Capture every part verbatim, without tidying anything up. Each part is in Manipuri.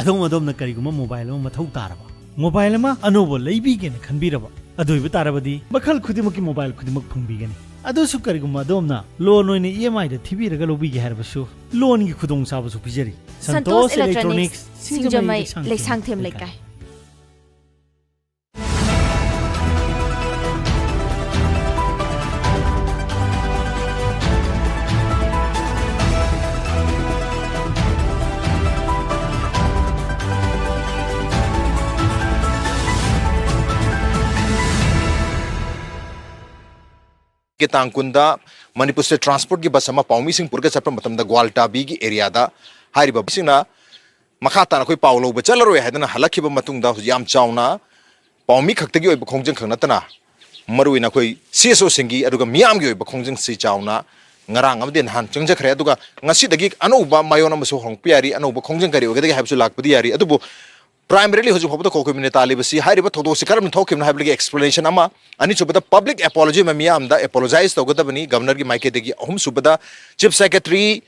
ꯑꯗꯣꯝ ꯑꯗꯣꯝꯅ ꯀꯔꯤꯒꯨꯝꯕ ꯃꯣꯕꯥꯏꯜ ꯑꯃ ꯃꯊꯧ ꯇꯥꯔꯕ, ꯃꯣꯕꯥꯏꯜ ꯑꯃ ꯑꯅꯧꯕ ꯂꯩꯕꯤꯒꯦꯅ ꯈꯟꯕꯤꯔꯕ, ꯑꯗꯨ ꯑꯣꯏꯕ ꯇꯥꯔꯕꯗꯤ ꯃꯈꯜ ꯈꯨꯗꯤꯡꯃꯛꯀꯤ ꯃꯣꯕꯥꯏꯜ ꯈꯨꯗꯤꯡꯃꯛ ꯐꯪꯕꯤꯒꯅꯤ꯫ ꯑꯗꯨꯁꯨ ꯀꯔꯤꯒꯨꯝꯕ ꯑꯗꯣꯝꯅ ꯂꯣꯟ ꯑꯣꯏꯅ ꯏ ꯑꯦꯝ ꯑꯥꯏꯗ ꯊꯤꯕꯤꯔꯒ ꯂꯧꯕꯤꯒꯦ ꯍꯥꯏꯔꯕꯁꯨ, ꯂꯣꯟꯒꯤ ꯈꯨꯗꯣꯡꯆꯥꯕꯁꯨ ꯄꯤꯖꯔꯤ꯫ ꯁꯟꯇꯣꯁ ꯁꯟꯇꯣꯁ ꯏꯂꯦꯛꯇ꯭ꯔꯣꯅꯤꯛꯁ, ꯏꯂꯦꯛꯇ꯭ꯔꯣꯅꯤꯛꯁ, ꯁꯤꯡꯖꯃꯩ, ꯁꯤꯡꯖꯃꯩ, ꯂꯩꯁꯥꯡꯊꯦꯝ ꯂꯩꯁꯥꯡꯊꯦꯝ ꯂꯩꯀꯥꯏ꯫ ꯂꯩꯀꯥꯏ꯫ ꯒꯤ ꯇꯥꯡ ꯀꯨꯟꯗ ꯃꯅꯤꯄꯨꯔ ꯁ꯭ꯇꯦꯠ ꯇ꯭ꯔꯥꯟꯁꯄꯣꯔꯠꯀꯤ ꯕꯁ ꯑꯃ ꯄꯥꯎꯃꯤꯁꯤꯡ ꯄꯨꯔꯒ ꯆꯠꯄ ꯃꯇꯝꯗ ꯒ꯭ꯋꯥꯜꯇꯥꯕꯤꯒꯤ ꯑꯦꯔꯤꯌꯥꯗ ꯍꯥꯏꯔꯤꯕ ꯃꯤꯁꯤꯡꯅ ꯃꯈꯥ ꯇꯥꯅ ꯑꯩꯈꯣꯏ ꯄꯥꯎ ꯂꯧꯕ ꯆꯠꯂꯔꯣꯏ ꯍꯥꯏꯗꯨꯅ ꯍꯜꯂꯛꯈꯤꯕ ꯃꯇꯨꯡꯗ ꯍꯧꯖꯤꯛ ꯌꯥꯝ ꯆꯥꯎꯅ ꯄꯥꯎꯃꯤ ꯈꯛꯇꯒꯤ ꯑꯣꯏꯕ ꯈꯣꯡꯖꯪ ꯈꯛ ꯅꯠꯇꯅ ꯃꯔꯨꯑꯣꯏꯅ ꯑꯩꯈꯣꯏ ꯁꯤ ꯑꯦꯁ ꯑꯣꯁꯤꯡꯒꯤ ꯑꯗꯨꯒ ꯃꯤꯌꯥꯝꯒꯤ ꯑꯣꯏꯕ ꯈꯣꯡꯖꯪꯁꯤ ꯆꯥꯎꯅ ꯉꯔꯥꯡ ꯑꯃꯗꯤ ꯅꯍꯥꯟ ꯆꯪꯖꯈ꯭ꯔꯦ꯫ ꯑꯗꯨꯒ ꯉꯁꯤꯗꯒꯤ ꯑꯅꯧꯕ ꯃꯥꯏꯑꯣꯟ ꯑꯃꯁꯨ ꯍꯣꯡꯂꯛꯄ ꯌꯥꯔꯤ꯫ ꯑꯅꯧꯕ ꯈꯣꯡꯖꯪ ꯀꯔꯤ ꯑꯣꯏꯒꯗꯒꯦ ꯍꯥꯏꯕꯁꯨ ꯂꯥꯛꯄꯗꯤ ꯌꯥꯔꯤ꯫ ꯑꯗꯨꯕꯨ primarily ꯍꯧꯖꯤꯛ ꯐꯥꯎꯕꯗ ꯈꯣꯈꯣꯏ ꯃꯤꯅ ꯇꯥꯜꯂꯤꯕꯁꯤ ꯍꯥꯏꯔꯤꯕ ꯊꯧꯗꯣꯛꯁꯤ ꯀꯔꯝꯅ ꯊꯣꯛꯈꯤꯕꯅꯣ ꯍꯥꯏꯕꯒꯤ explanation ꯑꯃ, ꯑꯅꯤꯁꯨꯕꯗ public apology ꯑꯃ ꯃꯤꯌꯥꯝꯗ apologize ꯇꯧꯒꯗꯕꯅꯤ ꯒꯕꯔꯅꯔꯒꯤ ꯃꯥꯏꯀꯩꯗꯒꯤ, ꯑꯍꯨꯝꯁꯨꯕꯗ chief secretary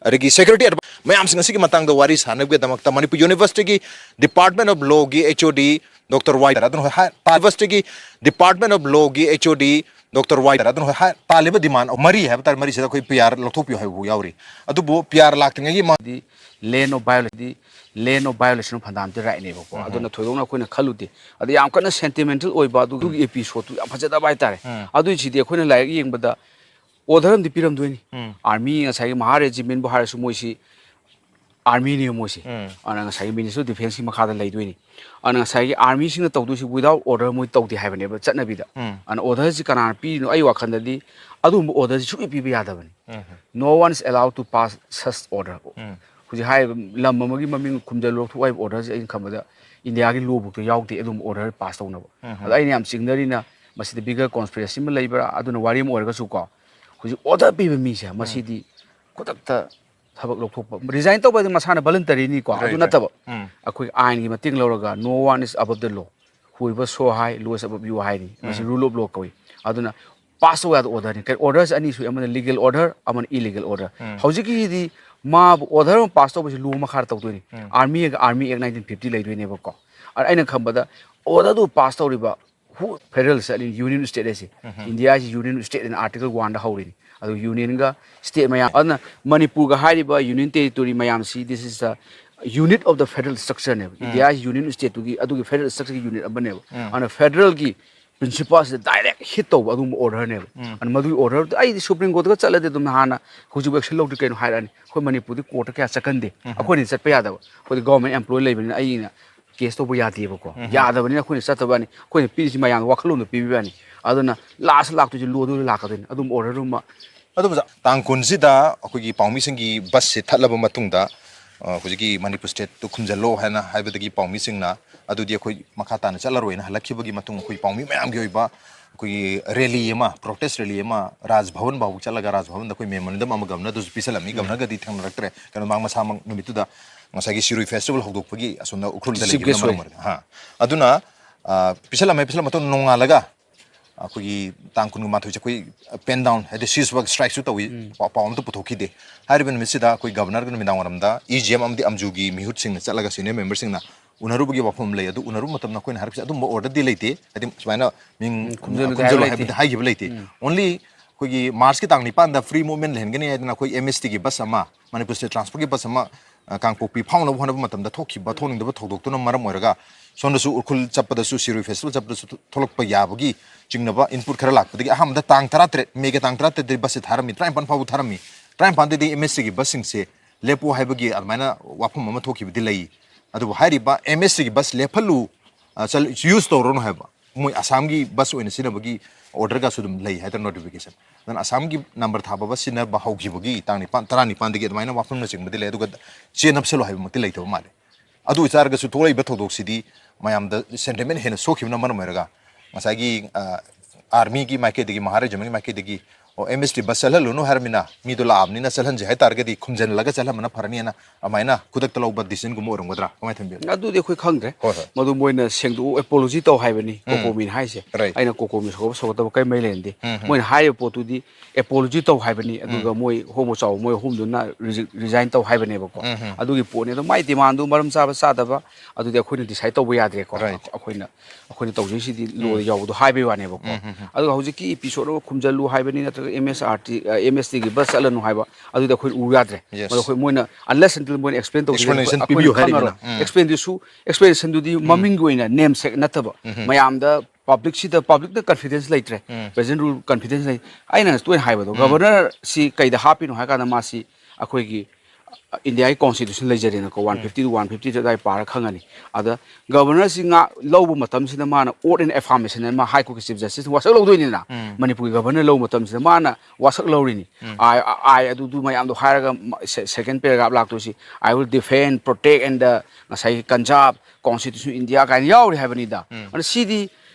ꯑꯗꯒꯤ security advi-, ꯃꯌꯥꯝꯁꯤꯡ ꯑꯁꯤꯒꯤ ꯃꯇꯥꯡꯗ ꯋꯥꯔꯤ ꯁꯥꯟꯅꯕꯒꯤꯗꯃꯛꯇ ꯃꯅꯤꯄꯨꯔ ꯌꯨꯅꯤꯚꯔꯁꯤꯇꯤꯒꯤ Department of Lawꯒꯤ H O D Doctor ꯋꯥꯏ ꯇꯔꯥꯗꯨꯅ ꯍꯣꯏ, ꯍꯥꯏ-, ꯇꯥ-, ꯌꯨꯅꯤꯚꯔꯁꯤꯇꯤꯒꯤ Department of Lawꯒꯤ H O D Doctor ꯋꯥꯏ ꯇꯔꯥꯗꯨꯅ ꯍꯣꯏ, ꯍꯥꯏ-, ꯇꯥꯜꯂꯤꯕ demand ꯃꯔꯤ ꯍꯥꯏꯕ ꯇꯥꯔꯦ, ꯃꯔꯤꯁꯤꯗ ꯑꯩꯈꯣꯏ P R ꯂꯧꯊꯣꯛꯄꯤꯌꯨ ꯍꯥꯏꯕ ꯐꯥꯎ ꯌꯥꯎꯔꯤ꯫ ꯑꯗꯨꯕꯨ P R ꯂꯥꯛꯇ꯭ꯔꯤꯉꯩꯒꯤ ꯃꯥ-, ꯗꯤ land of violation, D land of violation of fundamental rightꯅꯦꯕꯀꯣ꯫ ꯎꯝ꯫ ꯑꯗꯨꯅ ꯊꯣꯏꯗꯣꯛꯅ ꯑꯩꯈꯣꯏꯅ ꯈꯜꯂꯨꯗꯦ꯫ ꯑꯗ ꯌꯥꯝ ꯀꯟꯅ sentimental ꯑꯣꯏꯕ ꯑꯗꯨꯒꯤ ꯎꯝ꯫ Episodeꯇꯨ ꯌꯥꯝ ꯐꯖꯗꯕ ꯍꯥꯏꯇꯥꯔꯦ꯫ ꯎꯝ꯫ ꯑꯗꯨꯏꯁꯤꯗꯤ ꯑꯩꯈꯣꯏꯅ ꯂꯥꯏꯔꯤꯛ ꯌꯦꯡꯕꯗ order ꯑꯃꯗꯤ ꯄꯤꯔꯝꯗꯣꯏꯅꯤ꯫ ꯎꯝ꯫ Army ꯉꯁꯥꯏꯒꯤ ꯃꯍꯥ regimentꯕꯨ ꯍꯥꯏꯔꯁꯨ ꯃꯣꯏꯁꯤ armyꯅꯦꯕ ꯃꯣꯏꯁꯤ꯫ ꯎꯝ꯫ ꯑꯗꯨꯅ ꯉꯁꯥꯏꯒꯤ Ministry of Defenceꯀꯤ ꯃꯈꯥꯗ ꯂꯩꯗꯣꯏꯅꯤ꯫ ꯑꯗꯨꯅ ꯉꯁꯥꯏꯒꯤ armyꯁꯤꯡꯅ ꯇꯧꯗꯣꯏꯁꯤ without order ꯃꯣꯏ ꯇꯧꯗꯦ ꯍꯥꯏꯕꯅꯦꯕ ꯆꯠꯅꯕꯤꯗ꯫ ꯎꯝ꯫ ꯑꯗꯨꯅ orderꯁꯤ ꯀꯅꯥꯅ ꯄꯤꯔꯤꯅꯣ? ꯑꯩ ꯋꯥꯈꯜꯗꯗꯤ ꯑꯗꯨꯒꯨꯝꯕ orderꯁꯤ ꯁꯨꯡꯄꯤ ꯄꯤꯕ ꯌꯥꯗꯕꯅꯤ꯫ ꯎꯝ꯫ No one is allowed to pass such order꯫ ꯎꯝ꯫ ꯍꯧꯖꯤꯛ ꯍꯥꯏꯔꯤꯕ ꯂꯝ ꯑꯃꯒꯤ ꯃꯃꯤꯡ ꯈꯨꯝꯖꯤꯜꯂꯨ ꯂꯧꯊꯣꯛ ꯍꯥꯏꯕ orderꯁꯤ ꯑꯩꯅ ꯈꯟꯕꯗ Indiaꯒꯤ lawꯕꯨꯛꯇ ꯌꯥꯎꯗꯦ ꯑꯗꯨꯒꯨꯝꯕ order pass ꯇꯧꯅꯕ꯫ ꯎꯝ꯫ ꯑꯗ ꯑꯩꯅ ꯌꯥꯝ ꯆꯤꯡꯅꯔꯤꯅ ꯃꯁꯤꯗ bigger conspiracy ꯑꯃ ꯂꯩꯕ꯭ꯔꯥ? ꯑꯗꯨꯅ ꯋꯥꯔꯤ ꯑꯃ ꯑꯣꯏꯔꯒꯁꯨꯀꯣ, ꯍꯧꯖꯤꯛ order ꯄꯤꯕ ꯃꯤꯁꯦ ꯎꯝ꯫ ꯃꯁꯤꯗꯤ ꯈꯨꯗꯛꯇ ꯊꯕꯛ ꯂꯧꯊꯣꯛꯄ, resign ꯇꯧꯕ ꯍꯥꯏꯗꯤ ꯃꯁꯥꯅ voluntaryꯅꯤꯀꯣ, right, ꯑꯗꯨ right. ꯅꯠꯇꯕ ꯎꯝ꯫ ꯑꯩꯈꯣꯏ ꯑꯥꯏꯟꯒꯤ ꯃꯇꯦꯡ ꯂꯧꯔꯒ no one is above the law, whoever so high, law is above you ꯍꯥꯏꯅꯤ꯫ ꯃꯁꯤ ꯎꯝ꯫ Rule of law ꯀꯧꯏ꯫ ꯑꯗꯨꯅ pass ꯇꯧꯕ ꯌꯥꯗꯕ orderꯅꯤ꯫ ꯀꯩ orderꯁꯦ ꯑꯅꯤ ꯁꯨꯏ, ꯑꯃꯅ legal order, ꯑꯃꯅ illegal order꯫ ꯎꯝ꯫ ꯍꯧꯖꯤꯛꯀꯤꯁꯤꯗꯤ ꯃꯥꯕꯨ order ꯑꯃ pass ꯇꯧꯕꯁꯤ law ꯃꯈꯥꯗ ꯇꯧꯗꯣꯏꯅꯤ꯫ Army ꯑꯦꯛ, Army Act nineteen fifty ꯂꯩꯗꯣꯏꯅꯦꯕꯀꯣ꯫ ꯑꯗ ꯑꯩꯅ ꯈꯟꯕꯗ order ꯗꯨ pass ꯇꯧꯔꯤꯕ who, federal ꯆꯠꯂꯤ, union state ꯍꯥꯏꯁꯦ꯫ India ꯍꯥꯏꯁꯤ union state ꯑꯅ article one ꯗ ꯍꯧꯔꯤꯅꯤ꯫ ꯑꯗꯨ union ꯒ state ꯃꯌꯥꯝ, ꯑꯗꯨꯅ ꯃꯅꯤꯄꯨꯔꯒ ꯍꯥꯏꯔꯤꯕ union territory ꯃꯌꯥꯝꯁꯤ, this is the unit of the federal structure ꯅꯦꯕ꯫ India ꯍꯥꯏꯁꯤ union state ꯇꯨꯒꯤ, ꯑꯗꯨꯒꯤ federal structure ꯒꯤ unit ꯑꯃꯅꯦꯕ꯫ ꯑꯗꯨꯅ federal ꯒꯤ principle ꯁꯤꯗ direct hit ꯇꯧꯕ ꯑꯗꯨꯒꯨꯝꯕ order ꯅꯦꯕ꯫ ꯑꯗꯨꯅ ꯃꯗꯨꯒꯤ order ꯗꯨ ꯑꯩꯗꯤ Supreme Court ꯇꯒ ꯆꯠꯂꯗꯤ ꯑꯗꯨꯝ ꯍꯥꯟꯅ ꯍꯧꯖꯤꯛ action ꯂꯧꯗ꯭ꯔꯤ ꯀꯩꯅꯣ ꯍꯥꯏꯔꯛꯑꯅꯤ꯫ ꯑꯩꯈꯣꯏ ꯃꯅꯤꯄꯨꯔꯗꯤ court ꯇ ꯀꯌꯥ ꯆꯠꯀꯟꯗꯦ꯫ ꯑꯩꯈꯣꯏꯅ ꯆꯠꯄ ꯌꯥꯗꯕ꯫ ꯑꯩꯈꯣꯏꯗꯤ government employee ꯂꯩꯕꯅꯤꯅ ꯑꯩꯅ case ꯇꯧꯕ ꯌꯥꯗꯦꯕꯀꯣ꯫ ꯌꯥꯗꯕꯅꯤꯅ ꯑꯩꯈꯣꯏꯅ ꯆꯠꯇꯕꯅꯤ꯫ ꯑꯩꯈꯣꯏꯅ ꯄꯤꯔꯤꯁꯤ ꯃꯌꯥꯝꯅ ꯋꯥꯈꯜꯂꯣꯟꯗ ꯄꯤꯕꯤꯕꯅꯤ꯫ ꯑꯗꯨꯅ last ꯂꯥꯛꯇꯣꯏꯁꯤ law ꯗꯨꯗ ꯂꯥꯛꯀꯗꯣꯏꯅꯤ꯫ ꯑꯗꯨꯝꯕ order ꯗꯨꯃ ꯑꯗꯨꯕꯨ ꯇꯥꯡ ꯀꯨꯟꯁꯤꯗ ꯑꯩꯈꯣꯏꯒꯤ ꯄꯥꯎꯃꯤꯁꯤꯡꯒꯤ bus ꯁꯦ ꯊꯠꯂꯕ ꯃꯇꯨꯡꯗ, ꯑ, ꯍꯧꯖꯤꯛꯀꯤ ꯃꯅꯤꯄꯨꯔ state ꯇꯨ ꯈꯨꯝꯖꯤꯜꯂꯣ ꯍꯥꯏꯅ ꯍꯥꯏꯕꯗꯒꯤ ꯄꯥꯎꯃꯤꯁꯤꯡꯅ ꯑꯗꯨꯗꯤ ꯑꯩꯈꯣꯏ ꯃꯈꯥ ꯇꯥꯅ ꯆꯠꯂꯔꯣꯏꯅ ꯍꯜꯂꯛꯈꯤꯕꯒꯤ ꯃꯇꯨꯡ ꯑꯩꯈꯣꯏ ꯄꯥꯎꯃꯤ ꯃꯌꯥꯝꯒꯤ ꯑꯣꯏꯕ ꯑꯩꯈꯣꯏꯒꯤ rally ꯑꯃ, protest rally ꯑꯃ ꯔꯥꯖ ꯚꯋꯟ ꯐꯥꯎꯕ ꯆꯠꯂꯒ ꯔꯥꯖ ꯚꯋꯟꯗ ꯑꯩꯈꯣꯏ memorandum ꯑꯃ ꯒꯕꯔꯅꯔꯗꯁꯨ ꯄꯤꯁꯜꯂꯝꯃꯤ꯫ ꯒꯕꯔꯅꯔꯒꯗꯤ ꯊꯦꯡꯅꯔꯛꯇ꯭ꯔꯦ, ꯀꯩꯅꯣ, ꯃꯥꯡ ꯃꯁꯥꯃꯛ ꯅꯨꯃꯤꯠꯇꯨꯗ ꯉꯁꯥꯏꯒꯤ ꯁꯤꯔꯣꯏ festival ꯍꯧꯗꯣꯛꯄꯒꯤ ꯑꯁꯣꯝꯗ ꯎꯈ꯭ꯔꯨꯜꯗ ꯂꯩꯈꯤꯕꯅ ꯃꯔꯝ ꯑꯣꯏꯔꯒ꯫ ꯍꯥ꯫ ꯑꯗꯨꯅ, ꯑ, ꯄꯤꯁꯜꯂꯝꯃꯦ, ꯄꯤꯁꯜꯂꯝꯕ ꯃꯇꯨꯡꯗ ꯅꯣꯡꯉꯥꯜꯂꯒ ꯑꯩꯈꯣꯏꯒꯤ ꯇꯥꯡ ꯀꯨꯟꯒ ꯃꯥꯊꯣꯏꯁꯦ ꯑꯩꯈꯣꯏ pen down, ꯍꯥꯏꯗꯤ ceasefire strike ꯁꯨ ꯇꯧꯏ꯫ ꯄꯥꯎ, ꯄꯥꯎ ꯑꯝꯇ ꯄꯨꯊꯣꯛꯈꯤꯗꯦ꯫ ꯍꯥꯏꯔꯤꯕ ꯅꯨꯃꯤꯠꯁꯤꯗ ꯑꯩꯈꯣꯏ ꯒꯕꯔꯅꯔꯒ ꯅꯨꯃꯤꯗꯥꯡ ꯋꯥꯏꯔꯝꯗ E G M ꯑꯃꯗꯤ ꯑꯝꯖꯨꯒꯤ ꯃꯤꯍꯨꯠꯁꯤꯡꯅ ꯆꯠꯂꯒ senior member ꯁꯤꯡꯅ ꯎꯅꯔꯨꯕꯒꯤ ꯋꯥꯐꯝ ꯑꯃ ꯂꯩ꯫ ꯑꯗꯨ ꯎꯅꯔꯨꯕ ꯃꯇꯝꯗ ꯑꯩꯈꯣꯏꯅ ꯍꯥꯏꯔꯛꯄꯁꯦ ꯑꯗꯨꯝꯕ order ꯗꯤ ꯂꯩꯇꯦ, ꯍꯥꯏꯗꯤ ꯁꯨꯃꯥꯏꯅ ꯃꯤꯡ ꯈꯨꯝꯖꯤꯜꯂꯨ ꯈꯨꯝꯖꯤꯜꯂꯨ ꯍꯥꯏꯕꯗꯤ ꯍꯥꯏꯈꯤꯕ ꯂꯩꯇꯦ꯫ Only ꯑꯩꯈꯣꯏꯒꯤ March ꯀꯤ ꯇꯥꯡ ꯅꯤꯄꯥꯟꯗ free movement ꯂꯩꯍꯟꯒꯅꯤ ꯍꯥꯏꯗꯅ ꯑꯩꯈꯣꯏ M S T ꯒꯤ bus ꯑꯃ, ꯃꯅꯤꯄꯨꯔ state transport ꯀꯤ bus ꯑꯃ, ꯑ, ꯀꯥꯡꯄꯣꯛꯄꯤ ꯐꯥꯎꯅꯕ ꯍꯣꯠꯅꯕ ꯃꯇꯝꯗ ꯊꯣꯛꯈꯤꯕ ꯊꯣꯛꯅꯤꯡꯗꯕ ꯊꯧꯗꯣꯛꯇꯨꯅ ꯃꯔꯝ ꯑꯣꯏꯔꯒ ꯁꯣꯝꯗꯁꯨ ꯎꯈ꯭ꯔꯨꯜ ꯆꯠꯄꯗꯁꯨ, ꯁꯤꯔꯣꯏ festival ꯆꯠꯄꯗꯁꯨ ꯊꯣꯛꯂꯛꯄ ꯌꯥꯕꯒꯤ ꯆꯤꯡꯅꯕ input ꯈꯔ ꯂꯥꯛꯄꯗꯒꯤ ꯑꯍꯥꯟꯕꯗ ꯇꯥꯡ ꯇꯔꯥꯇꯔꯦꯠ, May ꯒꯤ ꯇꯥꯡ ꯇꯔꯥꯇꯔꯦꯠꯇꯗꯤ bus ꯁꯦ ꯊꯥꯔꯝꯃꯤ, ꯇꯔꯥꯅꯤꯄꯥꯟ ꯐꯥꯎꯕ ꯊꯥꯔꯝꯃꯤ꯫ ꯇꯔꯥꯅꯤꯄꯥꯟꯗꯗꯤ M S T ꯒꯤ bus ꯁꯤꯡꯁꯦ ꯂꯦꯞꯄꯣ ꯍꯥꯏꯕꯒꯤ ꯑꯗꯨꯃꯥꯏꯅ ꯋꯥꯐꯝ ꯑꯃ ꯊꯣꯛꯈꯤꯕꯗꯤ ꯂꯩ꯫ ꯑꯗꯨꯕꯨ ꯍꯥꯏꯔꯤꯕ M S T ꯒꯤ bus ꯂꯦꯞꯍꯜꯂꯨ, ꯑ, ꯆꯠ-, use ꯇꯧꯔꯅꯨ ꯍꯥꯏꯕ, ꯃꯣꯏ ꯑꯁꯥꯝꯒꯤ bus ꯑꯣꯏꯅ ꯁꯤꯖꯤꯟꯅꯕꯒꯤ order ꯒꯁꯨ ꯑꯗꯨꯝ ꯂꯩ ꯍꯥꯏꯇꯥꯔꯦ, notification꯫ ꯑꯗꯨꯅ ꯑꯁꯥꯝꯒꯤ number ꯊꯥꯕ bus ꯁꯤꯖꯤꯟꯅꯕ ꯍꯧꯈꯤꯕꯒꯤ ꯇꯥꯡ ꯅꯤꯄꯥꯟ, ꯇꯔꯥꯅꯤꯄꯥꯟꯗꯒꯤ ꯑꯗꯨꯃꯥꯏꯅ ꯋꯥꯐꯝꯅꯆꯤꯡꯕꯗꯤ ꯂꯩ, ꯑꯗꯨꯒ ꯆꯦ ꯅꯞꯁꯜꯂꯨ ꯍꯥꯏꯕꯃꯛꯇꯤ ꯂꯩꯇꯕ ꯃꯥꯜꯂꯦ꯫ ꯑꯗꯨ ꯑꯣꯏꯇꯥꯔꯒꯁꯨ ꯊꯣꯛꯂꯛꯏꯕ ꯊꯧꯗꯣꯛꯁꯤꯗꯤ ꯃꯌꯥꯝꯗ sentiment ꯍꯦꯟꯅ ꯁꯣꯛꯈꯤꯕꯅ ꯃꯔꯝ ꯑꯣꯏꯔꯒ ꯉꯁꯥꯏꯒꯤ, ꯑ, army ꯒꯤ ꯃꯥꯏꯀꯩꯗꯒꯤ, ꯃꯍꯥ ꯔꯦꯖꯤꯃꯦꯟꯒꯤ ꯃꯥꯏꯀꯩꯗꯒꯤ ꯑꯦꯝ ꯑꯦꯁ ꯇꯤ ꯕꯁ ꯆꯠꯍꯜꯂꯨꯅꯨ ꯍꯥꯏꯔꯃꯤꯅ, ꯃꯤꯗꯣ ꯂꯥꯛꯑꯕꯅꯤꯅ ꯆꯠꯍꯟꯁꯦ ꯍꯥꯏꯇꯥꯔꯒꯗꯤ ꯈꯨꯝꯖꯤꯜꯂꯒ ꯆꯠꯍꯟꯕꯅ ꯐꯔꯅꯤꯅ ꯑꯗꯨꯃꯥꯏꯅ ꯈꯨꯗꯛꯇ ꯂꯧꯕ ꯗꯤꯁꯤꯖꯟꯒꯨꯝꯕ ꯑꯣꯏꯔꯝꯒꯗ꯭ꯔꯥ? ꯀꯃꯥꯏꯅ ꯊꯝꯕꯤꯒꯦ? ꯑꯗꯨꯗꯤ ꯑꯩꯈꯣꯏ ꯈꯪꯗ꯭ꯔꯦ꯫ ꯍꯣꯏ, ꯍꯣꯏ꯫ ꯃꯗꯨ ꯃꯣꯏꯅ ꯁꯦꯡꯗꯣꯛꯎ, ꯑꯦꯄꯣꯂꯣꯖꯤ ꯇꯧ ꯍꯥꯏꯕꯅꯤ꯫ ꯎꯝ꯫ ꯀꯣꯀꯣꯃꯤꯅ ꯍꯥꯏꯁꯦ꯫ Right꯫ ꯑꯩꯅ ꯀꯣꯀꯣꯃꯤ ꯁꯧꯒꯠꯄ ꯁꯧꯒꯠꯇꯕ ꯀꯔꯤꯃꯩ ꯂꯩꯔꯝꯗꯦ꯫ ꯎꯝ, ꯎꯝ꯫ ꯃꯣꯏꯅ ꯍꯥꯏꯔꯤꯕ ꯄꯣꯠꯇꯨꯗꯤ ꯑꯦꯄꯣꯂꯣꯖꯤ ꯇꯧ ꯍꯥꯏꯕꯅꯤ, ꯑꯗꯨꯒ ꯎꯝ꯫ ꯃꯣꯏ ꯍꯣꯃꯣ ꯆꯥꯎꯕ ꯃꯣꯏ ꯑꯍꯨꯝꯗꯨꯅ ꯔꯤꯖꯤ-, ꯔꯤꯖꯥꯏꯟ ꯇꯧ ꯍꯥꯏꯕꯅꯦꯕꯀꯣ꯫ ꯎꯝ, ꯎꯝ꯫ ꯑꯗꯨꯒꯤ ꯄꯣꯠꯅꯤ꯫ ꯑꯗꯣ ꯃꯥꯏ ꯗꯤꯃꯥꯟꯗꯨ ꯃꯔꯝ ꯆꯥꯕ ꯆꯥꯗꯕ ꯑꯗꯨꯗꯤ ꯑꯩꯈꯣꯏꯅ ꯗꯤꯁꯥꯏꯠ ꯇꯧꯕ ꯌꯥꯗ꯭ꯔꯦꯀꯣ꯫ Right꯫ ꯑꯩꯈꯣꯏꯅ, ꯑꯩꯈꯣꯏꯅ ꯇꯧꯖꯩꯁꯤꯗꯤ ꯎꯝ꯫ ꯂꯣꯗ ꯌꯥꯎꯕꯗꯣ ꯍꯥꯏꯕꯒꯤ ꯋꯥꯅꯦꯕꯀꯣ꯫ ꯎꯝ, ꯎꯝ, ꯎꯝ꯫ ꯑꯗꯨꯒ ꯍꯧꯖꯤꯛꯀꯤ ꯏꯄꯤꯁꯣꯗ ꯑꯃ ꯈꯨꯝꯖꯤꯜꯂꯨ ꯍꯥꯏꯕꯅꯤ ꯅꯠꯇ꯭ꯔꯒ ꯑꯦꯝ ꯑꯦꯁ ꯑꯥꯔ ꯇꯤ, ꯑ, ꯑꯦꯝ ꯑꯦꯁ ꯇꯤꯒꯤ ꯕꯁ ꯆꯠꯂꯅꯨ ꯍꯥꯏꯕ, ꯑꯗꯨꯗꯤ ꯑꯩꯈꯣꯏ ꯎ ꯌꯥꯗ꯭ꯔꯦ꯫ Yes꯫ ꯃꯗꯨ ꯑꯩꯈꯣꯏ ꯃꯣꯏꯅ unless until ꯃꯣꯏꯅ explain ꯇꯧꯗ꯭ꯔꯤ explanation ꯑꯩꯈꯣꯏꯅ ꯄꯤꯕꯤꯌꯨ ꯈꯪꯉꯔꯣꯏ꯫ ꯍꯥꯏꯔꯤꯕꯅꯤꯅ꯫ ꯎꯝ꯫ Explainꯗꯨꯁꯨ, explanationꯗꯨꯗꯤ ꯎꯝ꯫ ꯃꯃꯤꯡꯒꯤ ꯑꯣꯏꯅ name sec ꯅꯠꯇꯕ ꯎꯝ꯫ ꯃꯌꯥꯝꯗ ꯄꯕ꯭ꯂꯤꯛꯁꯤꯗ, ꯄꯕ꯭ꯂꯤꯛꯇ confidence ꯂꯩꯇ꯭ꯔꯦ꯫ ꯎꯝ꯫ Present rule confidence ꯂꯩ꯫ ꯑꯩꯅ ꯇꯣꯏꯅ ꯍꯥꯏꯕꯗꯣ, ꯎꯝ꯫ Governorꯁꯤ ꯀꯩꯗ ꯍꯥꯞꯄꯤꯅꯣ ꯍꯥꯏ ꯀꯥꯟꯗ ꯃꯥꯁꯤ ꯑꯩꯈꯣꯏꯒꯤ ꯏꯟꯗꯤꯌꯥꯒꯤ constitution ꯂꯩꯖꯔꯦꯅꯀꯣ, um. One fifty to one fifty ꯑꯗꯨꯋꯥꯏ ꯄꯥꯔ ꯈꯪꯉꯅꯤ꯫ ꯑꯗ Governorꯁꯤ ꯉꯥ-, ꯂꯧꯕ ꯃꯇꯝꯁꯤꯗ ꯃꯥꯅ oath and affirmation ꯍꯥꯏꯅ ꯃꯥ High Courtꯀꯤ Chief Justiceꯅ ꯋꯥꯁꯛ ꯂꯧꯗꯣꯏꯅꯤꯅ, ꯎꯝ꯫ ꯃꯅꯤꯄꯨꯔꯒꯤ Governor ꯂꯧꯕ ꯃꯇꯝꯁꯤꯗ ꯃꯥꯅ ꯋꯥꯁꯛ ꯂꯧꯔꯤꯅꯤ꯫ ꯎꯝ꯫ ꯑꯥꯏ, ꯑꯥꯏ ꯑꯗꯨꯗꯨ ꯃꯌꯥꯝꯗꯣ ꯍꯥꯏꯔꯒ ꯃ-, se-, second paragraph ꯂꯥꯛꯇꯣꯏꯁꯤ, "I will defend, protect and the" ꯉꯁꯥꯏꯒꯤ conserve Constitution India ꯀꯥꯏꯅ ꯌꯥꯎꯔꯤ ꯍꯥꯏꯕꯅꯤꯗ꯫ ꯎꯝ꯫ ꯑꯗꯨꯅ ꯁꯤꯗꯤ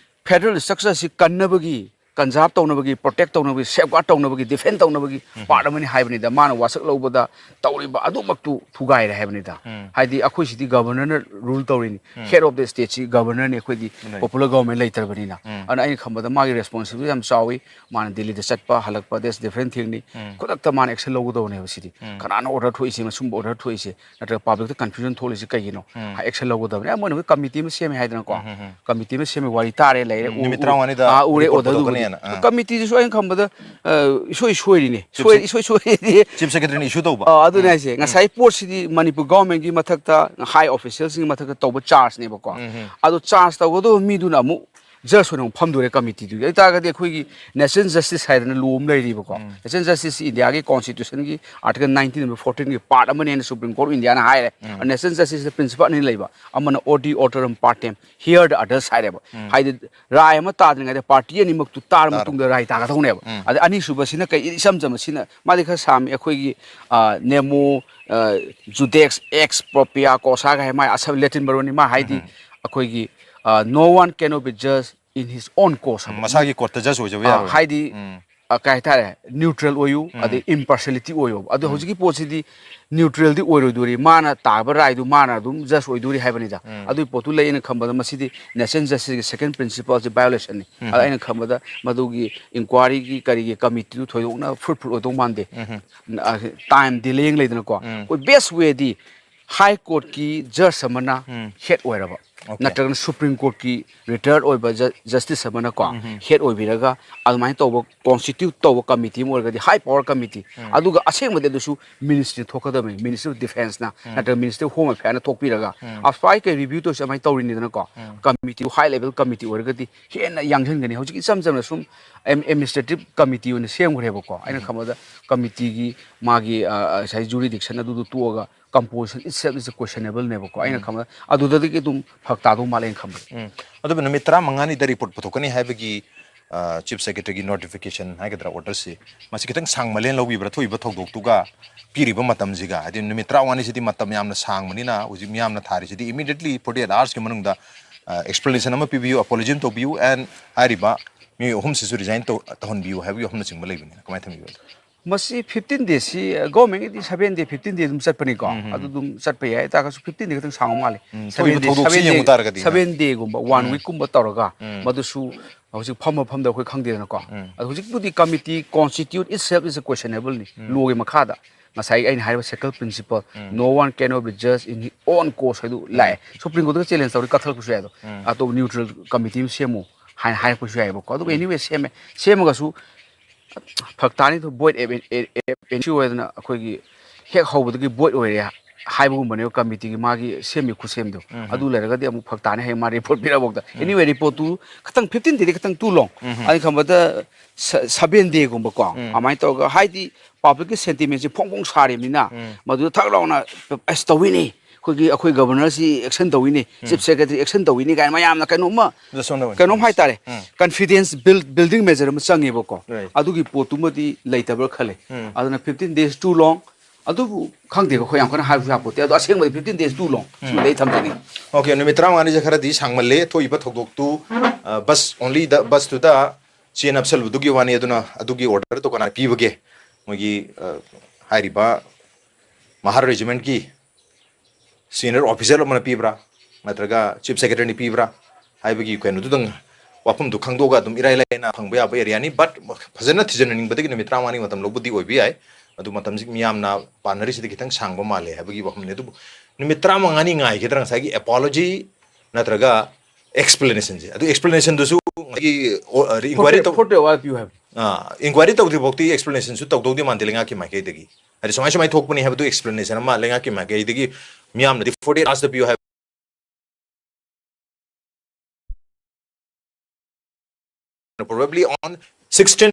federal structureꯁꯤ ꯀꯟꯅꯕꯒꯤ, conserve ꯇꯧꯅꯕꯒꯤ, protect ꯇꯧꯅꯕꯒꯤ, safeguard ꯇꯧꯅꯕꯒꯤ, defend ꯇꯧꯅꯕꯒꯤ ꯎꯝ꯫ Part ꯑꯃꯅꯤ ꯍꯥꯏꯕꯅꯤꯗ꯫ ꯃꯥꯅ ꯋꯥꯁꯛ ꯂꯧꯕꯗ ꯇꯧꯔꯤꯕ ꯑꯗꯨꯃꯛꯇꯨ ꯊꯨꯒꯥꯏꯔꯦ ꯍꯥꯏꯕꯅꯤꯗ꯫ ꯎꯝ꯫ ꯍꯥꯏꯗꯤ ꯑꯩꯈꯣꯏ ꯁꯤꯗꯤ Governorꯅ rule ꯇꯧꯔꯤꯅꯤ꯫ ꯎꯝ꯫ Head of the stateꯁꯤ Governorꯅꯤ, ꯑꯩꯈꯣꯏꯗꯤ Right꯫ Popular government ꯂꯩꯇ꯭ꯔꯕꯅꯤꯅ꯫ ꯎꯝ꯫ ꯑꯗꯨꯅ ꯑꯩꯅ ꯈꯟꯕꯗ ꯃꯥꯒꯤ responsibility ꯌꯥꯝ ꯆꯥꯎꯏ꯫ ꯃꯥꯅ ꯗꯤꯜꯂꯤꯗ ꯆꯠꯄ, ꯍꯜꯂꯛꯄ, that's different thingꯅꯤ꯫ ꯎꯝ꯫ ꯈꯨꯗꯛꯇ ꯃꯥꯅ action ꯂꯧꯒꯗꯧꯕꯅꯦꯕ ꯁꯤꯗꯤ꯫ ꯎꯝ꯫ ꯀꯅꯥꯅ order ꯊꯣꯛꯏꯁꯤ, ꯑꯁꯨꯝꯕ order ꯊꯣꯛꯏꯁꯤ? ꯅꯠꯇ꯭ꯔꯒ publicꯇ confusion ꯊꯣꯛꯂꯤꯁꯤ ꯀꯩꯒꯤꯅꯣ? ꯎꯝ꯫ ꯍꯥꯏ, action ꯂꯧꯒꯗꯕꯅꯤ꯫ ꯑꯃꯅ committee ꯑꯃ ꯁꯦꯝꯃꯦ ꯍꯥꯏꯗꯅꯀꯣ꯫ ꯎꯝ, ꯎꯝ, ꯎꯝ꯫ Committee ꯑꯃ ꯁꯦꯝꯃꯦ, ꯋꯥꯔꯤ ꯇꯥꯔꯦ, ꯂꯩꯔꯦ, ꯎꯝ, ꯎ-, ꯅꯨꯃꯤꯠ ꯎ-, ꯇꯔꯥꯃꯉꯥꯅꯤꯗ ꯑꯥ, ꯎꯔꯦ, report order ꯗꯨꯕꯨꯗꯤ꯫ ꯄꯨꯊꯣꯛꯀꯅꯤꯅ, ꯑꯥ꯫ Committeeꯁꯤꯁꯨ ꯑꯩꯅ ꯈꯟꯕꯗ, ꯑ, ꯏꯁꯣꯏ ꯁꯣꯏꯔꯤꯅꯦ꯫ Chief ꯁꯣꯏ-, Sec-, ꯏꯁꯣꯏ ꯁꯣꯏꯔꯤꯗꯤ꯫ Chief Secretaryꯅ issue ꯇꯧꯕ꯫ ꯑꯥ, ꯑꯗꯨꯅꯦ ꯎꯝ꯫ ꯍꯥꯏꯁꯦ꯫ ꯎꯝ꯫ ꯉꯁꯥꯏ ꯄꯣꯠꯁꯤꯗꯤ ꯃꯅꯤꯄꯨꯔ governmentꯀꯤ ꯃꯊꯛꯇ, high officialꯁꯤꯡꯒꯤ ꯃꯊꯛꯇ ꯇꯧꯕ chargeꯅꯦꯕꯀꯣ꯫ ꯎꯝ, ꯎꯝ꯫ ꯑꯗꯣ charge ꯇꯧꯒꯗꯧꯕ ꯃꯤꯗꯨꯅ ꯑꯃꯨꯛ judge ꯑꯣꯏꯅ ꯑꯃꯨꯛ ꯐꯝꯗꯣꯔꯦ committeeꯗꯨꯒꯤ꯫ ꯑꯗꯨ ꯇꯥꯔꯒꯗꯤ ꯑꯩꯈꯣꯏꯒꯤ national justice ꯍꯥꯏꯗꯅ law ꯑꯃ ꯂꯩꯔꯤꯕꯀꯣ꯫ ꯎꯝ꯫ National justiceꯁꯤ ꯏꯟꯗꯤꯌꯥꯒꯤ constitutionꯒꯤ article nineteen number fourteenꯒꯤ part ꯑꯃꯅꯦꯅ Supreme Court of Indiaꯅ ꯍꯥꯏꯔꯦ꯫ ꯎꯝ꯫ National justiceꯇ principle ꯑꯅꯤ ꯂꯩꯕ, ꯑꯃꯅ odiutorum partem, hear the others ꯍꯥꯏꯔꯦꯕ꯫ ꯎꯝ꯫ ꯍꯥꯏꯗꯤ ꯔꯥꯏ ꯑꯃ ꯇꯥꯗ꯭ꯔꯤꯉꯩꯗ party ꯑꯅꯤꯃꯛꯇꯨ ꯇꯥꯔ ꯇꯥꯔꯣ꯫ ꯃꯇꯨꯡꯗ ꯔꯥꯏ ꯇꯥꯒꯗꯧꯅꯦꯕ꯫ ꯎꯝ꯫ ꯑꯗꯩ ꯑꯅꯤꯁꯨꯕꯁꯤꯅ ꯀꯩ, ꯏꯆꯝ ꯆꯝꯕꯁꯤꯅ, ꯃꯥꯗꯤ ꯈꯔ ꯁꯥꯡꯉꯤ, ꯑꯩꯈꯣꯏꯒꯤ, ꯑ, nemo, ꯑ, judex ex propria causa ꯀꯥꯏ ꯃꯥꯏ ꯑꯁ-, Latin ꯃꯔꯣꯟꯅꯤ꯫ ꯃꯥ ꯍꯥꯏꯗꯤ ꯎꯝ꯫ ꯑꯩꯈꯣꯏꯒꯤ, ꯑ, "No one cannot be judged in his own cause" ꯍꯥꯏꯕ꯫ ꯃꯁꯥꯒꯤ courtꯇ judge ꯑꯣꯏꯖꯕ ꯑ, ꯌꯥꯔꯣꯏ꯫ ꯍꯥꯏꯗꯤ ꯎꯝ꯫ ꯑ, ꯀꯩ ꯍꯥꯏꯇꯥꯔꯦ, ꯅ꯭ꯌꯨꯇ꯭ꯔꯦꯜ ꯑꯣꯏꯌꯨ, ꯑꯗꯩ ꯏꯝꯄꯥꯔꯁꯤꯌꯦꯂꯤꯇꯤ ꯑꯣꯏꯌꯣꯕ꯫ ꯑꯗꯣ ꯍꯧꯖꯤꯛꯀꯤ ꯄꯣꯠꯁꯤꯗꯤ ꯅ꯭ꯌꯨꯇ꯭ꯔꯦꯜꯗꯤ ꯑꯣꯏꯔꯣꯏꯗꯣꯔꯤ, ꯃꯥꯅ ꯇꯥꯕ ꯔꯥꯏꯗꯨ ꯃꯥꯅ ꯑꯗꯨꯝ ꯖꯁ ꯑꯣꯏꯗꯣꯔꯤ ꯍꯥꯏꯕꯅꯤꯗ꯫ ꯑꯗꯨꯒꯤ ꯄꯣꯠꯇꯨ ꯂꯩ ꯑꯩꯅ ꯈꯟꯕꯗ ꯃꯁꯤꯗꯤ ꯅꯦꯆꯔꯦꯜ ꯖꯁꯇꯤꯁꯀꯤ ꯁꯦꯀꯦꯟ ꯄ꯭ꯔꯤꯟꯁꯤꯄꯜꯁꯤ ꯚꯥꯏꯑꯣꯂꯦꯁꯟꯅꯤ꯫ ꯑꯗ ꯑꯩꯅ ꯈꯟꯕꯗ ꯃꯗꯨꯒꯤ ꯏꯟꯀ꯭ꯋꯥꯏꯔꯤꯒꯤ ꯀꯔꯤꯒꯤ ꯀꯃꯤꯇꯤꯗꯨ ꯊꯣꯏꯗꯣꯛꯅ ꯐ꯭ꯔꯨꯠꯐꯨꯜ ꯑꯣꯏꯗꯧ ꯃꯥꯟꯗꯦ꯫ ꯇꯥꯏꯝ ꯗꯤꯂꯦ ꯂꯩꯗꯅꯀꯣ, ꯑꯩꯈꯣꯏ ꯕꯦꯁ ꯋꯦꯗꯤ ꯍꯥꯏ ꯀꯣꯔꯠꯀꯤ ꯖꯁ ꯑꯃꯅ ꯍꯦꯗ ꯑꯣꯏꯔꯕ, ꯑꯣꯀꯦ꯫ ꯅꯠꯇ꯭ꯔꯒꯅ ꯁꯨꯄ꯭ꯔꯤꯝ ꯀꯣꯔꯠꯀꯤ ꯔꯤꯇꯥꯌꯔ ꯑꯣꯏꯕ ꯖ-, ꯖꯁꯇꯤꯁ ꯑꯃꯅꯀꯣ, ꯍꯦꯗ ꯑꯣꯏꯕꯤꯔꯒ ꯑꯗꯨꯃꯥꯏꯅ ꯇꯧꯕ, ꯀꯣꯟꯁꯇꯤꯇ꯭ꯌꯨꯠ ꯇꯧꯕ ꯀꯃꯤꯇꯤ ꯑꯃ ꯑꯣꯏꯔꯒꯗꯤ, ꯍꯥꯏ ꯄꯋꯥꯔ ꯀꯃꯤꯇꯤ, ꯑꯗꯨꯒ ꯑꯁꯦꯡꯕꯗꯤ ꯑꯗꯨꯁꯨ ꯃꯤꯅꯤꯁꯇ꯭ꯔꯤ ꯊꯣꯛꯀꯗꯕꯅꯤ, ꯃꯤꯅꯤꯁꯇ꯭ꯔꯤ ꯑꯣꯐ ꯗꯤꯐꯦꯟꯁꯅ ꯅꯠꯇ꯭ꯔꯒ ꯃꯤꯅꯤꯁꯇ꯭ꯔꯤ ꯑꯣꯐ ꯍꯣꯝ ꯑꯦꯐꯤꯌꯔꯅ ꯊꯣꯛꯄꯤꯔꯒ, ꯑꯐꯥꯏ ꯀꯩ ꯔꯤꯚ꯭ꯌꯨ ꯇꯧꯔꯤꯁꯦ ꯑꯗꯨꯃꯥꯏꯅ ꯇꯧꯔꯤꯅꯤꯗꯅꯀꯣ, ꯀꯃꯤꯇꯤ, ꯍꯥꯏ ꯂꯦꯚꯦꯜ ꯀꯃꯤꯇꯤ ꯑꯣꯏꯔꯒꯗꯤ ꯍꯦꯟꯅ ꯌꯥꯡꯁꯤꯟꯒꯅꯤ꯫ ꯍꯧꯖꯤꯛ ꯏꯆꯝ ꯆꯝꯅ ꯁꯨꯝ ꯑꯦꯝ-, ꯑꯦꯗꯃꯤꯅꯤꯁꯇ꯭ꯔꯦꯇꯤꯞ ꯀꯃꯤꯇꯤ ꯑꯣꯏꯅ ꯁꯦꯝꯈ꯭ꯔꯦꯕꯀꯣ꯫ ꯑꯩꯅ ꯈꯟꯕꯗ ꯀꯃꯤꯇꯤꯒꯤ ꯃꯥꯒꯤ, ꯑ, ꯑ, ꯉꯁꯥꯏ ꯖꯨꯔꯤꯗꯤꯛꯁꯟ ꯑꯗꯨꯗꯨ ꯇꯣꯛꯑꯒ composition itself is questionable ꯅꯦꯕꯀꯣ꯫ ꯑꯩꯅ ꯈꯟꯕꯗ ꯑꯗꯨꯗꯒꯤ ꯑꯗꯨꯝ ꯐꯔꯛ ꯇꯥꯗꯧ ꯃꯥꯜꯂꯦ ꯑꯩꯅ ꯈꯟꯕꯗ꯫ ꯎꯝ꯫ ꯑꯗꯨꯕꯨ ꯅꯨꯃꯤꯠ ꯇꯔꯥꯃꯉꯥꯅꯤꯗ ꯔꯤꯄꯣꯔꯠ ꯄꯨꯊꯣꯛꯀꯅꯤ ꯍꯥꯏꯕꯒꯤ, ꯑ, ꯆꯤꯐ ꯁꯦꯀ꯭ꯔꯦꯇꯔꯤꯒꯤ ꯅꯣꯇꯤꯐꯤꯀꯦꯁꯟ ꯍꯥꯏꯒꯗ꯭ꯔꯥ, ꯑꯣꯔꯗꯔꯁꯤ, ꯃꯁꯤ ꯈꯤꯇꯪ ꯁꯥꯡꯃꯜꯂꯦꯅ ꯂꯧꯕꯤꯕ꯭ꯔꯥ? ꯊꯣꯛꯏꯕ ꯊꯧꯗꯣꯛꯇꯨꯒ ꯄꯤꯔꯤꯕ ꯃꯇꯝꯁꯤꯒ, ꯍꯥꯏꯗꯤ ꯅꯨꯃꯤꯠ ꯇꯔꯥꯃꯉꯥꯅꯤꯁꯤꯗꯤ ꯃꯇꯝ ꯌꯥꯝꯅ ꯁꯥꯡꯕꯅꯤꯅ, ꯍꯧꯖꯤꯛ ꯃꯤꯌꯥꯝꯅ ꯊꯥꯔꯤꯁꯤꯗꯤ immediately forty eight hours ꯀꯤ ꯃꯅꯨꯡꯗ, ꯑ, explanation ꯑꯃ ꯄꯤꯕꯤꯌꯨ, apology ꯑꯃ ꯇꯧꯕꯤꯌꯨ, and ꯍꯥꯏꯔꯤꯕ ꯃꯤꯑꯣꯏ ꯑꯍꯨꯝꯁꯤꯁꯨ resign ꯇꯧ-, ꯇꯧꯍꯟꯕꯤꯌꯨ ꯍꯥꯏꯕꯒꯤ ꯋꯥꯐꯝꯅꯆꯤꯡꯕ ꯂꯩꯕꯅꯤꯅ ꯀꯃꯥꯏꯅ ꯊꯝꯕꯤꯕꯒꯦ? ꯃꯁꯤ fifteen days ꯁꯤ, ꯑ, government ꯀꯤꯗꯤ seven day, fifteen day ꯑꯗꯨꯝ ꯆꯠꯄꯅꯤꯀꯣ꯫ ꯎꯝ, ꯎꯝ, ꯑꯗꯨ ꯎꯝ꯫ ꯑꯗꯨꯝ ꯆꯠꯄ ꯌꯥꯏ꯫ ꯍꯥꯏ ꯇꯥꯔꯒꯁꯨ fifteen day ꯈꯛꯇꯪ ꯁꯥꯡꯕ ꯃꯥꯜꯂꯦ꯫ ꯎꯝ, seven ꯊꯣꯛꯏꯕ day, ꯊꯧꯗꯣꯛꯁꯤ seven day, ꯌꯦꯡꯕ ꯇꯥꯔꯒꯗꯤ, ꯅ? Seven day ꯒꯨꯝꯕ, one ꯎꯝ꯫ Week ꯀꯨꯝꯕ ꯇꯧꯔꯒ, ꯎꯝ꯫ ꯃꯗꯨꯁꯨ ꯍꯧꯖꯤꯛ ꯐꯝꯕ ꯐꯝꯗꯕ ꯑꯩꯈꯣꯏ ꯈꯪꯗꯦꯗꯅꯀꯣ꯫ ꯎꯝ꯫ ꯑꯗꯣ ꯍꯧꯖꯤꯛꯄꯨꯗꯤ committee constitute itself is a questionable ꯅꯤ꯫ ꯎꯝ꯫ Law ꯒꯤ ꯃꯈꯥꯗ ꯉꯁꯥꯏ ꯑꯩꯅ ꯍꯥꯏꯔꯤꯕ second principle, um. No one cannot be judged in his own cause ꯍꯥꯏꯗꯨ ꯂꯥꯛꯑꯦ꯫ ꯎꯝ꯫ Supreme Court ꯇꯒ challenge ꯇꯧꯔꯗꯤ ꯀꯛꯊꯠꯂꯛꯄꯁꯨ ꯌꯥꯏ ꯑꯗꯣ꯫ ꯎꯝ꯫ ꯑꯇꯣꯞꯄ neutral committee ꯑꯃ ꯁꯦꯝꯃꯨ ꯍꯥꯏꯅ ꯍꯥꯏꯔꯛꯄꯁꯨ ꯌꯥꯏꯑꯕꯀꯣ꯫ ꯑꯗꯨꯕꯨ ꯎꯝ꯫ Anyway ꯁꯦꯝꯃꯦ꯫ ꯁꯦꯝꯃꯒꯁꯨ ꯐꯔꯛ ꯇꯥꯅꯤ, void ab-, ab-, ab-, issue ꯑꯣꯏꯗꯅ ꯑꯩꯈꯣꯏꯒꯤ ꯍꯦꯛ ꯍꯧꯕꯗꯒꯤ void ꯑꯣꯏꯔꯦ ꯍꯥꯏꯕꯒꯨꯝꯕꯅꯦꯕ committee ꯒꯤ ꯃꯥꯒꯤ ꯁꯦꯝꯃꯤ ꯈꯨꯠꯁꯦꯝꯗꯣ꯫ ꯎꯝ꯫ ꯑꯗꯨ ꯂꯩꯔꯒꯗꯤ ꯑꯃꯨꯛ ꯐꯔꯛ ꯇꯥꯅꯤ ꯍꯌꯦꯡ ꯃꯥ report ꯄꯤꯔꯛꯑꯐꯥꯎꯗ꯫ ꯎꯝ꯫ Anyway, report ꯇꯨ ꯈꯇꯪ fifteen day ꯗꯤ ꯈꯇꯪ too long꯫ ꯎꯝ꯫ ꯑꯩꯅ ꯈꯟꯕꯗ ꯁ-, seven day ꯒꯨꯝꯕꯀꯣ, ꯎꯝ꯫ ꯑꯗꯨꯃꯥꯏꯅ ꯇꯧꯔꯒ, ꯍꯥꯏꯗꯤ public ꯀꯤ sentiment ꯁꯤ ꯐꯣꯡ ꯐꯣꯡ ꯁꯥꯔꯤꯕꯅꯤꯅ, ꯎꯝ꯫ ꯃꯗꯨꯗ ꯊꯛ ꯂꯥꯎꯅ ꯑꯁ ꯇꯧꯋꯤꯅꯦ, ꯑꯩꯈꯣꯏꯒꯤ, ꯑꯩꯈꯣꯏ governor ꯁꯤ action ꯇꯧꯋꯤꯅꯦ, ꯎꯝ꯫ Chief Secretary action ꯇꯧꯋꯤꯅꯦ ꯀꯥꯏꯅ ꯃꯌꯥꯝꯅ ꯀꯩꯅꯣꯝꯃ, just on the way꯫ ꯀꯩꯅꯣꯝ ꯍꯥꯏꯇꯥꯔꯦ, ꯎꯝ꯫ Confidence build-, building measure ꯑꯃ ꯆꯪꯉꯦꯕꯀꯣ꯫ Right꯫ ꯑꯗꯨꯒꯤ ꯄꯣꯠꯇꯨꯃꯗꯤ ꯂꯩꯇꯕ꯭ꯔꯥ ꯈꯜꯂꯦ꯫ ꯎꯝ꯫ ꯑꯗꯨꯅ fifteen days too long꯫ ꯑꯗꯨꯕꯨ ꯈꯪꯗꯦꯀꯣ, ꯑꯩꯈꯣꯏ ꯌꯥꯝ ꯀꯟꯅ ꯍꯥꯏꯕꯁꯨ ꯌꯥꯄꯣꯠꯇꯦ꯫ ꯑꯗꯣ ꯑꯁꯦꯡꯕꯗꯤ fifteen days too long꯫ ꯎꯝ꯫ ꯁꯤꯃꯗꯤ ꯑꯩ ꯊꯝꯖꯅꯤꯡꯉꯤ꯫ Okay, ꯅꯨꯃꯤꯠ ꯇꯔꯥꯃꯉꯥꯅꯤꯁꯦ ꯈꯔꯗꯤ ꯁꯥꯡꯃꯜꯂꯦ꯫ ꯊꯣꯛꯏꯕ ꯊꯧꯗꯣꯛꯇꯨ, ꯑ, bus only the, bus ꯇꯨꯗ ꯆꯦ ꯅꯞꯁꯜꯂꯨꯕꯗꯨꯒꯤ ꯋꯥꯅꯤ꯫ ꯑꯗꯨꯅ ꯑꯗꯨꯒꯤ order ꯗꯣ ꯀꯅꯥꯅ ꯄꯤꯕꯒꯦ? ꯃꯣꯏꯒꯤ, ꯑ, ꯍꯥꯏꯔꯤꯕ ꯃꯍꯥꯔ regiment ꯀꯤ senior officer ꯑꯃꯅ ꯄꯤꯕ꯭ꯔꯥ, ꯅꯠꯇ꯭ꯔꯒ chief secretary ꯅ ꯄꯤꯕ꯭ꯔꯥ ꯍꯥꯏꯕꯒꯤ ꯀꯩꯅꯣꯗꯨꯗꯪ, ꯋꯥꯐꯝꯗꯨ ꯈꯪꯗꯣꯛꯑꯒ ꯑꯗꯨꯝ ꯏꯔꯥꯏ ꯂꯥꯏꯅ ꯐꯪꯕ ꯌꯥꯕ area ꯅꯤ꯫ But ꯐꯖꯅ ꯊꯤꯖꯤꯟꯅꯅꯤꯡꯕꯗꯒꯤ ꯅꯨꯃꯤꯠ ꯇꯔꯥꯃꯉꯥꯅꯤ ꯃꯇꯝ ꯂꯧꯕꯗꯤ ꯑꯣꯏꯕ ꯌꯥꯏ꯫ ꯑꯗꯨ ꯃꯇꯝꯁꯤ ꯃꯤꯌꯥꯝꯅ ꯄꯥꯅꯔꯤꯁꯤꯗꯤ ꯈꯤꯇꯪ ꯁꯥꯡꯕ ꯃꯥꯜꯂꯦ ꯍꯥꯏꯕꯒꯤ ꯋꯥꯐꯝꯅꯤ꯫ ꯑꯗꯨꯕꯨ ꯅꯨꯃꯤꯠ ꯇꯔꯥꯃꯉꯥꯅꯤ ꯉꯥꯏꯒꯗ꯭ꯔꯥ ꯉꯁꯥꯏꯒꯤ apology ꯅꯠꯇ꯭ꯔꯒ explanation ꯁꯦ? ꯑꯗꯨ explanation ꯗꯨꯁꯨ ꯉꯁꯥꯏꯒꯤ, ꯑꯣ, ꯑ, inquiry ꯇꯧ-, forty hour ꯄꯤꯌꯨ ꯍꯥꯏꯕ꯫ ꯑꯥ, inquiry ꯇꯧꯗ꯭ꯔꯤꯐꯥꯎꯗꯤ explanation ꯁꯨ ꯇꯧꯗꯧꯗꯤ ꯃꯥꯟꯗꯦ ꯂꯩꯉꯥꯛꯀꯤ ꯃꯥꯏꯀꯩꯗꯒꯤ꯫ ꯍꯥꯏꯗꯤ ꯁꯨꯃꯥꯏ ꯁꯨꯃꯥꯏ ꯊꯣꯛꯄꯅꯤ ꯍꯥꯏꯕꯗꯨ explanation ꯑꯃ ꯂꯩꯉꯥꯛꯀꯤ ꯃꯥꯏꯀꯩꯗꯒꯤ ꯃꯤꯌꯥꯝꯅꯗꯤ forty eight hours ꯗ ꯄꯤꯌꯨ ꯍꯥꯏꯕ꯫ Probably on sixteen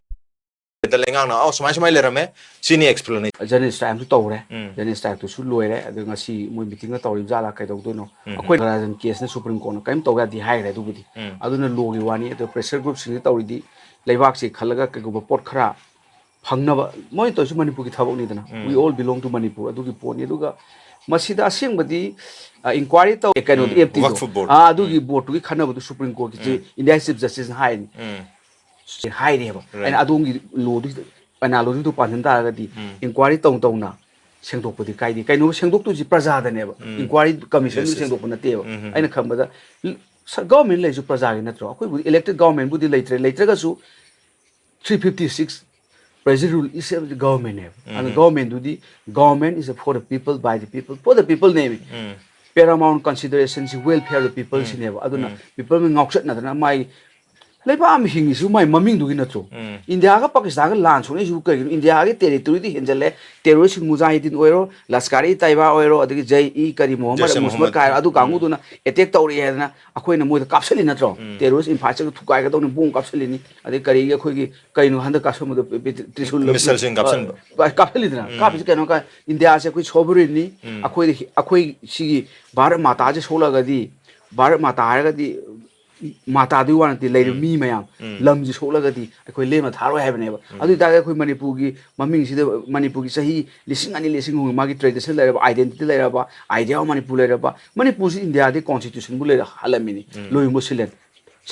ꯗ ꯂꯩꯉꯥꯛꯅ, "ꯑꯧ, ꯁꯨꯃꯥꯏ ꯁꯨꯃꯥꯏ ꯂꯩꯔꯝꯃꯦ, ꯁꯤꯅꯤ explanation"꯫ General strike ꯁꯨ ꯇꯧꯔꯦ꯫ ꯎꯝ꯫ General strike ꯇꯨꯁꯨ ꯂꯣꯏꯔꯦ꯫ ꯑꯗꯨ ꯉꯁꯤ ꯃꯣꯏ meeting ꯒ ꯇꯧꯔꯤꯕ ꯖꯥꯠꯂꯥ, ꯀꯩꯗꯧꯗꯣꯏꯅꯣ? ꯎꯝ꯫ ꯑꯩꯈꯣꯏ ꯅꯥꯒꯥꯂꯦꯟ case ꯅ Supreme Court ꯅ ꯀꯔꯤꯝ ꯇꯧ ꯌꯥꯗꯦ ꯍꯥꯏꯈ꯭ꯔꯦ꯫ ꯑꯗꯨꯕꯨꯗꯤ ꯎꯝ꯫ ꯑꯗꯨꯅ law ꯒꯤ ꯋꯥꯅꯤ꯫ ꯑꯗꯣ pressure group ꯁꯤꯡꯁꯤ ꯇꯧꯔꯤꯗꯤ ꯂꯩꯕꯥꯛꯁꯤ ꯈꯜꯂꯒ ꯀꯩꯒꯨꯝꯕ ꯄꯣꯠ ꯈꯔ ꯐꯪꯅꯕ꯫ ꯃꯣꯏꯅ ꯇꯧꯔꯤꯁꯤ ꯃꯅꯤꯄꯨꯔꯒꯤ ꯊꯕꯛꯅꯤꯗꯅ꯫ ꯎꯝ꯫ We all belong to Manipur꯫ ꯑꯗꯨꯒꯤ ꯄꯣꯠꯅꯤ꯫ ꯑꯗꯨꯒ ꯃꯁꯤꯗ ꯑꯁꯦꯡꯕꯗꯤ, ꯑ, inquiry ꯇꯧ-, ꯑꯦ, ꯀꯩꯅꯣꯗꯣ, ꯎꯝ, ꯑꯦꯞ ꯇꯤꯗꯣ꯫ ꯋꯛꯐ ꯕꯣꯔꯗ꯫ ꯑꯥ, ꯑꯗꯨꯒꯤ ꯎꯝ꯫ ꯕꯣꯔꯗꯇꯨꯒꯤ ꯈꯟꯅꯕꯗꯨ Supreme Court ꯀꯤ ꯎꯝ꯫ India ꯒꯤ Chief Justice ꯅ ꯍꯥꯏꯅꯤ꯫ ꯎꯝ꯫ ꯁꯤ ꯍꯥꯏꯔꯦꯕ꯫ Right꯫ ꯑꯩꯅ ꯑꯗꯣꯝꯒꯤ law ꯗꯨ, analogy ꯗꯨ ꯄꯥꯟꯁꯤꯟ ꯇꯥꯔꯒꯗꯤ, ꯎꯝ꯫ Inquiry ꯇꯧ ꯇꯧꯅ ꯁꯦꯡꯗꯣꯛꯄꯗꯤ ꯀꯥꯏꯗꯦ꯫ ꯀꯩꯅꯣ ꯁꯦꯡꯗꯣꯛꯇꯣꯏꯁꯤ ꯄ꯭ꯔꯖꯥꯗꯅꯦꯕ꯫ ꯎꯝ꯫ Inquiry commission ꯗꯨ, yes, yes, ꯁꯦꯡꯗꯣꯛꯄ ꯅꯠꯇꯦꯕ꯫ ꯎꯝ, ꯎꯝ, ꯑꯩꯅ ꯎꯝ꯫ ꯈꯟꯕꯗ, ꯁ-, government ꯂꯩꯔꯁꯨ ꯄ꯭ꯔꯖꯥꯒꯤ ꯅꯠꯇ꯭ꯔꯣ? ꯑꯩꯈꯣꯏꯕꯨꯗꯤ elected government ꯕꯨꯗꯤ ꯂꯩꯇ꯭ꯔꯦ, ꯂꯩꯇ꯭ꯔꯒꯁꯨ three fifty six President rule is a government ꯅꯦꯕ꯫ ꯑꯗꯨ ꯎꯝ꯫ Government ꯗꯨꯗꯤ, government is a for the people, by the people, for the people ꯅꯦꯃꯤ꯫ Um. Paramount consideration ꯁꯤ welfare of the people ꯎꯝ꯫ ꯁꯤꯅꯦꯕ꯫ ꯑꯗꯨꯅ ꯎꯝ꯫ People ꯉꯥꯎꯆꯠꯅꯗꯅ ꯃꯥꯏ ꯂꯩꯕꯥꯛ ꯑꯃ ꯍꯤꯡꯉꯤꯁꯤꯕꯨ ꯃꯥꯏ ꯃꯃꯤꯡꯗꯨꯒꯤ ꯅꯠꯇ꯭ꯔꯣ? ꯎꯝ꯫ India ꯒ Pakistan ꯒ ꯂꯥꯟ ꯁꯣꯛꯅꯩꯁꯤꯕꯨ ꯀꯩꯒꯤꯅꯣ? India ꯒꯤ territory ꯗꯤ ꯍꯦꯟꯖꯜꯂꯦ, terrorist ꯁꯤꯡ ꯃꯨꯖꯥꯍꯤꯗꯤꯟ ꯑꯣꯏꯔꯣ, ꯂꯁꯀꯥꯔ ꯏ ꯇꯩꯕꯥ ꯑꯣꯏꯔꯣ, ꯑꯗꯒꯤ ꯖꯩ ꯏ ꯀꯔꯤ ꯃꯣꯍꯝꯃꯗ ꯖꯩꯁ ꯑꯦ ꯃꯨꯁꯃꯠ ꯃꯣꯍꯝꯃꯗ꯫ ꯀꯥꯏꯔꯣ, ꯑꯗꯨ ꯎꯝ꯫ ꯀꯥꯡꯕꯨꯗꯨꯅ attack ꯇꯧꯔꯛꯑꯦ ꯍꯥꯏꯗꯅ ꯑꯩꯈꯣꯏꯅ ꯃꯣꯏꯗ ꯀꯥꯞꯁꯤꯜꯂꯤ ꯅꯠꯇ꯭ꯔꯣ? ꯎꯝ꯫ Terrorist ꯏꯝꯐꯥꯜ ꯆꯠꯂ ꯊꯨꯒꯥꯏꯒꯗꯧꯅꯤ, bomb ꯀꯥꯞꯁꯤꯜꯂꯤꯅꯤ, ꯑꯗꯩ ꯀꯔꯤꯒꯤ ꯑꯩꯈꯣꯏꯒꯤ ꯀꯩꯅꯣ ꯍꯟꯗꯛ ꯀꯥꯞꯁꯟꯕꯗꯣ ꯄꯤ-, ꯄꯤ-, ꯇ꯭ꯔꯤꯁꯨꯜ ꯃꯤꯁꯜꯁꯤꯡ ꯀꯥꯞꯁꯟꯕ꯫ ꯑ, ꯀꯥꯞꯁꯤꯜꯂꯤꯗꯅ꯫ ꯎꯝ꯫ ꯀꯥꯞꯄꯤꯁꯤ ꯀꯩꯅꯣ ꯀꯥꯏ, India ꯁꯦ ꯑꯩꯈꯣꯏ sovereign ꯅꯤ, ꯎꯝ꯫ ꯑꯩꯈꯣꯏꯗ ꯍꯤ-, ꯑꯩꯈꯣꯏ ꯁꯤꯒꯤ ꯚꯥꯔꯠ ꯃꯥꯇꯥꯁꯦ ꯁꯣꯛꯂꯒꯗꯤ, ꯚꯥꯔꯠ ꯃꯥꯇꯥ ꯍꯥꯏꯔꯒꯗꯤ ꯃꯥꯇꯥꯗꯨꯒꯤ ꯋꯥ ꯅꯠꯇꯦ, ꯂꯩꯔꯤꯕ ꯎꯝ꯫ ꯃꯤ ꯃꯌꯥꯝ, ꯎꯝ꯫ ꯂꯝꯁꯤ ꯁꯣꯛꯂꯒꯗꯤ ꯑꯩꯈꯣꯏ ꯂꯦꯝꯅ ꯊꯥꯔꯣꯏ ꯍꯥꯏꯕꯅꯦꯕ꯫ ꯎꯝ꯫ ꯑꯗꯨ ꯑꯣꯏ ꯇꯥꯔꯒꯗꯤ ꯑꯩꯈꯣꯏ ꯃꯅꯤꯄꯨꯔꯒꯤ ꯃꯃꯤꯡꯁꯤꯗ, ꯃꯅꯤꯄꯨꯔꯒꯤ ꯆꯍꯤ ꯂꯤꯁꯤꯡ ꯑꯅꯤ, ꯂꯤꯁꯤꯡ ꯑꯍꯨꯝ ꯃꯥꯒꯤ tradition ꯂꯩꯔꯕ, identity ꯂꯩꯔꯕ, idea of ꯃꯅꯤꯄꯨꯔ ꯂꯩꯔꯕ, ꯃꯅꯤꯄꯨꯔꯁꯤ India ꯗꯤ constitution ꯕꯨ ꯂꯩꯔ ꯍꯜꯂꯝꯃꯤꯅꯤ, ꯎꯝ꯫ ꯂꯣꯏ ꯃꯨꯁꯤꯜꯂꯦ꯫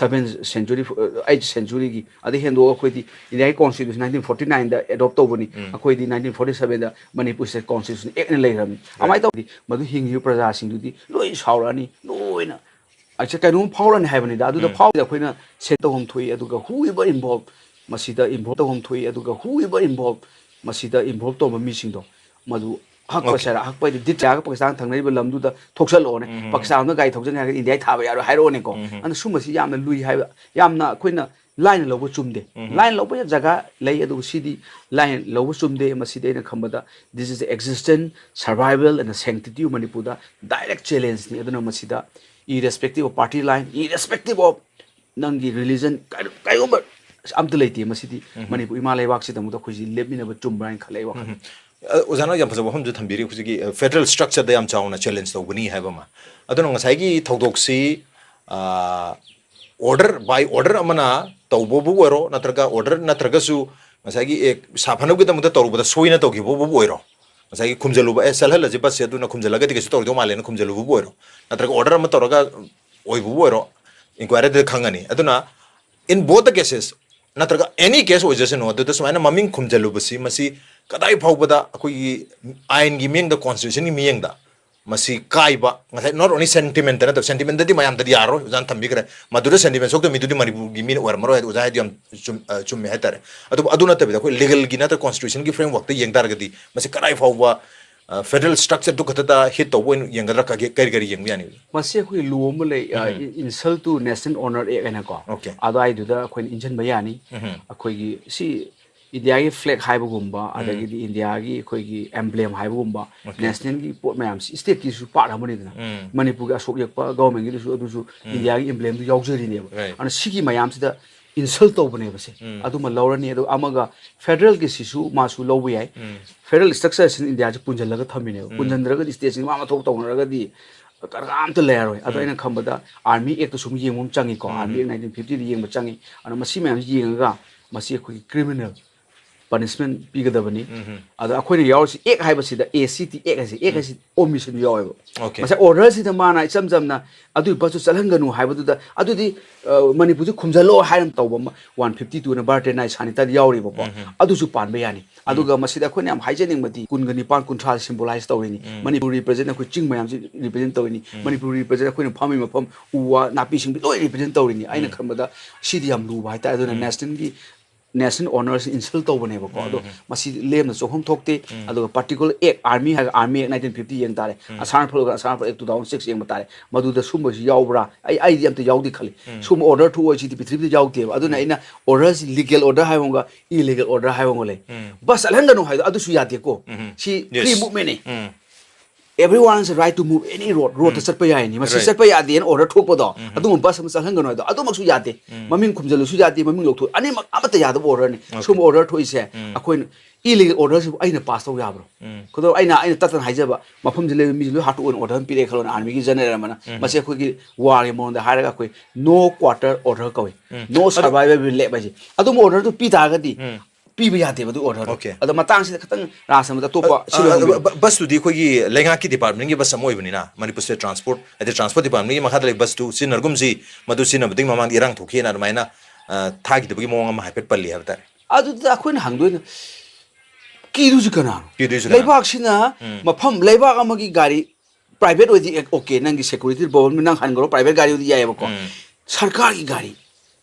seventh century, eighth centuryꯒꯤ, ꯑꯗꯩ ꯍꯦꯟꯗꯣꯛꯑꯒ ꯑꯩꯈꯣꯏꯗꯤ ꯏꯟꯗꯤꯌꯥꯒꯤ constitution nineteen forty nineꯗ adopt ꯇꯧꯕꯅꯤ꯫ ꯑꯩꯈꯣꯏꯗꯤ nineteen forty sevenꯗ Manipur State Constitution Actꯅ ꯂꯩꯈ꯭ꯔꯕꯅꯤ꯫ ꯑꯗꯨꯃꯥꯏꯅ ꯇꯧꯔꯗꯤ ꯃꯗꯨ ꯍꯤꯡꯉꯤꯕ ꯄ꯭ꯔꯖꯥꯁꯤꯡꯗꯨꯗꯤ ꯂꯣꯏ ꯁꯥꯎꯔꯛꯑꯅꯤ, ꯂꯣꯏꯅ ꯑꯩꯁꯦ ꯀꯩꯅꯣꯝ ꯐꯥꯎꯔꯅꯤ ꯍꯥꯏꯕꯅꯤꯗ꯫ ꯑꯗꯨꯗ ꯐꯥꯎꯕꯗ ꯑꯩꯈꯣꯏꯅ ꯁꯦꯟ ꯇꯧꯐꯝ ꯊꯣꯛꯏ, ꯑꯗꯨꯒ who ever involve, ꯃꯁꯤꯗ involve ꯇꯧꯐꯝ ꯊꯣꯛꯏ, ꯑꯗꯨꯒ who ever involve, ꯃꯁꯤꯗ involve ꯇꯧꯕ ꯃꯤꯁꯤꯡꯗꯣ ꯃꯗꯨ ꯑꯍꯛꯄ ꯁꯦꯔꯥ, ꯑꯍꯛꯄ ꯍꯥꯏꯗꯤ ꯗꯤꯠ ꯆꯥꯒ ꯄꯥꯀꯤꯁꯇꯥꯟ ꯊꯪꯅꯔꯤꯕ ꯂꯝꯗꯨꯗ ꯊꯣꯛꯆꯜꯂꯛꯑꯣꯅꯦ꯫ ꯄꯥꯀꯤꯁꯇꯥꯟꯗ ꯒꯥꯔꯤ ꯊꯧꯖꯟꯒꯦ ꯍꯥꯏꯔꯒꯗꯤ ꯏꯟꯗꯤꯌꯥ ꯊꯥꯕ ꯌꯥꯔꯣꯏ ꯍꯥꯏꯔꯛꯑꯣꯅꯦꯀꯣ꯫ ꯑꯗꯨꯅ ꯁꯨꯝꯕꯁꯤ ꯌꯥꯝꯅ ꯂꯨꯏ ꯍꯥꯏꯕ, ꯌꯥꯝꯅ ꯑꯩꯈꯣꯏꯅ ꯂꯥꯏꯅ ꯂꯧꯕ ꯆꯨꯝꯗꯦ꯫ ꯂꯥꯏꯅ ꯂꯧꯕ ꯖꯒꯥ ꯂꯩ, ꯑꯗꯨꯕꯨ ꯁꯤꯗꯤ ꯂꯥꯏꯅ ꯂꯧꯕ ꯆꯨꯝꯗꯦ꯫ ꯃꯁꯤꯗꯤ ꯑꯩꯅ ꯈꯟꯕꯗ this is the existence, survival and the sanctity of ꯃꯅꯤꯄꯨꯔꯗ direct challengeꯅꯤ꯫ ꯑꯗꯨꯅ ꯃꯁꯤꯗ irrespective of party line, irrespective of ꯅꯪꯒꯤ religion, ꯀꯔꯤ-, ꯀꯔꯤꯒꯨꯝꯕ ꯑꯝꯇ ꯂꯩꯇꯦ꯫ ꯃꯁꯤꯗꯤ ꯃꯅꯤꯄꯨꯔ ꯏꯃꯥ ꯂꯩꯕꯥꯛꯁꯤꯗ ꯑꯃꯨꯛꯇ ꯑꯩꯈꯣꯏꯁꯤ ꯂꯦꯞꯃꯤꯟꯅꯕ ꯆꯨꯝꯕ꯭ꯔꯥ ꯍꯥꯏꯅ ꯈꯜꯂꯦ ꯑꯩ ꯋꯥꯈꯜꯗ꯫ ꯑ, ꯑꯣꯖꯥꯅ ꯌꯥꯝ ꯐꯖꯕ ꯋꯥꯐꯝꯁꯨ ꯊꯝꯕꯤꯔꯤ, ꯍꯧꯖꯤꯛꯀꯤ, ꯑ, federal structureꯗ ꯌꯥꯝ ꯆꯥꯎꯅ challenge ꯇꯧꯒꯅꯤ ꯍꯥꯏꯕ ꯑꯃ꯫ ꯑꯗꯨꯅ ꯉꯁꯥꯏꯒꯤ ꯊꯧꯗꯣꯛꯁꯤ, ꯑ, order by order ꯑꯃꯅ ꯇꯧꯕꯕꯨ ꯑꯣꯏꯔꯣ, ꯅꯠꯇ꯭ꯔꯒ order ꯅꯠꯇ꯭ꯔꯒꯁꯨ ꯉꯁꯥꯏꯒꯤ, ꯑꯦ, ꯁꯥꯐꯅꯕꯒꯤꯗꯃꯛꯇ ꯇꯧꯔꯨꯕꯗ ꯁꯣꯏꯅ ꯇꯧꯈꯤꯕꯕꯨ ꯑꯣꯏꯔꯣ, ꯉꯁꯥꯏꯒꯤ ꯈꯨꯝꯖꯤꯜꯂꯨꯕ, ꯑꯦ, ꯆꯠꯍꯜꯂꯁꯤ busꯁꯦ, ꯑꯗꯨꯅ ꯈꯨꯝꯖꯤꯜꯂꯒꯗꯤ ꯀꯩꯁꯨ ꯇꯧꯔꯣꯏꯗꯧ ꯃꯥꯜꯂꯦꯅ ꯈꯨꯝꯖꯤꯜꯂꯨꯕꯕꯨ ꯑꯣꯏꯔꯣ, ꯅꯠꯇ꯭ꯔꯒ order ꯑꯃ ꯇꯧꯔꯒ ꯑꯣꯏꯕꯕꯨ ꯑꯣꯏꯔꯣ, inquiryꯗ ꯈꯪꯉꯅꯤ꯫ ꯑꯗꯨꯅ in both the cases, ꯅꯠꯇ꯭ꯔꯒ any case ꯑꯣꯏꯖꯁꯅꯨ, ꯑꯗꯨꯗ ꯁꯨꯃꯥꯏꯅ ꯃꯃꯤꯡ ꯈꯨꯝꯖꯤꯜꯂꯨꯕꯁꯤ, ꯃꯁꯤ ꯀꯗꯥꯏ ꯐꯥꯎꯕꯗ ꯑꯩꯈꯣꯏꯒꯤ ꯑꯥꯏꯟꯒꯤ ꯃꯤꯠꯌꯦꯡꯗ, constitutionꯒꯤ ꯃꯤꯠꯌꯦꯡꯗ ꯃꯁꯤ ꯀꯥꯏꯕ, ꯉꯁꯥꯏ not only sentimentꯇ ꯅꯠꯇꯕ, sentimentꯇꯗꯤ ꯃꯌꯥꯝꯗꯗꯤ ꯌꯥꯔꯔꯣꯏ, ꯑꯣꯖꯥꯅ ꯊꯝꯕꯤꯈ꯭ꯔꯦ, ꯃꯗꯨꯗ sentiment ꯁꯣꯛꯇꯕ ꯃꯤꯗꯨꯗꯤ ꯃꯅꯤꯄꯨꯔꯒꯤ ꯃꯤꯅ ꯑꯣꯏꯔꯝꯃꯔꯣꯏ ꯍꯥꯏꯗꯤ ꯑꯣꯖꯥ ꯍꯥꯏꯗꯤ ꯌꯥꯝ ꯆꯨꯝ-, ꯑ, ꯆꯨꯝꯃꯦ ꯍꯥꯏꯇꯥꯔꯦ꯫ ꯑꯗꯨꯕꯨ ꯑꯗꯨ ꯅꯠꯇꯕꯤꯗ ꯑꯩꯈꯣꯏ legalꯒꯤ ꯅꯠꯇ꯭ꯔꯒ constitutionꯒꯤ frameworkꯇ ꯌꯦꯡ ꯇꯥꯔꯒꯗꯤ ꯃꯁꯤ ꯀꯗꯥꯏ ꯐꯥꯎꯕ, ꯑ, federal structureꯗꯨ ꯈꯛꯇꯗ hit ꯇꯧꯕ ꯑꯣꯏꯅ ꯌꯦꯡꯒꯗ꯭ꯔꯥ, ꯀꯔꯤ ꯀꯔꯤ ꯌꯦꯡꯕ ꯌꯥꯅꯤ? ꯃꯁꯤ ꯑꯩꯈꯣꯏꯒꯤ law ꯑꯃ ꯂꯩ, ꯑ, Insult to National Honor Act ꯍꯥꯏꯅꯀꯣ꯫ ꯑꯗꯨꯋꯥꯏꯗꯨꯗ ꯑꯩꯈꯣꯏꯅ ꯏꯟꯁꯤꯟꯕ ꯌꯥꯅꯤ꯫ ꯑꯩꯈꯣꯏꯒꯤ ꯁꯤ ꯏꯟꯗꯤꯌꯥꯒꯤ flag ꯍꯥꯏꯕꯒꯨꯝꯕ, ꯑꯗꯒꯤꯗꯤ ꯏꯟꯗꯤꯌꯥꯒꯤ ꯑꯩꯈꯣꯏꯒꯤ emblem ꯍꯥꯏꯕꯒꯨꯝꯕ, nationalꯒꯤ ꯄꯣꯠ ꯃꯌꯥꯝꯁꯤ stateꯀꯤꯁꯨ part ꯑꯃꯅꯤꯗꯅ꯫ ꯃꯅꯤꯄꯨꯔꯒꯤ ꯑꯁꯣꯛ ꯌꯦꯛꯄ governmentꯒꯤꯗꯨꯁꯨ ꯑꯗꯨꯁꯨ ꯏꯟꯗꯤꯌꯥꯒꯤ emblemꯗꯨ ꯌꯥꯎꯖꯔꯤꯅꯦꯕ꯫ ꯑꯗꯨꯅ ꯁꯤꯒꯤ ꯃꯌꯥꯝꯁꯤꯗ insult ꯇꯧꯕꯅꯦꯕ ꯁꯦ꯫ ꯑꯗꯨꯃ ꯂꯧꯔꯅꯤ꯫ ꯑꯗꯨꯒ ꯑꯃꯒ federalꯒꯤꯁꯤꯁꯨ ꯃꯥꯁꯨ ꯂꯧꯕ ꯌꯥꯏ꯫ Federal structureꯁꯤꯅ ꯏꯟꯗꯤꯌꯥꯁꯦ ꯄꯨꯟꯁꯤꯜꯂꯒ ꯊꯝꯃꯤꯅꯦꯕ꯫ ꯄꯨꯟꯁꯤꯟꯗ꯭ꯔꯒꯗꯤ stateꯁꯤꯡ ꯃꯥ ꯃꯊꯧ ꯇꯧꯅꯔꯒꯗꯤ ꯀꯅꯥꯝꯇ ꯂꯩꯔꯔꯣꯏ꯫ ꯑꯗꯣ ꯑꯩꯅ ꯈꯟꯕꯗ Army Actꯇ ꯁꯨꯝ ꯌꯦꯡꯕ ꯑꯃ ꯆꯪꯉꯤꯀꯣ꯫ Army Act nineteen fiftyꯗ ꯌꯦꯡꯕ ꯆꯪꯉꯤ꯫ ꯑꯗꯨꯅ ꯃꯁꯤ ꯃꯌꯥꯝꯁꯤ ꯌꯦꯡꯉꯒ ꯃꯁꯤ ꯑꯩꯈꯣꯏꯒꯤ criminal ꯄꯅꯤꯁꯃꯦꯟ ꯄꯤꯒꯗꯕꯅꯤ꯫ ꯑꯗꯣ ꯑꯩꯈꯣꯏꯅ ꯌꯥꯎꯔꯤꯁꯤ ꯑꯦꯛ ꯍꯥꯏꯕꯁꯤꯗ, ꯑꯦ ꯁꯤ ꯇꯤ ꯑꯦꯛ ꯍꯥꯏꯁꯦ, ꯑꯦꯛ ꯍꯥꯏꯁꯤ ꯑꯣꯃꯤꯁꯟ ꯌꯥꯎꯋꯦꯕ꯫ Okay. ꯉꯁꯥꯏ ꯑꯣꯔꯗꯔꯁꯤꯗ ꯃꯥꯅ ꯏꯆꯝ ꯆꯝꯅ ꯑꯗꯨꯒꯤ ꯕꯁꯇꯨ ꯆꯠꯍꯟꯒꯅꯨ ꯍꯥꯏꯕꯗꯨꯗ, ꯑꯗꯨꯗꯤ ꯑ, ꯃꯅꯤꯄꯨꯔꯁꯤ ꯈꯨꯝꯖꯜꯂꯣ ꯍꯥꯏꯅ ꯇꯧꯕ ꯑꯃ, ꯋꯥꯟ ꯐꯤꯐꯇꯤ ꯇꯨꯅ ꯕꯥꯔꯇꯦ ꯅꯥꯏ ꯁꯥꯅꯤꯇꯥꯗ ꯌꯥꯎꯔꯤꯕꯀꯣ꯫ ꯑꯗꯨꯁꯨ ꯄꯥꯟꯕ ꯌꯥꯅꯤ꯫ ꯑꯗꯨꯒ ꯃꯁꯤꯗ ꯑꯩꯈꯣꯏꯅ ꯌꯥꯝ ꯍꯥꯏꯖꯅꯤꯡꯕꯗꯤ ꯀꯨꯟꯒ ꯅꯤꯄꯥꯟ, ꯀꯨꯟꯊ꯭ꯔꯥ ꯁꯤꯝꯕꯣꯂꯥꯏꯁ ꯇꯧꯔꯤꯅꯤ꯫ ꯃꯅꯤꯄꯨꯔ ꯔꯤꯄ꯭ꯔꯖꯦꯟ ꯑꯩꯈꯣꯏ ꯆꯤꯡ ꯃꯌꯥꯝꯁꯤ ꯔꯤꯄ꯭ꯔꯖꯦꯟ ꯇꯧꯔꯤꯅꯤ꯫ ꯃꯅꯤꯄꯨꯔ ꯔꯤꯄ꯭ꯔꯖꯦꯟ ꯑꯩꯈꯣꯏꯅ ꯐꯝꯃꯤ ꯃꯐꯝ, ꯎ ꯋꯥ, ꯅꯥꯄꯤ ꯁꯤꯡꯕꯤ ꯂꯣꯏ ꯔꯤꯄ꯭ꯔꯖꯦꯟ ꯇꯧꯔꯤꯅꯤ꯫ ꯑꯩꯅ ꯈꯟꯕꯗ ꯁꯤꯗꯤ ꯌꯥꯝ ꯂꯨꯕ ꯍꯥꯏꯇꯥꯔꯦ꯫ ꯑꯗꯨꯅ ꯅꯦꯁꯅꯦꯜꯒꯤ, ꯅꯦꯁꯅꯦꯜ ꯑꯣꯅꯔꯁꯤ ꯏꯟꯁꯜ ꯇꯧꯕꯅꯦꯕꯀꯣ꯫ ꯑꯗꯣ ꯃꯁꯤ ꯂꯦꯝꯅ ꯆꯣꯡꯐꯝ ꯊꯣꯛꯇꯦ꯫ ꯑꯗꯨꯒ ꯄꯥꯔꯇꯤꯀꯨꯂꯔ ꯑꯦꯛ, ꯑꯥꯔꯃꯤ ꯍꯥꯏꯔꯒ ꯑꯥꯔꯃꯤ ꯑꯦꯛ ꯅꯥꯏꯟꯇꯤꯟ ꯐꯤꯐꯇꯤ ꯌꯦꯡ ꯇꯥꯔꯦ, ꯑꯁꯥꯔꯐꯜꯒ ꯑꯁꯥꯔꯐꯜ ꯑꯦꯛ ꯇꯨ ꯊꯥꯎꯖꯟ ꯁꯤꯛꯁ ꯌꯦꯡꯕ ꯇꯥꯔꯦ, ꯃꯗꯨꯗ ꯁꯨꯝꯕꯁꯤ ꯌꯥꯎꯕ꯭ꯔꯥ? ꯑꯩ, ꯑꯩꯗꯤ ꯑꯝꯇ ꯌꯥꯎꯗꯦ ꯈꯜꯂꯤ꯫ ꯁꯨꯝꯕ ꯑꯣꯔꯗꯔ ꯊꯣꯛꯑꯣꯏ ꯁꯤꯗꯤ ꯄ꯭ꯔꯤꯊꯤꯕꯤꯗ ꯌꯥꯎꯗꯦꯕ꯫ ꯑꯗꯨꯅ ꯑꯩꯅ ꯑꯣꯔꯗꯔꯁꯤ ꯂꯤꯒꯦꯜ ꯑꯣꯔꯗꯔ ꯍꯥꯏꯕ ꯑꯃꯒ ꯏꯂꯤꯒꯦꯜ ꯑꯣꯔꯗꯔ ꯍꯥꯏꯕ ꯑꯃꯒ ꯂꯩ꯫ ꯕꯁ ꯆꯠꯍꯟꯒꯅꯨ ꯍꯥꯏꯗꯣ ꯑꯗꯨꯁꯨ ꯌꯥꯗꯦꯀꯣ꯫ ꯁꯤ ꯐ꯭ꯔꯤ Yes. ꯃꯨꯚꯃꯦꯟꯅꯤ꯫ Um. Everyone has a right to move any road. ꯔꯣꯗꯇ ꯆꯠꯄ ꯌꯥꯏꯅꯤ꯫ ꯃꯁꯤ Right. ꯆꯠꯄ ꯌꯥꯗꯦꯅ ꯑꯣꯔꯗꯔ ꯊꯣꯛꯄꯗꯣ ꯑꯗꯨꯒꯨꯝꯕ ꯕꯁ ꯑꯃ ꯆꯠꯍꯟꯒꯅꯨ ꯍꯥꯏꯗꯣ ꯑꯗꯨꯃꯛꯁꯨ ꯌꯥꯗꯦ꯫ ꯃꯃꯤꯡ ꯈꯨꯝꯖꯤꯜꯂꯁꯨ ꯌꯥꯗꯦ, ꯃꯃꯤꯡ ꯂꯧꯊꯣꯛ, ꯑꯅꯤꯃꯛ ꯑꯃꯠꯇ ꯌꯥꯗꯕ ꯑꯣꯔꯗꯔꯅꯤ꯫ ꯁꯨꯝꯕ ꯑꯣꯔꯗꯔ ꯊꯣꯛꯏꯁꯦ ꯑꯩꯈꯣꯏꯅ ꯏꯂꯤꯒꯦꯜ ꯑꯣꯔꯗꯔꯁꯤꯕꯨ ꯑꯩꯅ ꯄꯥꯁ ꯇꯧ ꯌꯥꯕ꯭ꯔꯣ? ꯈꯨꯗꯝ ꯑꯩꯅ, ꯑꯩꯅ ꯇꯠꯇꯅ ꯍꯥꯏꯖꯕ, ꯃꯐꯝꯁꯤ ꯂꯩꯕ ꯃꯤꯁꯤ ꯂꯣꯏ ꯍꯥꯠꯇꯣꯛꯑꯣꯅ ꯑꯣꯔꯗꯔ ꯑꯃ ꯄꯤꯔꯛꯑꯦ ꯈꯜꯂꯣꯅꯦ, ꯑꯥꯔꯃꯤꯒꯤ ꯖꯦꯅꯔꯦꯜ ꯑꯃꯅ꯫ ꯃꯁꯤ ꯑꯩꯈꯣꯏꯒꯤ ꯋꯥꯔꯒꯤ ꯃꯑꯣꯡꯗ ꯍꯥꯏꯔꯒ ꯑꯩꯈꯣꯏ ꯅꯣ ꯀ꯭ꯋꯥꯔꯇꯔ ꯑꯣꯔꯗꯔ ꯀꯧꯏ꯫ ꯅꯣ ꯁꯔꯚꯥꯏꯕꯜ ꯔꯤꯂꯤꯐ ꯍꯥꯏꯁꯦ꯫ ꯑꯗꯨꯝꯕ ꯑꯣꯔꯗꯔꯗꯨ ꯄꯤ ꯇꯥꯔꯒꯗꯤ ꯄꯤꯕ ꯌꯥꯗꯦꯕ ꯑꯗꯨ ꯑꯣꯔꯗꯔꯗꯣ꯫ Okay. ꯑꯗꯣ ꯃꯇꯥꯡꯁꯤꯗ ꯈꯤꯇꯪ ꯔꯥꯖ ꯑꯃꯗ ꯑꯇꯣꯞꯄ ꯁꯤ ꯂꯣꯏ ꯍꯪꯕꯤꯌꯨ꯫ ꯕ-, ꯕꯁꯇꯨꯗꯤ ꯑꯩꯈꯣꯏꯒꯤ ꯂꯩꯉꯥꯛꯀꯤ ꯗꯤꯄꯥꯔꯠꯃꯦꯟꯒꯤ ꯕꯁ ꯑꯃ ꯑꯣꯏꯕꯅꯤꯅ, ꯃꯅꯤꯄꯨꯔ ꯁ꯭ꯇꯦꯠ ꯇ꯭ꯔꯥꯟꯁꯄꯣꯔꯠ, ꯍꯥꯏꯗꯤ ꯇ꯭ꯔꯥꯟꯁꯄꯣꯔꯠ ꯗꯤꯄꯥꯔꯠꯃꯦꯟꯒꯤ ꯃꯈꯥꯗ ꯂꯩꯕ ꯕꯁꯇꯨ ꯁꯤꯖꯤꯟꯅꯔꯒꯨꯝꯁꯤ, ꯃꯗꯨ ꯁꯤꯖꯤꯟꯅꯕꯗꯒꯤ ꯃꯃꯥꯡꯗ ꯏꯔꯥꯡ ꯊꯣꯛꯈꯤꯑꯅ ꯑꯗꯨꯃꯥꯏꯅ, ꯑ, ꯊꯥꯈꯤꯗꯕꯒꯤ ꯃꯑꯣꯡ ꯑꯃ ꯍꯥꯏꯐꯦꯠ ꯄꯜꯂꯤ ꯍꯥꯏꯕ ꯇꯥꯔꯦ꯫ ꯑꯗꯨꯗ ꯑꯩꯈꯣꯏꯅ ꯍꯪꯗꯣꯏꯅ, ꯀꯤꯗꯨꯁꯤ ꯀꯅꯥꯅꯣ? ꯀꯤꯗꯨꯁꯤ ꯀꯅꯥꯅꯣ? ꯂꯩꯕꯥꯛꯁꯤꯅ ꯃꯐꯝ, ꯂꯩꯕꯥꯛ ꯑꯃꯒꯤ ꯒꯥꯔꯤ ꯄ꯭ꯔꯥꯏꯚꯦꯠ ꯑꯣꯏꯗꯤ ꯑꯦ, okay, ꯅꯪꯒꯤ ꯁꯦꯀ꯭ꯌꯨꯔꯤꯇꯤ ꯄ꯭ꯔꯣꯕ꯭ꯂꯦꯝ, ꯅꯪ ꯍꯟꯈ꯭ꯔꯣ, ꯄ꯭ꯔꯥꯏꯚꯦꯠ ꯒꯥꯔꯤ ꯑꯣꯏꯗꯤ ꯌꯥꯏꯑꯕꯀꯣ꯫ ꯁꯔꯀꯥꯔꯒꯤ ꯒꯥꯔꯤ,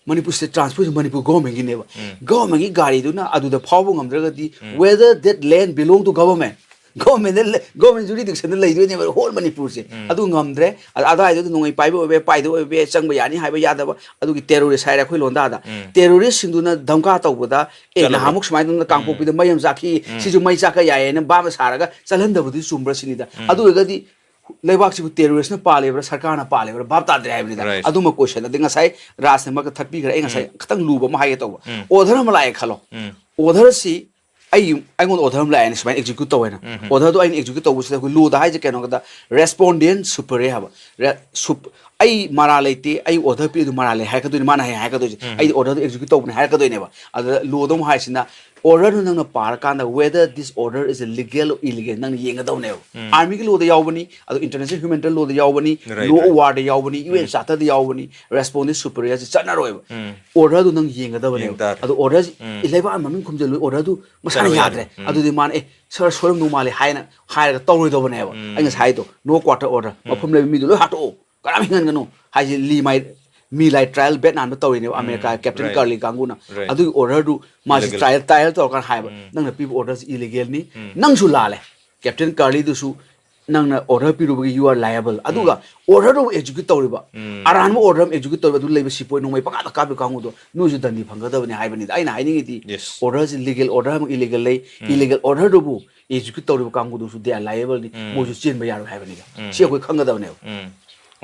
ꯃꯅꯤꯄꯨꯔ ꯁ꯭ꯇꯦꯠ ꯇ꯭ꯔꯥꯟꯁꯄꯣꯔꯠꯁꯤ ꯃꯅꯤꯄꯨꯔ ꯒꯣꯔꯃꯦꯟꯒꯤꯅꯦꯕ꯫ ꯒꯣꯔꯃꯦꯟꯒꯤ ꯒꯥꯔꯤꯗꯨꯅ ꯑꯗꯨꯗ ꯐꯥꯎꯕ ꯉꯝꯗ꯭ꯔꯒꯗꯤ, whether that land belong to government, ꯒꯣꯔꯃꯦꯟꯗ ꯂꯩ-, ꯒꯣꯔꯃꯦꯟ ꯖꯨꯔꯤꯗꯤꯛꯁꯟꯗ ꯂꯩꯗꯣꯏꯅꯦꯕ ꯍꯣꯜ ꯃꯅꯤꯄꯨꯔꯁꯦ꯫ ꯑꯗꯨ ꯉꯝꯗ꯭ꯔꯦ꯫ ꯑ-, ꯑꯗꯥꯏꯗꯨꯗ ꯅꯣꯡꯃꯩ ꯄꯥꯏꯕ ꯑꯣꯏꯕ ꯌꯥꯏ, ꯄꯥꯏꯗꯕ ꯑꯣꯏꯕ ꯌꯥꯏ, ꯆꯪꯕ ꯌꯥꯅꯤ ꯍꯥꯏꯕ ꯌꯥꯗꯕ, ꯑꯗꯨꯒꯤ ꯇꯦꯔꯣꯔꯤꯁ ꯍꯥꯏꯔꯦ ꯑꯩꯈꯣꯏ ꯂꯣꯟꯗꯥꯗ꯫ ꯇꯦꯔꯣꯔꯤꯁꯁꯤꯡꯗꯨꯅ ꯙꯝꯀꯥ ꯇꯧꯕꯗ, "ꯑꯦ, ꯆꯠꯂꯕ? ꯅꯍꯥꯟꯃꯨꯛ ꯁꯨꯃꯥꯏꯅ ꯇꯧꯗꯅ ꯀꯥꯡꯄꯣꯛꯄꯤꯗ ꯃꯩ ꯑꯃ ꯆꯥꯛꯈꯤ, ꯁꯤꯁꯨ ꯃꯩ ꯆꯥꯛꯄ ꯌꯥꯏꯌꯦꯅ ꯚꯥꯞꯅ ꯁꯥꯔꯒ ꯆꯠꯍꯟꯗꯕꯗꯨꯗꯤ ꯆꯨꯝꯕ꯭ꯔꯥ?" ꯁꯤꯅꯤꯗ꯫ ꯑꯗꯨ ꯑꯣꯏꯔꯒꯗꯤ ꯂꯩꯕꯥꯛꯁꯤꯕꯨ ꯇꯦꯔꯣꯔꯤꯁꯅ ꯄꯥꯜꯂꯤꯕ꯭ꯔꯥ, ꯁꯔꯀꯥꯔꯅ ꯄꯥꯜꯂꯤꯕ꯭ꯔꯥ ꯚꯥꯞ ꯇꯥꯗ꯭ꯔꯦ ꯍꯥꯏꯕꯅꯤꯗ꯫ Right. ꯑꯗꯨꯃ ꯀꯣꯏꯁꯟ꯫ ꯑꯗꯩ ꯉꯁꯥꯏ ꯔꯥꯖꯅ ꯑꯃ ꯊꯠꯄꯤꯈ꯭ꯔꯦ, ꯑꯩ ꯉꯁꯥꯏ ꯈꯤꯇꯪ ꯂꯨꯕ ꯑꯃ ꯍꯥꯏꯒꯦ ꯇꯧꯕ꯫ ꯑꯣꯔꯗꯔ ꯑꯃ ꯂꯥꯛꯑꯦ ꯈꯜꯂꯣ꯫ ꯑꯣꯔꯗꯔꯁꯤ ꯑꯩ, ꯑꯩꯉꯣꯟꯗ ꯑꯣꯔꯗꯔ ꯑꯃ ꯂꯥꯛꯑꯦꯅ ꯁꯨꯃꯥꯏꯅ ꯑꯦꯛꯖꯤꯀ꯭ꯌꯨꯠ ꯇꯧꯋꯦꯅ꯫ ꯑꯣꯔꯗꯔꯗꯣ ꯑꯩꯅ ꯑꯦꯛꯖꯤꯀ꯭ꯌꯨꯠ ꯇꯧꯕꯁꯤꯗ ꯑꯩꯈꯣꯏ ꯂꯣꯗ ꯍꯥꯏꯁꯦ ꯀꯩꯅꯣ ꯍꯥꯏꯕꯗ ꯔꯦꯁꯄꯣꯟꯗꯦꯟ ꯁꯨꯄꯔꯦ ꯍꯥꯏꯕ꯫ ꯔꯦ-, ꯁꯨꯞ-, ꯑꯩ ꯃꯔꯥ ꯂꯩꯇꯦ, ꯑꯩ ꯑꯣꯔꯗꯔ ꯄꯤꯔꯤꯗꯨ ꯃꯔꯥ ꯂꯩ ꯍꯥꯏꯔꯛꯀꯗꯣꯏꯅꯤ꯫ ꯃꯥꯅ ꯍꯌꯦꯡ ꯍꯥꯏꯔꯛꯀꯗꯣꯏꯁꯦ, "ꯑꯩꯗꯤ ꯑꯣꯔꯗꯔꯗꯨ ꯑꯦꯛꯖꯤꯀ꯭ꯌꯨꯠ ꯇꯧꯕꯅꯦ" ꯍꯥꯏꯔꯛꯀꯗꯣꯏꯅꯦꯕ꯫ ꯑꯗꯨꯗ ꯂꯣꯗ ꯑꯃꯨꯛ ꯍꯥꯏꯁꯤꯅ, "Order ꯗꯨ ꯅꯪꯅ ꯄꯥꯔꯀꯥꯟꯗ whether this order is legal or illegal ꯅꯪꯅ ꯌꯦꯡꯒꯗꯕꯅꯦꯕ꯫ ꯑꯥꯔꯃꯤꯒꯤ ꯂꯣꯗ ꯌꯥꯎꯕꯅꯤ, ꯑꯗꯣ ꯏꯟꯇꯔꯅꯦꯁꯅꯦꯜ ꯍ꯭ꯌꯨꯃꯦꯅꯤꯇꯦꯔꯤꯌꯟ ꯂꯣꯗ ꯌꯥꯎꯕꯅꯤ, ꯂꯣ ꯑꯣꯐ ꯋꯥꯔꯗ ꯌꯥꯎꯕꯅꯤ, ꯌꯨ ꯑꯦꯟ ꯆꯥꯔꯇꯔꯗ ꯌꯥꯎꯕꯅꯤ, ꯔꯦꯁꯄꯣꯟꯗꯦꯟ ꯁꯨꯄꯤꯔꯤꯌꯔꯁꯦ ꯆꯠꯅꯔꯣꯏꯕ꯫ ꯑꯣꯔꯗꯔꯗꯨ ꯅꯪ ꯌꯦꯡꯒꯗꯕꯅꯦꯕ꯫ ꯑꯗꯣ ꯑꯣꯔꯗꯔꯁꯤ ꯂꯩꯕꯥꯛ ꯑꯃ ꯃꯃꯤꯡ ꯈꯨꯝꯖꯤꯜꯂꯨ, ꯑꯣꯔꯗꯔꯗꯨ ꯃꯁꯥꯅ ꯌꯥꯗ꯭ꯔꯦ꯫ ꯑꯗꯨꯗꯤ ꯃꯥꯅ, "ꯑꯦ, ꯁꯥꯔ, ꯁꯣꯏꯔꯝꯗꯧ ꯃꯥꯜꯂꯦ" ꯍꯥꯏꯅ ꯍꯥꯏꯔꯒ ꯇꯧꯔꯣꯏꯗꯧꯕꯅꯦꯕ꯫ ꯑꯩ ꯉꯁꯥꯏ ꯍꯥꯏꯗꯣ, "No quarter order", ꯃꯐꯝ ꯂꯩꯕ ꯃꯤꯗꯨ ꯂꯣꯏ ꯍꯥꯠꯇꯣꯛꯑꯣ, ꯀꯅꯥꯝ ꯍꯤꯡꯍꯟꯒꯅꯨ ꯍꯥꯏꯁꯦ꯫ ꯂꯤ ꯃꯥꯏ ꯃꯤ ꯂꯥꯏ ꯇ꯭ꯔꯥꯏꯌꯦꯜ ꯕꯦꯠꯅꯥꯝꯗ ꯇꯧꯔꯤꯅꯦꯕ, ꯑꯃꯦꯔꯤꯀꯥ ꯀꯦꯞꯇꯦꯟ ꯀꯥꯔꯂꯤ ꯀꯥꯡꯕꯨꯅ꯫ ꯑꯗꯨꯒꯤ ꯑꯣꯔꯗꯔꯗꯨ ꯃꯥꯁꯤ ꯇ꯭ꯔꯥꯏꯌꯦꯜ, ꯇ꯭ꯔꯥꯏꯌꯦꯜ ꯇꯧꯔꯀꯥꯟꯗ ꯍꯥꯏꯕ, "ꯅꯪꯅ ꯄꯤꯕ ꯑꯣꯔꯗꯔꯁꯤ ꯏꯂꯤꯒꯦꯜꯅꯤ, ꯅꯪꯁꯨ ꯂꯥꯜꯂꯦ, ꯀꯦꯞꯇꯦꯟ ꯀꯥꯔꯂꯤꯗꯨꯁꯨ ꯅꯪꯅ ꯑꯣꯔꯗꯔ ꯄꯤꯔꯨꯕꯒꯤ you are liable꯫ ꯑꯗꯨꯒ ꯑꯣꯔꯗꯔꯗꯨ ꯑꯦꯛꯖꯤꯀ꯭ꯌꯨꯠ ꯇꯧꯔꯤꯕ, ꯑꯔꯥꯟꯕ ꯑꯣꯔꯗꯔ ꯑꯃ ꯑꯦꯛꯖꯤꯀ꯭ꯌꯨꯠ ꯇꯧꯔꯤꯕ, ꯑꯗꯨ ꯂꯩꯕ ꯁꯤꯄꯣꯏ ꯅꯣꯡꯃꯩ ꯄꯪꯀꯥꯞꯇ ꯀꯥꯞꯄꯤ ꯀꯥꯡꯕꯨꯗꯣ ꯅꯣꯏꯁꯨ ꯗꯟꯗꯤ ꯐꯪꯒꯗꯕꯅꯤ" ꯍꯥꯏꯕꯅꯤꯗ꯫ ꯑꯩꯅ ꯍꯥꯏꯅꯤꯡꯉꯤꯗꯤ, ꯑꯣꯔꯗꯔꯁꯤ ꯂꯤꯒꯦꯜ ꯑꯣꯔꯗꯔ ꯑꯃ ꯏꯂꯤꯒꯦꯜ ꯂꯩ, ꯏꯂꯤꯒꯦꯜ ꯑꯣꯔꯗꯔꯗꯨꯕꯨ ꯑꯦꯛꯖꯤꯀ꯭ꯌꯨꯠ ꯇꯧꯔꯤꯕ ꯀꯥꯡꯕꯨꯗꯨꯁꯨ they are liable ꯅꯤ, ꯃꯣꯏꯁꯨ ꯆꯦꯟꯕ ꯌꯥꯔꯣꯏ ꯍꯥꯏꯕꯅꯤꯗ꯫ ꯁꯤ ꯑꯩꯈꯣꯏ ꯈꯪꯒꯗꯕꯅꯦꯕ꯫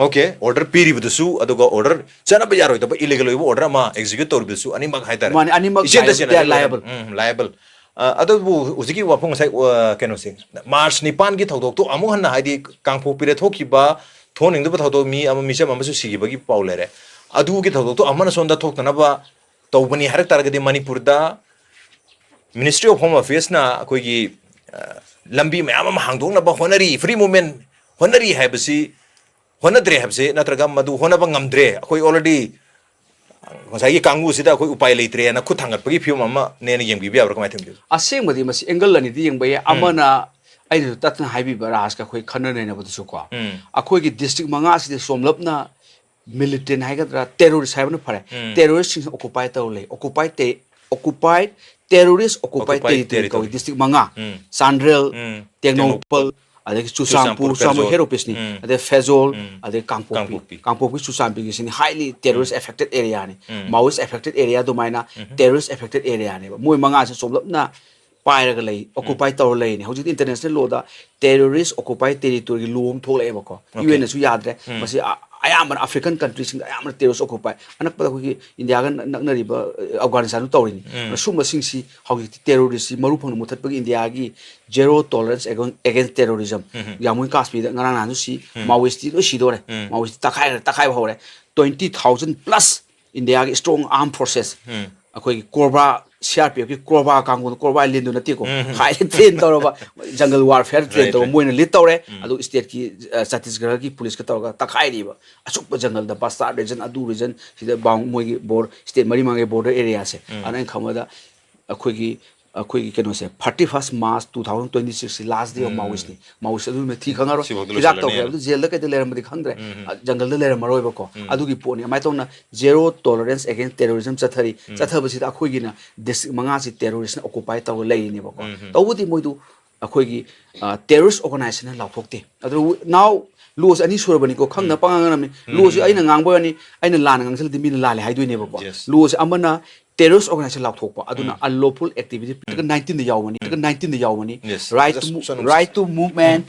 ꯑꯣꯀꯦ, ꯑꯣꯔꯗꯔ ꯄꯤꯔꯤꯕꯗꯨꯁꯨ ꯑꯗꯨꯒ ꯑꯣꯔꯗꯔ ꯆꯠꯅꯕ ꯌꯥꯔꯣꯏꯗꯕ ꯏꯂꯤꯒꯦꯜ ꯑꯣꯏꯕ ꯑꯣꯔꯗꯔ ꯑꯃ ꯑꯦꯛꯖꯤꯀ꯭ꯌꯨꯠ ꯇꯧꯔꯤꯕꯗꯨꯁꯨ ꯑꯅꯤꯃꯛ ꯍꯥꯏꯇꯥꯔꯦ꯫ ꯃꯥꯅꯦ, ꯑꯅꯤꯃꯛ ꯏꯆꯦꯟꯗ liable, they are ꯆꯦꯟꯅꯗꯕ liable. ꯎꯝ, ꯂꯥꯏꯕꯜ꯫ ꯑ, ꯑꯗꯨꯕꯨ ꯍꯧꯖꯤꯛꯀꯤ ꯋꯥꯐꯝ ꯉꯁꯥꯏ, ꯑ, ꯀꯩꯅꯣꯁꯦ, ꯃꯥꯔꯆ ꯅꯤꯄꯥꯟꯒꯤ ꯊꯧꯗꯣꯛꯇꯣ ꯑꯃꯨꯛ ꯍꯟꯅ, ꯍꯥꯏꯗꯤ ꯀꯥꯡꯄꯣꯛꯄꯤꯗ ꯊꯣꯛꯈꯤꯕ ꯊꯣꯛꯍꯟꯅꯤꯡꯗꯕ ꯊꯧꯗꯣꯛ, ꯃꯤ ꯑꯃ, ꯃꯤꯆꯝ ꯑꯃꯁꯨ ꯁꯤꯈꯤꯕꯒꯤ ꯄꯥꯎ ꯂꯩꯔꯦ꯫ ꯑꯗꯨꯒꯤ ꯊꯧꯗꯣꯛꯇꯣ ꯑꯃꯅ ꯁꯣꯝꯗ ꯊꯣꯛꯇꯅꯕ ꯇꯧꯕꯅꯤ ꯍꯥꯏꯔꯛ ꯇꯥꯔꯒꯗꯤ ꯃꯅꯤꯄꯨꯔꯗ Ministry of Home Affairs ꯅ ꯑꯩꯈꯣꯏꯒꯤ, ꯑ, ꯂꯝꯕꯤ ꯃꯌꯥꯝ ꯑꯃ ꯍꯥꯡꯗꯣꯛꯅꯕ ꯍꯣꯠꯅꯔꯤ, ꯐ꯭ꯔꯤ ꯃꯨꯚꯃꯦꯟ ꯍꯣꯠꯅꯔꯤ ꯍꯥꯏꯕꯁꯤ, ꯍꯣꯠꯅꯗ꯭ꯔꯦ ꯍꯥꯏꯕꯁꯤ ꯅꯠꯇ꯭ꯔꯒ ꯃꯗꯨ ꯍꯣꯠꯅꯕ ꯉꯝꯗ꯭ꯔꯦ, ꯑꯩꯈꯣꯏ already ꯉꯁꯥꯏꯒꯤ ꯀꯥꯡꯕꯨꯁꯤꯗ ꯑꯩꯈꯣꯏ ꯎꯄꯥꯏ ꯂꯩꯇ꯭ꯔꯦꯅ ꯈꯨꯠ ꯊꯥꯡꯒꯠꯄꯒꯤ ꯐꯤꯕꯝ ꯑꯃꯅꯦꯅ ꯌꯦꯡꯕꯤꯕ ꯌꯥꯕ꯭ꯔꯥ, ꯀꯃꯥꯏꯅ ꯇꯧꯕꯤꯕ? ꯑꯁꯦꯡꯕꯗꯤ ꯃꯁꯤ ꯑꯦꯡꯒꯜ ꯑꯅꯤꯗ ꯌꯦꯡꯕ ꯌꯥꯏ꯫ ꯑꯃꯅ ꯑꯩꯅꯁꯨ ꯇꯠꯇꯅ ꯍꯥꯏꯕꯤꯕ, ꯔꯥꯖꯀ ꯑꯩꯈꯣꯏ ꯈꯟꯅ ꯅꯩꯅꯕꯗꯁꯨ ꯀꯣ, ꯎꯝ꯫ ꯑꯩꯈꯣꯏꯒꯤ ꯗꯤꯁꯇ꯭ꯔꯤꯛ ꯃꯉꯥ ꯑꯁꯤꯗ ꯁꯣꯝꯂꯞꯅ ꯃꯤꯂꯤꯇꯦꯟ ꯍꯥꯏꯒꯗ꯭ꯔꯥ, ꯇꯦꯔꯣꯔꯤꯁ ꯍꯥꯏꯕꯅ ꯐꯔꯦ, ꯎꯝ꯫ ꯇꯦꯔꯣꯔꯤꯁꯁꯤꯡꯁꯤꯅ ꯑꯣꯀꯨꯄꯥꯏ ꯇꯧꯔ ꯂꯩ꯫ ꯑꯣꯀꯨꯄꯥꯏ ꯇꯦ-, ꯑꯣꯀꯨꯄꯥꯏ, ꯇꯦꯔꯣꯔꯤꯁ ꯑꯣꯀꯨꯄꯥꯏ ꯑꯣꯀꯨꯄꯥꯏ ꯇꯦꯔꯤꯇꯣꯔꯤ ꯀꯧꯏ꯫ ꯇꯦꯔꯤꯇꯣꯔꯤ꯫ ꯗꯤꯁꯇ꯭ꯔꯤꯛ ꯃꯉꯥ, ꯎꯝ꯫ ꯆꯥꯟꯗ꯭ꯔꯦꯜ, ꯎꯝ꯫ ꯇꯦꯡꯅꯧꯄꯜ, ꯑꯗꯒꯤ ꯆꯨꯔꯆꯥꯟꯄꯨꯔ, ꯆꯨꯔꯆꯥꯟꯄꯨꯔ, ꯆꯨꯔꯆꯥꯟꯄꯨꯔ ꯐꯦꯔꯖꯣꯜ꯫ ꯍꯦꯠ ꯑꯣꯐꯤꯁꯅꯤ, ꯎꯝ꯫ ꯑꯗꯩ ꯐꯦꯖꯣꯜ, ꯎꯝ꯫ ꯑꯗꯩ ꯀꯥꯡꯄꯣꯛꯄꯤ꯫ ꯀꯥꯡꯄꯣꯛꯄꯤ꯫ ꯀꯥꯡꯄꯣꯛꯄꯤ ꯆꯨꯔꯆꯥꯟꯄꯨꯔꯒꯤꯁꯤꯅ highly terrorist affected area ꯅꯤ꯫ ꯎꯝ꯫ Maoist affected area ꯑꯗꯨꯃꯥꯏꯅ ꯎꯝ꯫ terrorist affected area ꯅꯦꯕ꯫ ꯃꯣꯏ ꯃꯉꯥꯁꯦ ꯆꯣꯝꯂꯞꯅ ꯄꯥꯏꯔꯒ ꯂꯩ, ꯑꯣꯀꯨꯄꯥꯏ ꯇꯧꯔ ꯂꯩꯔꯤꯅꯤ꯫ ꯍꯧꯖꯤꯛꯇꯤ ꯏꯟꯇꯔꯅꯦꯁꯅꯦꯜ ꯂꯣꯗ ꯇꯦꯔꯣꯔꯤꯁ ꯑꯣꯀꯨꯄꯥꯏ ꯇꯦꯔꯤꯇꯣꯔꯤꯒꯤ ꯂꯣ ꯑꯃ ꯊꯣꯛꯂꯛꯑꯦꯕꯀꯣ꯫ Okay. ꯌꯨ ꯑꯦꯟꯅꯁꯨ ꯌꯥꯗ꯭ꯔꯦ꯫ ꯎꯝ꯫ ꯃꯁꯤ ꯑ-, ꯑꯌꯥꯝꯕꯅ African countryꯁꯤꯡꯗ ꯑꯌꯥꯝꯕꯅ terrorist occupy, ꯑꯅꯛꯄꯗ ꯑꯩꯈꯣꯏꯒꯤ ꯏꯟꯗꯤꯌꯥꯒ ꯅꯛ- ꯅꯛꯅꯔꯤꯕ ꯑꯐꯒꯥꯅꯤꯁꯇꯥꯟꯁꯨ ꯇꯧꯔꯤꯅꯤ꯫ ꯑꯗꯨꯅ ꯁꯨꯝꯕꯁꯤꯡꯁꯤ ꯍꯧꯖꯤꯛꯇꯤ terroristꯁꯤ ꯃꯔꯨ ꯐꯪꯅ ꯃꯨꯊꯠꯄꯒꯤ ꯏꯟꯗꯤꯌꯥꯒꯤ zero tolerance against terrorism, Jammu ꯀꯥꯁꯃꯤꯔꯗ ꯉꯔꯥꯡ ꯅꯍꯥꯟꯁꯨ ꯁꯤ, Maoistꯇꯤ ꯂꯣꯏ ꯁꯤꯗꯣꯔꯦ꯫ Maoistꯇꯤ ꯇꯛꯈꯥꯏꯈ꯭ꯔꯦ, ꯇꯛꯈꯥꯏꯕ ꯍꯧꯔꯦ꯫ Twenty thousand plus ꯏꯟꯗꯤꯌꯥꯒꯤ strong armed forces, ꯑꯩꯈꯣꯏꯒꯤ COBRA, CRPFꯀꯤ COBRA ꯀꯥꯡꯕꯨꯗꯣ, COBRA ꯂꯤꯟꯗꯨ ꯅꯠꯇꯦꯀꯣ, ꯍꯥꯏꯗꯤ train ꯇꯧꯔꯕ jungle warfare train ꯇꯧꯔ ꯃꯣꯏꯅ lead ꯇꯧꯔꯦ꯫ ꯑꯗꯨ stateꯀꯤ, ꯑ, ꯆꯇꯤꯁꯒꯔꯒꯤ policeꯀ ꯇꯧꯔꯒ ꯇꯛꯈꯥꯏꯔꯤꯕ꯫ ꯑꯁꯨꯛꯄ jungleꯗ Bastar region, ꯑꯗꯨ region ꯁꯤꯗ bound-, ꯃꯣꯏꯒꯤ border, state ꯃꯔꯤ ꯃꯉꯥꯒꯤ border areaꯁꯦ꯫ ꯑꯗꯨꯅ ꯑꯩꯅ ꯈꯪꯕꯗ ꯑꯩꯈꯣꯏꯒꯤ, ꯑꯩꯈꯣꯏꯒꯤ ꯀꯩꯅꯣꯁꯦ, thirty first March two thousand twenty sixꯁꯤ last day of Maoistꯅꯤ꯫ Maoist ꯑꯗꯨ ꯃꯊꯤ ꯈꯪꯉꯔꯣꯏ꯫ ꯁꯤꯐꯥꯎꯗ ꯍꯤꯗꯥꯛ ꯂꯣꯏꯁꯤꯜꯂꯅꯤ ꯇꯧꯈ꯭ꯔꯦ ꯍꯥꯏꯅ꯫ ꯑꯗꯨ jailꯗ ꯀꯩꯗ ꯂꯩꯔꯝꯕꯗꯤ ꯈꯪꯗ꯭ꯔꯦ꯫ ꯑ, jungleꯗ ꯂꯩꯔꯝꯃꯔꯣꯏꯕꯀꯣ꯫ ꯑꯗꯨꯒꯤ ꯄꯣꯠꯅꯤ꯫ ꯑꯗꯨꯃꯥꯏꯅ ꯇꯧꯅ zero tolerance against terrorism ꯆꯠꯊꯔꯤ꯫ ꯆꯠꯊꯕꯁꯤꯗ ꯑꯩꯈꯣꯏꯒꯤꯅ district ꯃꯉꯥꯁꯤ terroristꯅ occupy ꯇꯧꯔꯒ ꯂꯩꯔꯤꯅꯦꯕꯀꯣ꯫ ꯇꯧꯕꯗꯤ ꯃꯣꯏꯗꯨ ꯑꯩꯈꯣꯏꯒꯤ, ꯑ, terrorist organizationꯅ ꯂꯥꯎꯊꯣꯛꯇꯦ꯫ ꯑꯗꯨ now lawꯁꯦ ꯑꯅꯤ ꯁꯨꯔꯕꯅꯤꯀꯣ, ꯈꯪꯗ ꯄꯉꯥꯡ ꯉꯥꯡꯉꯝꯃꯤ꯫ Lawꯁꯦ ꯑꯩꯅ ꯉꯥꯡꯕ ꯋꯥꯅꯤ, ꯑꯩꯅ ꯂꯥꯟꯅ ꯉꯥꯡꯁꯤꯜꯂꯗꯤ ꯃꯤꯅ ꯂꯥꯜꯂꯦ ꯍꯥꯏꯗꯣꯏꯅꯦꯕꯀꯣ꯫ Yes. Lawꯁꯦ ꯑꯃꯅ terrorist organization ꯂꯥꯎꯊꯣꯛꯄ, ꯑꯗꯨꯅ unlawful activity, Article nineteenꯗ ꯌꯥꯎꯕꯅꯤ, Article nineteenꯗ ꯌꯥꯎꯕꯅꯤ꯫ Yes. Right to, just mo- some right to movement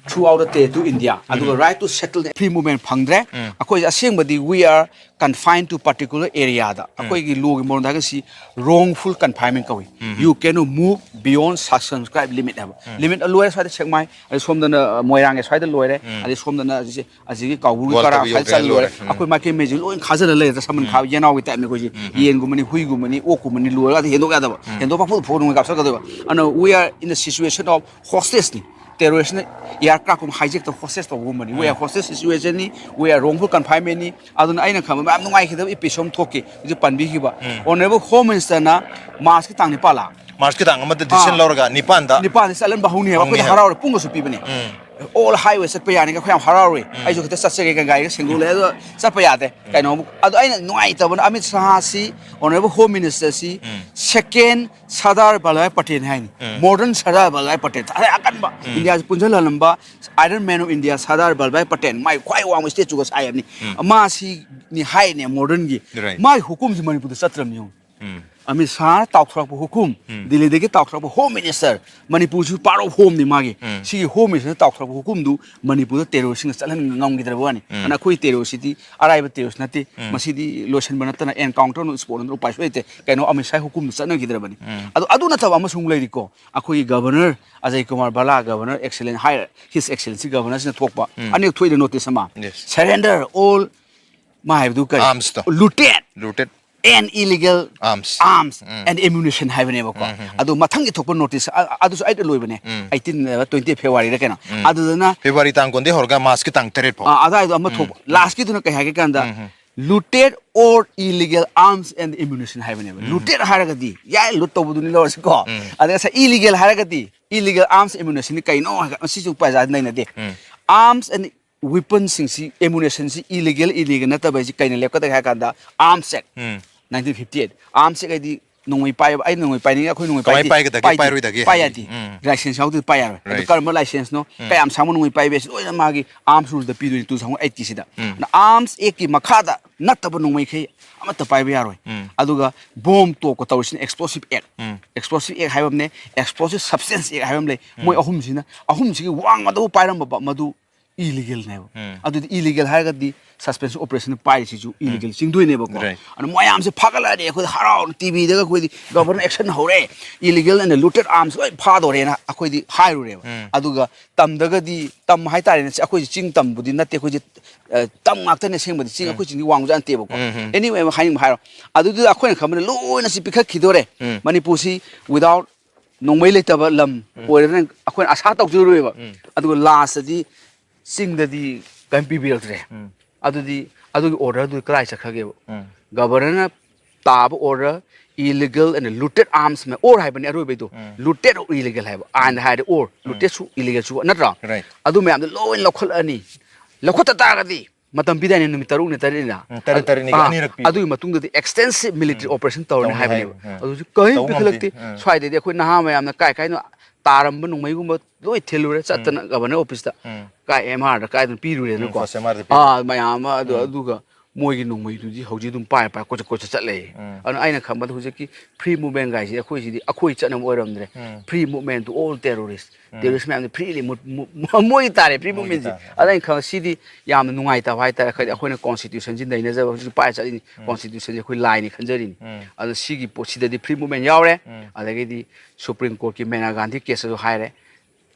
throughout the territory to India, ꯑꯗꯨꯒ right to settle, free movement ꯐꯪꯗ꯭ꯔꯦ꯫ ꯑꯩꯈꯣꯏꯁꯦ ꯑꯁꯦꯡꯕꯗꯤ we are confined to particular areaꯗ, ꯑꯩꯈꯣꯏꯒꯤ lawꯒꯤ ꯃꯔꯣꯟꯗ ꯍꯥꯏꯔꯒꯁꯤ wrongful confinement ꯀꯧꯏ꯫ You cannot move beyond circumscribed limit ꯍꯥꯏꯕ꯫ Limit ꯂꯣꯏꯔꯦ ꯁ꯭ꯋꯥꯏꯗ ꯁꯦꯛꯃꯥꯏ, ꯑꯗꯩ ꯁꯣꯝꯗꯅ, ꯑ, ꯃꯣꯏꯔꯥꯡꯒꯤ ꯁ꯭ꯋꯥꯏꯗ ꯂꯣꯏꯔꯦ, ꯑꯗꯩ ꯁꯣꯝꯗꯅ ꯑꯁꯤꯁꯦ ꯑꯁꯤꯒꯤ ꯀꯥꯎꯕꯨꯒꯤ ꯀꯔꯥ ꯁ꯭ꯋꯥꯏꯗ ꯆꯠ ꯂꯣꯏꯔꯦ꯫ ꯑꯩꯈꯣꯏ ꯃꯥꯏꯀꯩ ꯃꯩꯁꯤ ꯂꯣꯏ ꯈꯥꯖꯤꯜꯂ ꯂꯩꯔꯦ, ꯁꯝꯕꯟ ꯈꯥꯕ ꯌꯦꯅꯥꯎꯒꯤ typeꯅꯤ ꯑꯩꯈꯣꯏꯁꯤ꯫ ꯌꯦꯟꯒꯨꯝꯕꯅꯤ, ꯍꯨꯏꯒꯨꯝꯕꯅꯤ, ꯑꯣꯛꯀꯨꯝꯕꯅꯤ ꯂꯣꯏꯔꯒ ꯑꯗ ꯍꯦꯟꯗꯣꯛ ꯌꯥꯗꯕ꯫ ꯍꯦꯟꯗꯣꯛ ꯄꯥꯛꯐꯨꯗ ꯐꯨꯗꯅ ꯀꯥꯞꯁꯤꯜꯂꯛꯀꯗꯣꯏꯕ꯫ ꯑꯗꯨꯅ we are in the situation of hostageꯅꯤ꯫ Terroristꯅ aircraftꯀꯨꯝꯕ hijack ꯇꯧ hostage ꯇꯧꯕꯒꯨꯝꯕꯅꯤ꯫ We are hostage situationꯅꯤ, we are wrongful confinementꯅꯤ꯫ ꯑꯗꯨꯅ ꯑꯩꯅ ꯈꯪꯕ ꯌꯥꯝ ꯅꯨꯡꯉꯥꯏꯈꯤꯗꯕ episode ꯑꯃ ꯊꯣꯛꯈꯤ, ꯍꯧꯖꯤꯛ ꯄꯟꯕꯤꯈꯤꯕ꯫ Honourable Home Ministerꯅ Marchꯀꯤ ꯇꯥꯡ ꯅꯤꯄꯥꯜꯂ? Marchꯀꯤ ꯇꯥꯡ ꯑꯃꯗ decision ꯑꯥ꯫ ꯂꯧꯔꯒ ꯅꯤꯄꯥꯟꯗ ꯅꯤꯄꯥꯟꯗ ꯆꯠꯍꯟꯕ ꯍꯧꯅꯤ ꯍꯥꯏꯕ꯫ ꯍꯧꯅꯤ ꯑꯩꯈꯣꯏꯗ ꯍꯥꯏꯕ꯫ ꯍꯔꯥꯎꯔꯦ, ꯄꯨꯡꯒꯁꯨ ꯄꯤꯕꯅꯦ꯫ All highway ꯆꯠꯄ ꯌꯥꯅꯤꯒ ꯑꯩꯈꯣꯏ ꯌꯥꯝ ꯍꯔꯥꯎꯔꯦ꯫ ꯑꯩꯁꯨ ꯈꯤꯇ ꯆꯠꯆꯒꯦ, ꯒꯥꯔꯤꯒ ꯁꯦꯡꯗꯣꯛꯂꯦ, ꯑꯗꯣ ꯆꯠꯄ ꯌꯥꯗꯦ꯫ ꯀꯩꯅꯣ ꯑꯗꯣ ꯑꯩꯅ ꯅꯨꯡꯉꯥꯏꯇꯕꯅ Amit ꯁꯍꯥꯁꯤ, Honourable Home Ministerꯁꯤ second Sardar Vallabhbhai Patel ꯍꯥꯏꯅꯤ꯫ Modern Sardar Vallabhbhai Patel꯫ ꯑꯗꯩ ꯑꯀꯟꯕ ꯏꯟꯗꯤꯌꯥꯁꯤ ꯄꯨꯟꯁꯤꯜꯍꯜꯂꯝꯕ Iron Man of India Sardar Vallabhbhai Patel, ꯃꯥꯏ ꯈ꯭ꯋꯥꯏ ꯋꯥꯡꯕ statueꯒ ꯁꯥꯏ ꯍꯥꯏꯕꯅꯤ꯫ ꯃꯥꯁꯤꯅꯤ ꯍꯥꯏꯅꯦ modernꯒꯤ꯫ Right. ꯃꯥꯏ ꯍꯨꯀꯨꯝꯁꯤ ꯃꯅꯤꯄꯨꯔꯗ ꯆꯠꯇ꯭ꯔꯕꯅꯤ ꯌꯦꯡꯉꯨ꯫ ꯑꯃꯤꯠ ꯁꯥꯍꯅ ꯇꯥꯎꯊꯣꯔꯛꯄ ꯍꯨꯀꯨꯝ, ꯎꯝ꯫ ꯗꯤꯜꯂꯤꯗꯒꯤ ꯇꯥꯎꯊꯣꯔꯛꯄ Home Minister, ꯃꯅꯤꯄꯨꯔꯁꯨ part of homeꯅꯤ ꯃꯥꯒꯤ꯫ ꯎꯝ꯫ ꯁꯤꯒꯤ Home Ministerꯅ ꯇꯥꯎꯊꯣꯔꯛꯄ ꯍꯨꯀꯨꯝꯗꯨ ꯃꯅꯤꯄꯨꯔꯗ terroristꯁꯤꯡꯅ ꯆꯠꯍꯟ ꯉꯝꯈꯤꯗ꯭ꯔꯕ ꯋꯥꯅꯤ꯫ ꯎꯝ꯫ ꯑꯗꯨꯅ ꯑꯩꯈꯣꯏ terroristꯁꯤꯗꯤ ꯑꯔꯥꯏꯕ terrorist ꯅꯠꯇꯦ꯫ ꯎꯝ꯫ ꯃꯁꯤꯗꯤ ꯂꯣꯏꯁꯤꯟꯕ ꯅꯠꯇꯅ encounter on spot ꯅꯠꯇꯅ ꯎꯄꯥꯏ ꯁꯨꯡꯂꯩ ꯂꯩꯇꯦ꯫ ꯀꯩꯅꯣ, ꯑꯃꯤꯠ ꯁꯥꯍꯒꯤ ꯍꯨꯀꯨꯝꯗꯨ ꯆꯠꯅꯈꯤꯗ꯭ꯔꯕꯅꯤ꯫ ꯎꯝ꯫ ꯑꯗꯣ ꯑꯗꯨ ꯅꯠꯇꯕ ꯑꯃꯁꯨ ꯑꯃꯨꯛ ꯂꯩꯔꯤꯀꯣ꯫ ꯑꯩꯈꯣꯏꯒꯤ Governor Ajay Kumar ꯚꯜꯂꯥ, Governor Excellence, High, His Excellency Governorꯁꯤꯅ ꯊꯣꯛꯄ ꯎꯝ꯫ ꯑꯅꯤꯔꯛ ꯊꯣꯛꯏꯗ notice ꯑꯃ꯫ Yes꯫ Surrender all, ꯃꯥ ꯍꯥꯏꯕꯗꯨ ꯀꯔꯤ? Armsꯇꯣ꯫ Looted Looted and illegal arms꯫ Arms um. And ammunition ꯍꯥꯏꯕꯅꯦꯕꯀꯣ꯫ ꯎꯝ, ꯎꯝ, ꯎꯝ꯫ ꯑꯗꯣ ꯃꯊꯪꯒꯤ ꯊꯣꯛꯄ notice, ꯑ-, ꯑꯗꯨꯁꯨ ꯑꯩꯗ ꯂꯣꯏꯕꯅꯦ꯫ ꯎꯝ꯫ Eighteen, twenty Februaryꯗ ꯀꯩꯅꯣ꯫ ꯎꯝ꯫ ꯑꯗꯨꯗꯅ February ꯇꯥꯡ ꯀꯨꯟꯗꯒꯤ ꯍꯧꯔꯒ Marchꯀꯤ ꯇꯥꯡ ꯇꯔꯦꯠ ꯐꯥꯎ꯫ ꯑ, ꯑꯗꯨꯋꯥꯏꯗꯣ ꯑꯃ ꯎꯝ, ꯊꯣꯛꯄ꯫ ꯎꯝ꯫ Lastꯀꯤꯗꯨꯅ ꯀꯩ ꯍꯥꯏꯒꯦ ꯀꯥꯟꯗ, ꯎꯝ, ꯎꯝ꯫ Looted or illegal arms and ammunition ꯍꯥꯏꯕꯅꯦꯕ꯫ ꯎꯝ꯫ Looted ꯍꯥꯏꯔꯒꯗꯤ, ꯌꯥꯏ, loot ꯇꯧꯕꯗꯨꯅꯤ ꯂꯧꯔꯁꯤꯀꯣ꯫ ꯎꯝ꯫ ꯑꯗ ꯉꯁꯥꯏ illegal ꯍꯥꯏꯔꯒꯗꯤ, illegal arms ammunitionꯅꯤ ꯀꯩꯅꯣ ꯍꯥꯏꯔꯒ, ꯃꯁꯤꯁꯨ ꯄ꯭ꯔꯖꯥ ꯅꯩꯅꯗꯦ꯫ ꯎꯝ꯫ Arms and weaponꯁꯤꯡꯁꯤ, ammunitionꯁꯤ illegal, illegal ꯅꯠꯇꯕ ꯍꯥꯏꯁꯤ ꯀꯩꯅ ꯂꯦꯞꯀꯗꯒꯦ ꯍꯥꯏ ꯀꯥꯟꯗ, Arms Act, ꯎꯝ꯫ Nineteen fifty eight꯫ Arms Act ꯍꯥꯏꯗꯤ ꯅꯣꯡꯃꯩ ꯄꯥꯏꯕ, ꯑꯩ ꯅꯣꯡꯃꯩ ꯄꯥꯏꯅꯤꯡꯉꯦ, ꯑꯩꯈꯣꯏ ꯅꯣꯡꯃꯩ ꯀꯃꯥꯏ ꯄꯥꯏꯗꯦ, ꯄꯥꯏꯒꯗꯒꯦ, ꯄꯥꯏ ꯌꯥꯗꯦ, ꯄꯥꯏꯔꯣꯏꯗꯒꯦ ꯄꯥꯏ ꯍꯥꯏ꯫ ꯌꯥꯗꯦ꯫ ꯎꯝ꯫ License ꯌꯥꯎꯗ꯭ꯔꯗꯤ ꯄꯥꯏ ꯌꯥꯔꯣꯏ꯫ ꯑꯗꯨ Right꯫ ꯀꯔꯝꯕ licenseꯅꯣ? ꯎꯝ꯫ ꯀꯌꯥꯝ ꯁꯥꯡꯕ ꯅꯣꯡꯃꯩ ꯄꯥꯏꯕ ꯍꯥꯏꯁꯤ ꯂꯣꯏꯅ ꯃꯥꯒꯤ Arms Ruleꯗ ꯄꯤꯗꯣꯏꯅꯤ, two thousand eightꯀꯤꯁꯤꯗ꯫ ꯎꯝ꯫ ꯑꯗꯨꯅ Arms Actꯀꯤ ꯃꯈꯥꯗ ꯅꯠꯇꯕ ꯅꯣꯡꯃꯩꯈꯩ ꯑꯃꯠꯇ ꯄꯥꯏꯕ ꯌꯥꯔꯣꯏ꯫ ꯎꯝ꯫ ꯑꯗꯨꯒ bomb ꯇꯣꯛꯄ ꯇꯧꯔꯤꯁꯤꯅ Explosive Act꯫ ꯎꯝ꯫ Explosive Act ꯍꯥꯏꯕ ꯑꯃꯅꯦ, Explosive Substance Act ꯍꯥꯏꯕ ꯑꯃ ꯂꯩ꯫ ꯃꯣꯏ ꯎꯝ꯫ ꯑꯍꯨꯝꯁꯤꯅ, ꯑꯍꯨꯝꯁꯤꯒꯤ ꯋꯥꯡꯃꯗꯕꯨ ꯄꯥꯏꯔꯝꯕ ꯃꯗꯨ illegalꯅꯦꯕ꯫ ꯎꯝ꯫ ꯑꯗꯨꯗꯤ illegal ꯍꯥꯏꯔꯒꯗꯤ suspension operationꯗ ꯄꯥꯏꯔꯤꯁꯤꯁꯨ ꯎꯝ꯫ Illegal ꯆꯤꯡꯗꯣꯏꯅꯦꯕꯀꯣ꯫ Right꯫ ꯑꯗꯨꯅ ꯃꯌꯥꯝꯁꯦ ꯐꯥꯒꯠꯂꯛꯑꯅꯤ, ꯑꯩꯈꯣꯏꯗ ꯍꯔꯥꯎꯅ TVꯗꯒ ꯑꯩꯈꯣꯏꯗꯤ Governor action ꯍꯧꯔꯦ, illegal and looted arms ꯂꯣꯏ ꯐꯥꯗꯣꯔꯦꯅ ꯑꯩꯈꯣꯏꯗꯤ ꯍꯥꯏꯔꯨꯔꯦꯕ꯫ ꯎꯝ꯫ ꯑꯗꯨꯒ ꯇꯝꯗꯒꯗꯤ, ꯇꯝ ꯍꯥꯏꯇꯥꯔꯦꯅꯦ, ꯑꯩꯈꯣꯏꯁꯦ ꯆꯤꯡ ꯇꯝꯕꯨꯗꯤ ꯅꯠꯇꯦ, ꯑꯩꯈꯣꯏꯁꯦ, ꯑ, ꯇꯝ ꯉꯥꯛꯇꯅꯦ ꯑꯁꯦꯡꯕꯗꯤ, ꯆꯤꯡ, ꯎꯝ꯫ ꯑꯩꯈꯣꯏ ꯆꯤꯡꯗꯤ ꯋꯥꯡꯕꯁꯨ ꯌꯥꯝ ꯅꯠꯇꯦꯕꯀꯣ꯫ ꯎꯝ, ꯎꯝ꯫ Anyway, ꯑꯃ ꯍꯥꯏꯅꯤꯡꯕ ꯍꯥꯏꯔꯣ, ꯑꯗꯨꯗꯨꯗ ꯑꯩꯈꯣꯏꯅ ꯈꯟꯕꯗ ꯂꯣꯏꯅ ꯁꯤ ꯄꯤꯈꯠꯈꯤꯗꯣꯔꯦ꯫ ꯎꯝ꯫ ꯃꯅꯤꯄꯨꯔꯁꯤ without ꯅꯣꯡꯃꯩ ꯂꯩꯇꯕ ꯂꯝ ꯎꯝ꯫ ꯑꯣꯏꯔꯦꯅ ꯑꯩꯈꯣꯏꯅ ꯑꯁꯥ ꯇꯧꯖꯔꯨꯏꯕ꯫ ꯎꯝ꯫ ꯑꯗꯨꯒ lastꯇꯗꯤ ꯆꯤꯡꯗꯗꯤ ꯀꯔꯤꯝ ꯄꯤꯕꯤꯔꯛꯇ꯭ꯔꯦ꯫ ꯎꯝ꯫ ꯑꯗꯨꯗꯤ ꯑꯗꯨꯒꯤ orderꯗꯨ ꯀꯗꯥꯏ ꯆꯠꯈ꯭ꯔꯒꯦꯕ? ꯎꯝ꯫ Governorꯅ ꯇꯥꯕ order, illegal and looted arms, or ꯍꯥꯏꯕꯅꯤ ꯑꯔꯣꯏꯕꯩꯗꯣ꯫ ꯎꯝ꯫ Looted or illegal ꯍꯥꯏꯕ꯫ ꯑꯥꯏꯟꯗ ꯍꯥꯏꯔꯗꯤ or, ꯎꯝ꯫ Lootedꯁꯨ, illegalꯁꯨ, ꯅꯠꯇ꯭ꯔꯣ? Right꯫ ꯑꯗꯨ ꯃꯌꯥꯝꯗꯣ ꯂꯣꯏ ꯂꯧꯈꯠꯂꯛꯑꯅꯤ꯫ ꯂꯧꯈꯠꯇ ꯇꯥꯔꯒꯗꯤ ꯃꯇꯝ ꯄꯤꯗꯥꯏꯅꯦ, ꯅꯨꯃꯤꯠ ꯇꯔꯨꯛꯅꯤ, ꯇꯔꯦꯠꯅꯤꯅ? ꯎꯝ, ꯇꯔꯦꯠ, ꯑꯗꯨ, ꯇꯔꯦꯠꯅꯤꯒꯤ ꯑꯥ, ꯑꯅꯤꯔꯛ ꯄꯤꯕ꯫ ꯑꯗꯨꯒꯤ ꯃꯇꯨꯡꯗꯗꯤ extensive military ꯎꯝ꯫ Operation ꯇꯧꯔꯅꯤ ꯇꯧꯅꯤ ꯍꯥꯏꯕꯅꯦꯕ꯫ ꯍꯥꯏꯕ꯫ ꯎꯝ꯫ ꯑꯗꯨꯁꯨ ꯀꯔꯤꯝ ꯇꯧ ꯉꯝꯗꯦ꯫ ꯄꯤꯈꯠꯂꯛꯇꯦ꯫ ꯎꯝ꯫ ꯁ꯭ꯋꯥꯏꯗꯗꯤ ꯑꯩꯈꯣꯏ ꯅꯍꯥ ꯃꯌꯥꯝꯅ ꯀꯥꯏ ꯀꯥꯏꯅꯣ ꯇꯥꯔꯝꯕ ꯅꯣꯡꯃꯩꯒꯨꯝꯕ ꯂꯣꯏ ꯊꯤꯜꯂꯨꯔꯦ, ꯎꯝ꯫ ꯆꯠꯇꯅ Governor officeꯇ꯫ ꯎꯝ꯫ ꯀꯥꯏ MRꯗ ꯀꯥꯏꯗꯅ ꯄꯤꯔꯨꯔꯦꯅꯀꯣ꯫ ꯎꯝ, first MRꯗ ꯄꯤꯔꯨꯔꯦ꯫ ꯑꯥ, ꯃꯌꯥꯝ ꯑꯃ ꯑꯗꯨ, ꯎꯝ꯫ ꯑꯗꯨꯒ ꯃꯣꯏꯒꯤ ꯅꯣꯡꯃꯩꯗꯨꯗꯤ ꯍꯧꯖꯤꯛ ꯑꯗꯨꯝ ꯄꯥꯏꯔ ꯄꯥꯏꯔ ꯀꯣꯏꯆꯠ ꯀꯣꯏꯆꯠ ꯆꯠ ꯂꯩꯌꯦ꯫ ꯑꯗꯨꯅ ꯑꯩꯅ ꯈꯟꯕꯗ ꯍꯧꯖꯤꯛꯀꯤ free movement ꯒꯥꯏꯁꯦ ꯑꯩꯈꯣꯏꯁꯤꯗꯤ ꯑꯩꯈꯣꯏ ꯆꯠꯅꯕ ꯑꯣꯏꯔꯝꯗ꯭ꯔꯦ꯫ Free movement to all terrorist꯫ Terrorist ꯃꯌꯥꯝꯗꯤ freely ꯃꯨ- ꯃꯨ- ꯃꯣꯏꯒꯤ ꯇꯥꯔꯦ free movement ꯁꯦ꯫ ꯑꯗ ꯑꯩꯅ ꯈꯪꯕ ꯁꯤꯗꯤ ꯌꯥꯝꯅ ꯅꯨꯡꯉꯥꯏꯇꯕ ꯍꯥꯏꯇꯥꯔꯦ꯫ ꯍꯥꯏꯗꯤ ꯑꯩꯈꯣꯏꯅ constitution ꯁꯤ ꯅꯩꯅꯖꯕ ꯍꯧꯖꯤꯛ ꯄꯥꯏꯔ ꯆꯠꯂꯤꯅꯤ꯫ Constitution ꯁꯦ ꯑꯩꯈꯣꯏ ꯂꯥꯏꯅꯤ ꯈꯟꯖꯔꯤꯅꯤ꯫ ꯑꯗꯣ ꯁꯤꯒꯤ ꯄꯣꯠꯁꯤꯗꯗꯤ free movement ꯌꯥꯎꯔꯦ꯫ ꯑꯗꯒꯤꯗꯤ Supreme Court ꯀꯤ ꯃꯦꯅꯥ ꯒꯥꯟꯙꯤ case ꯇꯁꯨ ꯍꯥꯏꯔꯦ꯫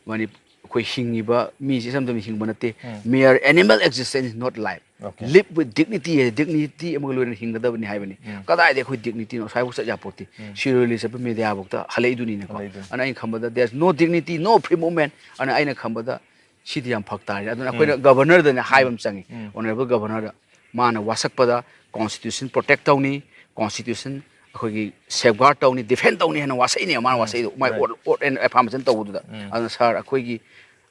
ꯃꯅꯤ-, ꯑꯩꯈꯣꯏ ꯍꯤꯡꯉꯤꯕ ꯃꯤꯁꯤ ꯏꯆꯝ ꯆꯝꯅ ꯍꯤꯡꯕ ꯅꯠꯇꯦ꯫ Mere animal existence is not life꯫ Live with dignity high, dignity ꯑꯃꯒ ꯂꯣꯏꯅꯅ ꯍꯤꯡꯒꯗꯕꯅꯤ ꯍꯥꯏꯕꯅꯤ꯫ ꯀꯗꯥꯏꯗ ꯑꯩꯈꯣꯏ dignity ꯅꯣ? ꯑꯁ꯭ꯋꯥꯏꯐꯥꯎ ꯆꯠ ꯌꯥꯄꯣꯠꯇꯦ꯫ ꯁꯤꯔꯣꯏ ꯂꯤꯂꯤ ꯆꯠꯄ media ꯐꯥꯎꯗ ꯍꯜꯂꯛꯏꯗꯨꯅꯤꯅꯀꯣ꯫ ꯑꯗꯨꯅ ꯑꯩꯅ ꯈꯟꯕꯗ there's no dignity, no free movement꯫ ꯑꯗꯨꯅ ꯑꯩꯅ ꯈꯟꯕꯗ ꯁꯤꯗꯤ ꯌꯥꯝ ꯐꯔꯛ ꯇꯥꯔꯦ꯫ ꯑꯗꯨꯅ ꯑꯩꯈꯣꯏꯅ governor ꯗꯅꯦ ꯍꯥꯏꯕ ꯑꯃ ꯆꯪꯉꯤ꯫ Honourable governor ꯗ ꯃꯥꯅ ꯋꯥꯁꯛꯄꯗ constitution protect ꯇꯧꯅꯤ, constitution ꯑꯩꯈꯣꯏꯒꯤ safeguard ꯇꯧꯅꯤ, defend ꯇꯧꯅꯤ ꯍꯥꯏꯅ ꯋꯥꯁꯛꯏꯅꯦ ꯃꯥꯅ ꯋꯥꯁꯛꯏꯗꯣ꯫ ꯃꯥꯏ oath, oath and affirmation ꯇꯧꯕꯗꯨꯗ꯫ ꯑꯗꯨꯅ sir, ꯑꯩꯈꯣꯏꯒꯤ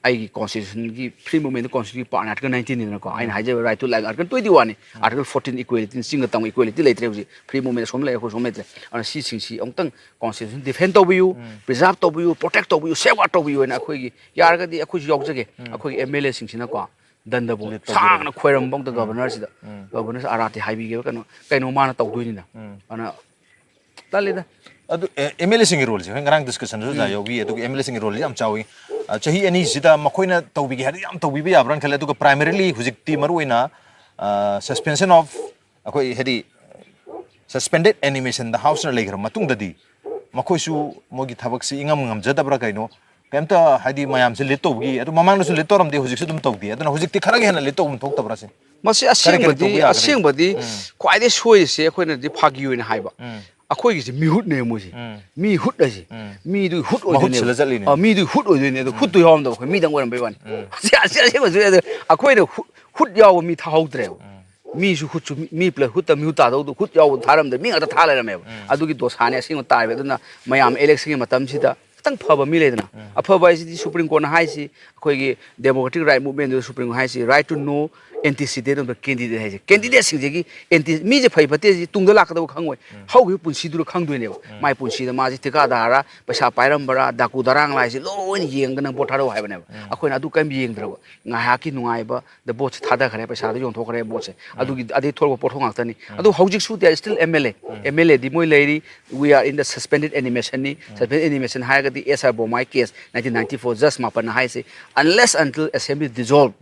ꯑꯩꯒꯤ constitution ꯒꯤ free movement ꯗ constitution ꯒꯤ part ꯅꯤ, article nineteen ꯅꯤꯗꯅꯀꯣ꯫ ꯑꯩꯅ ꯍꯥꯏꯖꯕ right to life article twenty one ꯅꯤ, article fourteen equality ꯅꯤ, ꯆꯤꯡꯒ ꯇꯝꯒ equality ꯂꯩꯇ꯭ꯔꯦ ꯍꯧꯖꯤꯛ꯫ Free movement ꯑꯁꯣꯝ ꯂꯩ, ꯑꯩꯈꯣꯏ ꯁꯣꯝ ꯂꯩꯇ꯭ꯔꯦ꯫ ꯑꯗꯨꯅ ꯁꯤꯁꯤꯡꯁꯤ ꯑꯃꯨꯛꯇꯪ constitution defend ꯇꯧꯕꯤꯌꯨ, preserve ꯇꯧꯕꯤꯌꯨ, protect ꯇꯧꯕꯤꯌꯨ, safeguard ꯇꯧꯕꯤꯌꯨ ꯍꯥꯏꯅ ꯑꯩꯈꯣꯏꯒꯤ ꯌꯥꯔꯒꯗꯤ ꯑꯩꯈꯣꯏꯁꯨ ꯌꯥꯎꯖꯒꯦ꯫ ꯑꯩꯈꯣꯏꯒꯤ MLA ꯁꯤꯡꯁꯤꯅꯀꯣ ꯗꯟꯗꯕꯣ ꯁꯥꯡꯅ ꯈꯣꯏꯔꯝꯕ ꯐꯥꯎꯗ governor ꯁꯤꯗ꯫ Governor ꯁꯤ ꯑꯔꯥꯇꯤ ꯍꯥꯏꯕꯤꯒꯦꯕ, ꯀꯩꯅꯣ, ꯀꯩꯅꯣ ꯃꯥꯅ ꯇꯧꯗꯣꯏꯅꯤꯅ꯫ ꯑꯗꯨꯅ ꯇꯜꯂꯤꯗ꯫ ꯑꯗꯨ, ꯑꯦ, MLA ꯁꯤꯡꯒꯤ role ꯁꯦ ꯍꯣꯏ ꯉꯔꯥꯡ discussion ꯁꯨ ꯑꯣꯖꯥ ꯌꯥꯎꯕꯤ, ꯑꯗꯨꯒ MLA ꯁꯤꯡꯒꯤ role ꯁꯦ ꯌꯥꯝ ꯆꯥꯎꯏ꯫ ꯑ, ꯆꯍꯤ ꯑꯅꯤꯁꯤꯗ ꯃꯈꯣꯏꯅ ꯇꯧꯕꯤꯒꯦ ꯍꯥꯏꯔꯗꯤ ꯌꯥꯝ ꯇꯧꯕꯤꯕ ꯌꯥꯕ꯭ꯔꯥꯅ ꯈꯜꯂꯦ꯫ ꯑꯗꯨꯒ primarily ꯍꯧꯖꯤꯛꯇꯤ ꯃꯔꯨꯑꯣꯏꯅ, ꯑ, suspension of, ꯑꯩꯈꯣꯏ ꯍꯥꯏꯗꯤ suspended animation ꯗ House ꯅ ꯂꯩꯈ꯭ꯔ ꯃꯇꯨꯡꯗꯗꯤ ꯃꯈꯣꯏꯁꯨ ꯃꯣꯏꯒꯤ ꯊꯕꯛꯁꯤ ꯏꯉꯝ ꯉꯝꯖꯗꯕ꯭ꯔꯥ ꯀꯩꯅꯣ, ꯀꯩꯝꯇ ꯍꯥꯏꯗꯤ ꯃꯌꯥꯝꯁꯦ lead ꯇꯧꯕꯒꯤ, ꯑꯗꯨ ꯃꯃꯥꯡꯗꯁꯨ lead ꯇꯧꯔꯝꯗꯦ, ꯍꯧꯖꯤꯛꯁꯨ ꯑꯗꯨꯝ ꯇꯧꯗꯦ, ꯑꯗꯨꯅ ꯍꯧꯖꯤꯛꯇꯤ ꯈꯔꯒ ꯍꯦꯟꯅ lead ꯇꯧꯐꯝ ꯊꯣꯛꯇꯕ꯭ꯔꯥ ꯁꯤꯅꯤ? ꯃꯁꯤ ꯀꯔꯤ ꯀꯔꯤ ꯑꯁꯦꯡꯕꯗꯤ, ꯇꯧꯕ ꯌꯥꯒꯗꯒꯦ? ꯑꯁꯦꯡꯕꯗꯤ ꯎꯝ꯫ ꯈ꯭ꯋꯥꯏꯗꯒꯤ ꯁꯣꯏꯔꯤꯁꯦ ꯑꯩꯈꯣꯏꯅꯗꯤ ꯐꯥꯒꯤ ꯑꯣꯏꯅ ꯍꯥꯏꯕ꯫ ꯎꯝ꯫ ꯑꯩꯈꯣꯏꯒꯤꯁꯦ ꯃꯤꯍꯨꯠꯅꯦ ꯃꯣꯏꯁꯦ꯫ ꯎꯝ꯫ ꯃꯤ ꯍꯨꯠ ꯍꯥꯏꯁꯦ꯫ ꯎꯝ꯫ ꯃꯤꯗꯨꯒꯤ ꯍꯨꯠ ꯃꯍꯨꯠ ꯑꯣꯏꯗꯣꯏꯅꯦꯕ꯫ ꯁꯤꯜꯂ ꯆꯠꯂꯤꯅꯦ꯫ ꯑ, ꯃꯤꯗꯨꯒꯤ ꯍꯨꯠ ꯑꯣꯏꯗꯣꯏꯅꯦ, ꯑꯗꯣ ꯎꯝ꯫ ꯍꯨꯠꯇꯨ ꯌꯥꯎꯔꯝꯗꯕ ꯑꯩꯈꯣꯏ ꯃꯤꯗꯪ ꯑꯣꯏꯔꯝꯕꯩ ꯋꯥꯅꯤ꯫ ꯎꯝ꯫ ꯑꯁꯤ, ꯑꯁꯤ ꯑꯁꯦꯡꯕꯁꯨ ꯑꯗꯣ ꯑꯩꯈꯣꯏꯅ ꯍꯨꯠ, ꯍꯨꯠ ꯌꯥꯎꯕ ꯃꯤ ꯊꯥꯍꯧꯗ꯭ꯔꯦꯕ꯫ ꯎꯝ꯫ ꯃꯤꯁꯨ ꯍꯨꯠꯁꯨ ꯃꯤ, ꯃꯤ plus ꯍꯨꯠꯇ ꯃꯤꯍꯨꯠ ꯇꯥꯗꯧꯗꯣ ꯍꯨꯠ ꯌꯥꯎꯕ ꯊꯥꯔꯝꯗ꯭ꯔꯦ, ꯃꯤ ꯉꯥꯛꯇ ꯊꯥ ꯂꯩꯔꯝꯃꯦꯕ꯫ ꯎꯝ꯫ ꯑꯗꯨꯒꯤ ꯗꯣꯁꯥꯅꯦ ꯑꯁꯦꯡꯕ ꯇꯥꯔꯤꯕ꯫ ꯑꯗꯨꯅ ꯃꯌꯥꯝ election ꯒꯤ ꯃꯇꯝꯁꯤꯗ ꯈꯤꯇꯪ ꯐꯕ ꯃꯤ ꯂꯩꯗꯅ, ꯎꯝ꯫ ꯑꯐꯕ ꯍꯥꯏꯁꯤꯗꯤ Supreme Court ꯅ ꯍꯥꯏꯁꯤ ꯑꯩꯈꯣꯏꯒꯤ democratic right movement ꯗꯨꯗ Supreme Court ꯍꯥꯏꯁꯤ right to know ꯑꯦꯟꯇꯤꯁꯤꯗꯦꯟ ꯑꯣꯏꯕ ꯀꯦꯟꯗꯤꯗꯦꯠ ꯍꯥꯏꯁꯦ, ꯀꯦꯟꯗꯤꯗꯦꯠꯁꯤꯡꯁꯤꯒꯤ ꯑꯦꯟꯇꯤ ꯃꯤꯁꯦ ꯐꯩ ꯐꯠꯇꯦꯁꯤ ꯇꯨꯡꯗ ꯂꯥꯛꯀꯗꯕ ꯈꯪꯉꯣꯏ꯫ ꯍꯧꯈꯤꯕ ꯄꯨꯟꯁꯤꯗꯨꯗ ꯈꯪꯗꯣꯏꯅꯦꯕ꯫ ꯃꯥꯏ ꯄꯨꯟꯁꯤꯗ ꯃꯥꯁꯤ ꯊꯤꯀꯥꯗꯥꯔ, ꯄꯩꯁꯥ ꯄꯥꯏꯔꯝꯕꯔꯥ, ꯗꯥꯀꯨ ꯗꯔꯥꯡ ꯂꯥꯏꯁꯤ ꯂꯣꯏꯅ ꯌꯦꯡꯉꯒ ꯅꯪ ꯚꯣꯠ ꯊꯥꯗꯧ ꯍꯥꯏꯕꯅꯦꯕ꯫ ꯑꯩꯈꯣꯏꯅ ꯑꯗꯨ ꯀꯔꯤꯝ ꯌꯦꯡꯗ꯭ꯔꯕ, ꯉꯥꯏꯍꯥꯛꯀꯤ ꯅꯨꯡꯉꯥꯏꯕ, ꯗ ꯚꯣꯠꯁꯦ ꯊꯥꯗꯈ꯭ꯔꯦ, ꯄꯩꯁꯥꯗꯣ ꯌꯣꯟꯊꯣꯛꯈ꯭ꯔꯦ ꯚꯣꯠꯁꯦ꯫ ꯑꯗꯨꯒꯤ ꯑꯗꯩ ꯊꯣꯛꯂꯛꯄ ꯄꯣꯠꯊꯣꯛ ꯉꯥꯛꯇꯅꯤ꯫ ꯑꯗꯨ ꯍꯧꯖꯤꯛꯁꯨ they are still M L A, M L A ꯗꯤ ꯃꯣꯏ ꯂꯩꯔꯤ꯫ We are in the suspended animation ꯅꯤ꯫ Suspended animation ꯍꯥꯏꯔꯒꯗꯤ S R Bommai case nineteen ninety four ꯖꯁ ꯃꯥꯄꯟꯅ ꯍꯥꯏꯁꯦ, unless until assembly dissolve,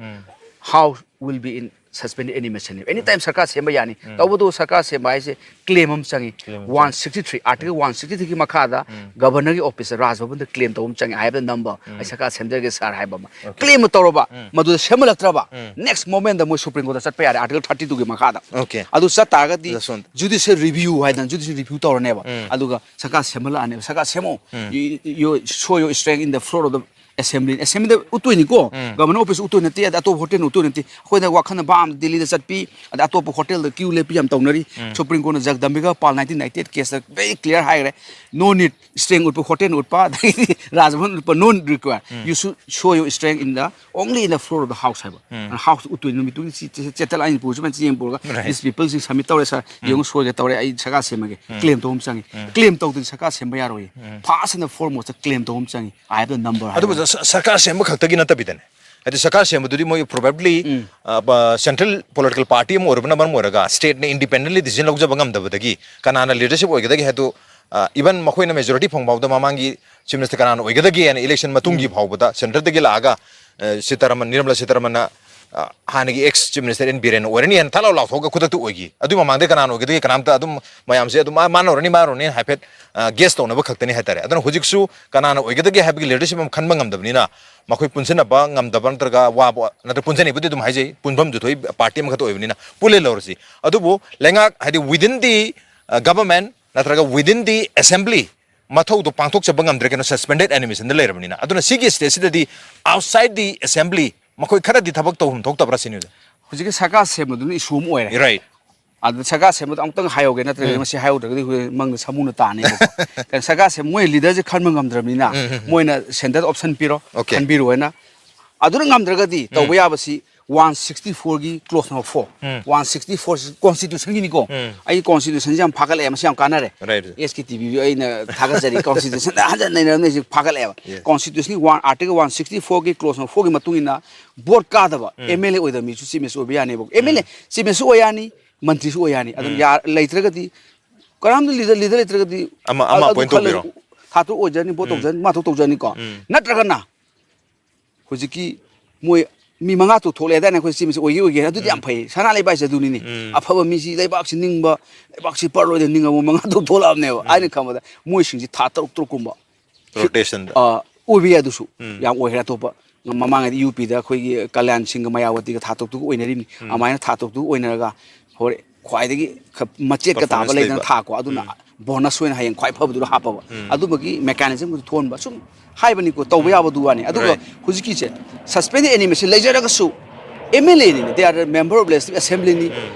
House will be in suspended animation ꯅꯦꯕ꯫ Any time ꯁꯔꯀꯥꯔ ꯁꯦꯝꯕ ꯌꯥꯅꯤ꯫ ꯇꯧꯕꯇꯕꯨ ꯁꯔꯀꯥꯔ ꯁꯦꯝꯕ ꯍꯥꯏꯁꯦ ꯀ꯭ꯂꯦꯝ ꯑꯃ ꯆꯪꯉꯤ꯫ Claim ꯑꯃ one sixty three, Article one sixty ꯊ꯭ꯔꯤꯒꯤ ꯃꯈꯥꯗ ꯒꯕꯔꯅꯔꯒꯤ ꯑꯣꯐꯤꯁꯇ ꯔꯥꯖ ꯚꯕꯟꯗ ꯀ꯭ꯂꯦꯝ ꯇꯧꯕ ꯑꯃ ꯆꯪꯉꯤ꯫ I have the number, ꯑꯩ ꯁꯔꯀꯥꯔ ꯁꯦꯝꯖꯔꯒꯦ ꯁꯥꯔ ꯍꯥꯏꯕ ꯑꯃ꯫ ꯀ꯭ꯂꯦꯝ ꯇꯧꯔꯕ, ꯃꯗꯨꯗ ꯁꯦꯝꯍꯜꯂꯛꯇ꯭ꯔꯕ, ꯅꯦꯛꯁ ꯃꯣꯃꯦꯟꯗ ꯃꯣꯏ ꯁꯨꯄ꯭ꯔꯤꯝ ꯀꯣꯔꯠꯇ ꯆꯠꯄ ꯌꯥꯔꯦ, Article thirty two ꯒꯤ ꯃꯈꯥꯗ꯫ Okay. ꯑꯗꯨ ꯆꯠ ꯇꯥꯔꯒꯗꯤ Just one. Judicial review ꯍꯥꯏꯗꯅ judicial review ꯇꯧꯔꯅꯦꯕ꯫ ꯑꯗꯨꯒ ꯁꯔꯀꯥꯔ ꯁꯦꯝꯍꯜꯂꯛꯑꯅꯦꯕ꯫ ꯁꯔꯀꯥꯔ ꯁꯦꯝꯃꯣ꯫ You, you show your strength in the floor of the assembly. Assembly ꯗ ꯎꯠꯇꯣꯏꯅꯤꯀꯣ꯫ ꯒꯕꯔꯅꯔ ꯑꯣꯐꯤꯁ ꯎꯠꯇꯣꯏ ꯅꯠꯇꯦ, ꯑꯗ ꯑꯇꯣꯞꯄ ꯍꯣꯇꯦꯜ ꯎꯠꯇꯣꯏ ꯅꯠꯇꯦ꯫ ꯑꯩꯈꯣꯏꯅ ꯋꯥꯈꯜꯅ ꯚꯥꯞ ꯑꯃꯗ ꯗꯤꯜꯂꯤꯗ ꯆꯠꯄꯤ, ꯑꯗ ꯑꯇꯣꯞꯄ ꯍꯣꯇꯦꯜꯗ ꯀ꯭ꯌꯨ ꯂꯦꯞꯄꯤ ꯌꯥꯝ ꯇꯧꯅꯔꯤ꯫ ꯁꯨꯄ꯭ꯔꯤꯝ ꯀꯣꯔꯠꯅ Jagdambika Pal nineteen ninety eight ꯀꯦꯁꯇ very clear ꯍꯥꯏꯈ꯭ꯔꯦ꯫ No need strength ꯎꯠꯄ, ꯍꯣꯇꯦꯜ ꯎꯠꯄ, ꯑꯗꯒꯤꯗꯤ ꯔꯥꯖ ꯚꯕꯟ ꯎꯠꯄ, no require. You should show your strength in the only in the floor of the house ꯍꯥꯏꯕ꯫ ꯍꯥꯎꯁ ꯎꯠꯇꯣꯏ ꯅꯨꯃꯤꯠꯇꯨꯒꯤ ꯆꯦ-, ꯆꯦ-, ꯆꯦꯇꯜ ꯑꯩꯅ ꯄꯨꯔꯁꯨ ꯃꯌꯥꯝ ꯌꯦꯡ ꯄꯨꯔꯒ, Right. These people ꯁꯤ ꯁꯕꯃꯤꯠ ꯇꯧꯔꯦ ꯁꯥꯔ, ꯌꯦꯡꯉꯨ ꯁꯣꯏꯒ ꯇꯧꯔꯦ, ꯑꯩ ꯁꯔꯀꯥꯔ ꯁꯦꯝꯃꯒꯦ꯫ ꯀ꯭ꯂꯦꯝ ꯇꯧꯕ ꯑꯃ ꯆꯪꯉꯤ꯫ ꯀ꯭ꯂꯦꯝ ꯇꯧꯗ꯭ꯔꯗꯤ ꯁꯔꯀꯥꯔ ꯁꯦꯝꯕ ꯌꯥꯔꯣꯏꯌꯦ꯫ First and foremost ꯀ꯭ꯂꯦꯝ ꯇꯧꯕ ꯑꯃ ꯆꯪꯉꯤ꯫ I have the number ꯑꯗꯨꯕꯨ ꯍꯥꯏꯕ꯫ ꯁ- ꯁꯔꯀꯥꯔ ꯁꯦꯝꯕ ꯈꯛꯇꯒꯤ ꯅꯠꯇꯕꯤꯗꯅꯦ, ꯍꯥꯏꯗꯤ ꯁꯔꯀꯥꯔ ꯁꯦꯝꯕꯗꯨꯗꯤ ꯃꯣꯏ probably central political party ꯑꯃ ꯑꯣꯏꯔꯨꯕꯅ ꯃꯔꯝ ꯑꯣꯏꯔꯒ stateꯅ independently decision ꯂꯧꯖꯕ ꯉꯝꯗꯕꯗꯒꯤ ꯀꯅꯥꯅ leadership ꯑꯣꯏꯒꯗꯒꯦ ꯍꯥꯏꯗꯣ, even ꯃꯈꯣꯏꯅ majority ꯐꯪ ꯐꯥꯎꯗ ꯃꯃꯥꯡꯒꯤ chief minister ꯀꯅꯥꯅ ꯑꯣꯏꯒꯗꯒꯦ ꯍꯥꯏꯅ election ꯃꯇꯨꯡꯒꯤ ꯐꯥꯎꯕꯗ centreꯗꯒꯤ ꯂꯥꯛꯑꯒ, ꯑ, ꯁꯤꯇꯥꯔꯥꯃꯟ, ꯅꯤꯔꯃꯂꯥ ꯁꯤꯇꯥꯔꯥꯃꯟꯅ, ꯑ, ꯍꯥꯟꯅꯒꯤ ex chief minister N Biren ꯑꯣꯏꯔꯅꯤ ꯍꯥꯏꯅ ꯊꯠ ꯂꯥꯎ ꯂꯥꯎꯊꯣꯛꯑꯒ ꯈꯨꯗꯛꯇ ꯑꯣꯏꯈꯤ꯫ ꯑꯗꯨꯏ ꯃꯃꯥꯡꯗ ꯀꯅꯥꯅ ꯑꯣꯏꯒꯗꯒꯦ? ꯀꯅꯥꯝꯇ꯫ ꯑꯗꯨꯝ ꯃꯌꯥꯝꯁꯦ ꯑꯗꯨꯝ ꯃꯥ-, ꯃꯥꯅ ꯑꯣꯏꯔꯅꯤ, ꯃꯥꯅ ꯑꯣꯏꯔꯅꯤ ꯍꯥꯏꯐꯦꯠ, ꯑ, guess ꯇꯧꯅꯕ ꯈꯛꯇꯅꯤ ꯍꯥꯏꯇꯥꯔꯦ꯫ ꯑꯗꯨꯅ ꯍꯧꯖꯤꯛꯁꯨ ꯀꯅꯥꯅ ꯑꯣꯏꯒꯗꯒꯦ ꯍꯥꯏꯕꯒꯤ leadership ꯑꯃ ꯈꯟꯕ ꯉꯝꯗꯕꯅꯤꯅ ꯃꯈꯣꯏ ꯄꯨꯟꯁꯤꯟꯅꯕ ꯉꯝꯗꯕ ꯅꯠꯇ꯭ꯔꯒ ꯋꯥꯕ ꯅꯠꯇ꯭ꯔꯒ ꯄꯨꯟꯁꯤꯟꯅꯩꯕꯨꯗꯤ ꯑꯗꯨꯝ ꯍꯥꯏꯖꯩ, ꯄꯨꯟꯐꯝꯁꯨ ꯊꯣꯛꯏ, party ꯑꯃꯈꯛꯇ ꯑꯣꯏꯕꯅꯤꯅ ꯄꯨꯜꯂꯦ ꯂꯧꯔꯁꯤ꯫ ꯑꯗꯨꯕꯨ ꯂꯩꯉꯥꯛ ꯍꯥꯏꯗꯤ within the, ꯑ, government ꯅꯠꯇ꯭ꯔꯒ within the assembly ꯃꯊꯧꯗꯣ ꯄꯥꯡꯊꯣꯛꯆꯕ ꯉꯝꯗ꯭ꯔꯦ, ꯀꯩꯅꯣ, suspended animationꯗ ꯂꯩꯔꯕꯅꯤꯅ꯫ ꯑꯗꯨꯅ ꯁꯤꯒꯤ stateꯁꯤꯗꯗꯤ outside the assembly ꯃꯈꯣꯏ ꯈꯔꯗꯤ ꯊꯕꯛ ꯇꯧꯐꯝ ꯊꯣꯛꯇꯕ꯭ꯔꯥ ꯁꯤꯅꯤꯗ꯫ ꯍꯧꯖꯤꯛꯀꯤ ꯁꯔꯀꯥꯔ ꯁꯦꯝꯕꯗꯨꯅ issue ꯑꯃ ꯑꯣꯏꯔꯦ꯫ Right. ꯑꯗꯨ ꯁꯔꯀꯥꯔ ꯁꯦꯝꯕꯗꯣ ꯑꯃꯨꯛꯇꯪ ꯍꯥꯏꯍꯧꯒꯦ, ꯅꯠꯇ꯭ꯔꯒꯗꯤ ꯃꯁꯤ ꯍꯥꯏꯍꯧꯗ꯭ꯔꯒꯗꯤ ꯑꯩꯈꯣꯏ ꯃꯪꯗ ꯁꯥꯃꯨꯅ ꯇꯥꯅꯦꯕꯀꯣ꯫ ꯀꯩꯅꯣ, ꯁꯔꯀꯥꯔ ꯁꯦꯝꯕ ꯃꯣꯏ leaderꯁꯦ ꯈꯟꯕ ꯉꯝꯗ꯭ꯔꯕꯅꯤꯅ ꯃꯣꯏꯅ centre option ꯄꯤꯔꯣ, Okay. ꯈꯟꯕꯤꯔꯣ ꯍꯥꯏꯅ꯫ ꯑꯗꯨꯅ ꯉꯝꯗ꯭ꯔꯒꯗꯤ ꯇꯧꯕ ꯌꯥꯕꯁꯤ ꯋꯥꯟ ꯁꯤꯛꯁꯇꯤ ꯐꯣꯔꯒꯤ clause number four, um. One sixty ꯐꯣꯔꯁꯤ ꯀꯣꯟꯁꯇꯤꯇ꯭ꯌꯨꯁꯟꯒꯤꯅꯤꯀꯣ꯫ ꯎꯝ꯫ ꯑꯩꯒꯤ ꯀꯣꯟꯁꯇꯤꯇ꯭ꯌꯨꯁꯟꯁꯦ ꯌꯥꯝ ꯐꯥꯒꯠꯂꯛꯑꯦ, ꯃꯁꯤ ꯌꯥꯝ ꯀꯥꯟꯅꯔꯦ꯫ Right. ꯑꯦꯁ ꯀꯦ ꯇꯤ ꯚꯤꯁꯨ ꯑꯩꯅ ꯊꯥꯒꯠꯆꯔꯤ, ꯀꯣꯟꯁꯇꯤꯇ꯭ꯌꯨꯁꯟꯗ ꯍꯟꯖꯟ ꯅꯩꯅꯔꯕꯅꯤ, ꯑꯩꯁꯦ ꯐꯥꯒꯠꯂꯛꯑꯦꯕ꯫ Yes. ꯀꯣꯟꯁꯇꯤꯇ꯭ꯌꯨꯁꯟꯒꯤ ꯋꯥꯟ, ꯑꯥꯔꯇꯤꯀꯜ ꯋꯥꯟ ꯁꯤꯛꯁꯇꯤ ꯐꯣꯔꯒꯤ ꯀ꯭ꯂꯣꯖ ꯅꯝꯕꯔ ꯐꯣꯔꯒꯤ ꯃꯇꯨꯡ ꯏꯟꯅ ꯚꯣꯠ ꯀꯥꯗꯕ ꯎꯝ꯫ ꯑꯦꯝ ꯑꯦꯜ ꯑꯦ ꯑꯣꯏꯗꯕ ꯃꯤꯁꯨ ꯆꯤꯐ ꯃꯤꯅꯤꯁꯇꯔ ꯑꯣꯏꯕ ꯌꯥꯅꯦꯕ꯫ M L A um. Chief ꯃꯤꯅꯤꯁꯇꯔꯁꯨ ꯑꯣꯏ ꯌꯥꯅꯤ, ꯃꯟꯇ꯭ꯔꯤꯁꯨ ꯑꯣꯏ ꯌꯥꯅꯤ꯫ ꯑꯗꯨꯝ ꯎꯝ꯫ ꯌꯥ-, ꯂꯩꯇ꯭ꯔꯒꯗꯤ ꯀꯅꯥꯝꯇ ꯂꯤꯗꯔ, ꯂꯤꯗꯔ ꯂꯩꯇ꯭ꯔꯒꯗꯤ ꯑꯃ, ꯑꯃ ꯑꯗꯨ appoint ꯈꯜꯂ-, ꯇꯧꯕꯤꯔꯣ꯫ ꯊꯥ ꯇꯔꯨꯛ ꯑꯣꯏꯖꯔꯅꯤ, ꯚꯣꯠ ꯎꯝ꯫ ꯇꯧꯖꯔꯅꯤ, ꯃꯥ ꯊꯣꯛ ꯇꯧꯖꯔꯅꯤꯀꯣ꯫ ꯎꯝ꯫ ꯅꯠꯇ꯭ꯔꯒꯅ ꯍꯧꯖꯤꯛꯀꯤ ꯃꯣꯏ ꯃꯤ ꯃꯉꯥ ꯇꯔꯨꯛ ꯊꯣꯛꯂꯛꯑꯦ ꯍꯥꯏꯗꯥꯏꯅꯦ ꯑꯩꯈꯣꯏ ꯆꯤꯐ ꯃꯤꯅꯤꯁꯇꯔ ꯑꯣꯏꯒꯦ ꯑꯣꯏꯒꯦ ꯍꯥꯏꯅ? ꯑꯗꯨꯗꯤ ꯎꯝ꯫ ꯌꯥꯝ ꯐꯩ꯫ ꯁꯅꯥ ꯂꯩꯕꯥꯛ ꯍꯥꯏꯁꯦ ꯑꯗꯨꯅꯤꯅꯦ꯫ ꯎꯝ꯫ ꯑꯐꯕ ꯃꯤꯁꯤ ꯂꯩꯕꯥꯛꯁꯤ ꯅꯤꯡꯕ, ꯂꯩꯕꯥꯛꯁꯤ ꯄꯔꯂꯣꯏꯗ ꯅꯤꯡꯉꯕ ꯃꯉꯥ ꯇꯔꯨꯛ ꯊꯣꯛꯂꯛꯑꯕꯅꯦꯕ꯫ ꯎꯝ꯫ ꯑꯩꯅ ꯈꯪꯕꯗ ꯃꯣꯏꯁꯤꯡꯁꯤ ꯊꯥ ꯇꯔꯨꯛ ꯇꯔꯨꯛꯀꯨꯝꯕ Rotationꯗ꯫ ꯑ, ꯑꯣꯏꯕ ꯌꯥꯏ ꯑꯗꯨꯁꯨ꯫ ꯎꯝ꯫ ꯌꯥꯝ ꯑꯣꯏꯈ꯭ꯔꯦ ꯑꯇꯣꯞꯄ꯫ ꯃꯃꯥꯡꯉꯩꯗꯤ ꯌꯨ ꯄꯤꯗ ꯑꯩꯈꯣꯏꯒꯤ ꯀꯜꯌꯥꯟ ꯁꯤꯡꯒ ꯃꯌꯥꯋꯇꯤꯒ ꯊꯥ ꯇꯔꯨꯛ ꯇꯔꯨꯛ ꯑꯣꯏꯅꯔꯤꯕꯅꯤ꯫ ꯎꯝ꯫ ꯑꯗꯨꯃꯥꯏꯅ ꯊꯥ ꯇꯔꯨꯛ ꯇꯔꯨꯛ ꯑꯣꯏꯅꯔꯒ ꯍꯣꯔꯦꯟ ꯈ꯭ꯋꯥꯏꯗꯒꯤ ꯈ-, ꯃꯆꯦꯠꯀ ꯇꯥꯕ performance ꯂꯩꯗꯅ ꯂꯩꯕ꯫ ꯊꯥꯀꯣ, ꯑꯗꯨꯅ ꯎꯝ꯫ ꯕꯣꯅꯁ ꯑꯣꯏꯅ ꯍꯌꯦꯡ ꯈ꯭ꯋꯥꯏ ꯐꯕꯗꯨꯗ ꯍꯥꯞꯄꯕ꯫ ꯎꯝ꯫ ꯑꯗꯨꯝꯕꯒꯤ mechanismꯗꯨ ꯊꯣꯛꯍꯟꯕ꯫ ꯁꯨꯝ ꯍꯥꯏꯕꯅꯤꯀꯣ, ꯇꯧꯕ ꯎꯝ꯫ ꯌꯥꯕꯗꯨ ꯋꯥꯅꯤ꯫ ꯑꯗꯨꯒ Right. ꯍꯧꯖꯤꯛꯀꯤꯁꯦ suspended animation ꯂꯩꯖꯔꯒꯁꯨ ꯑꯦꯝ ꯑꯦꯜ ꯑꯦꯅꯤꯅꯦ, they are the member of legislative assemblyꯅꯤ꯫ ꯎꯝ꯫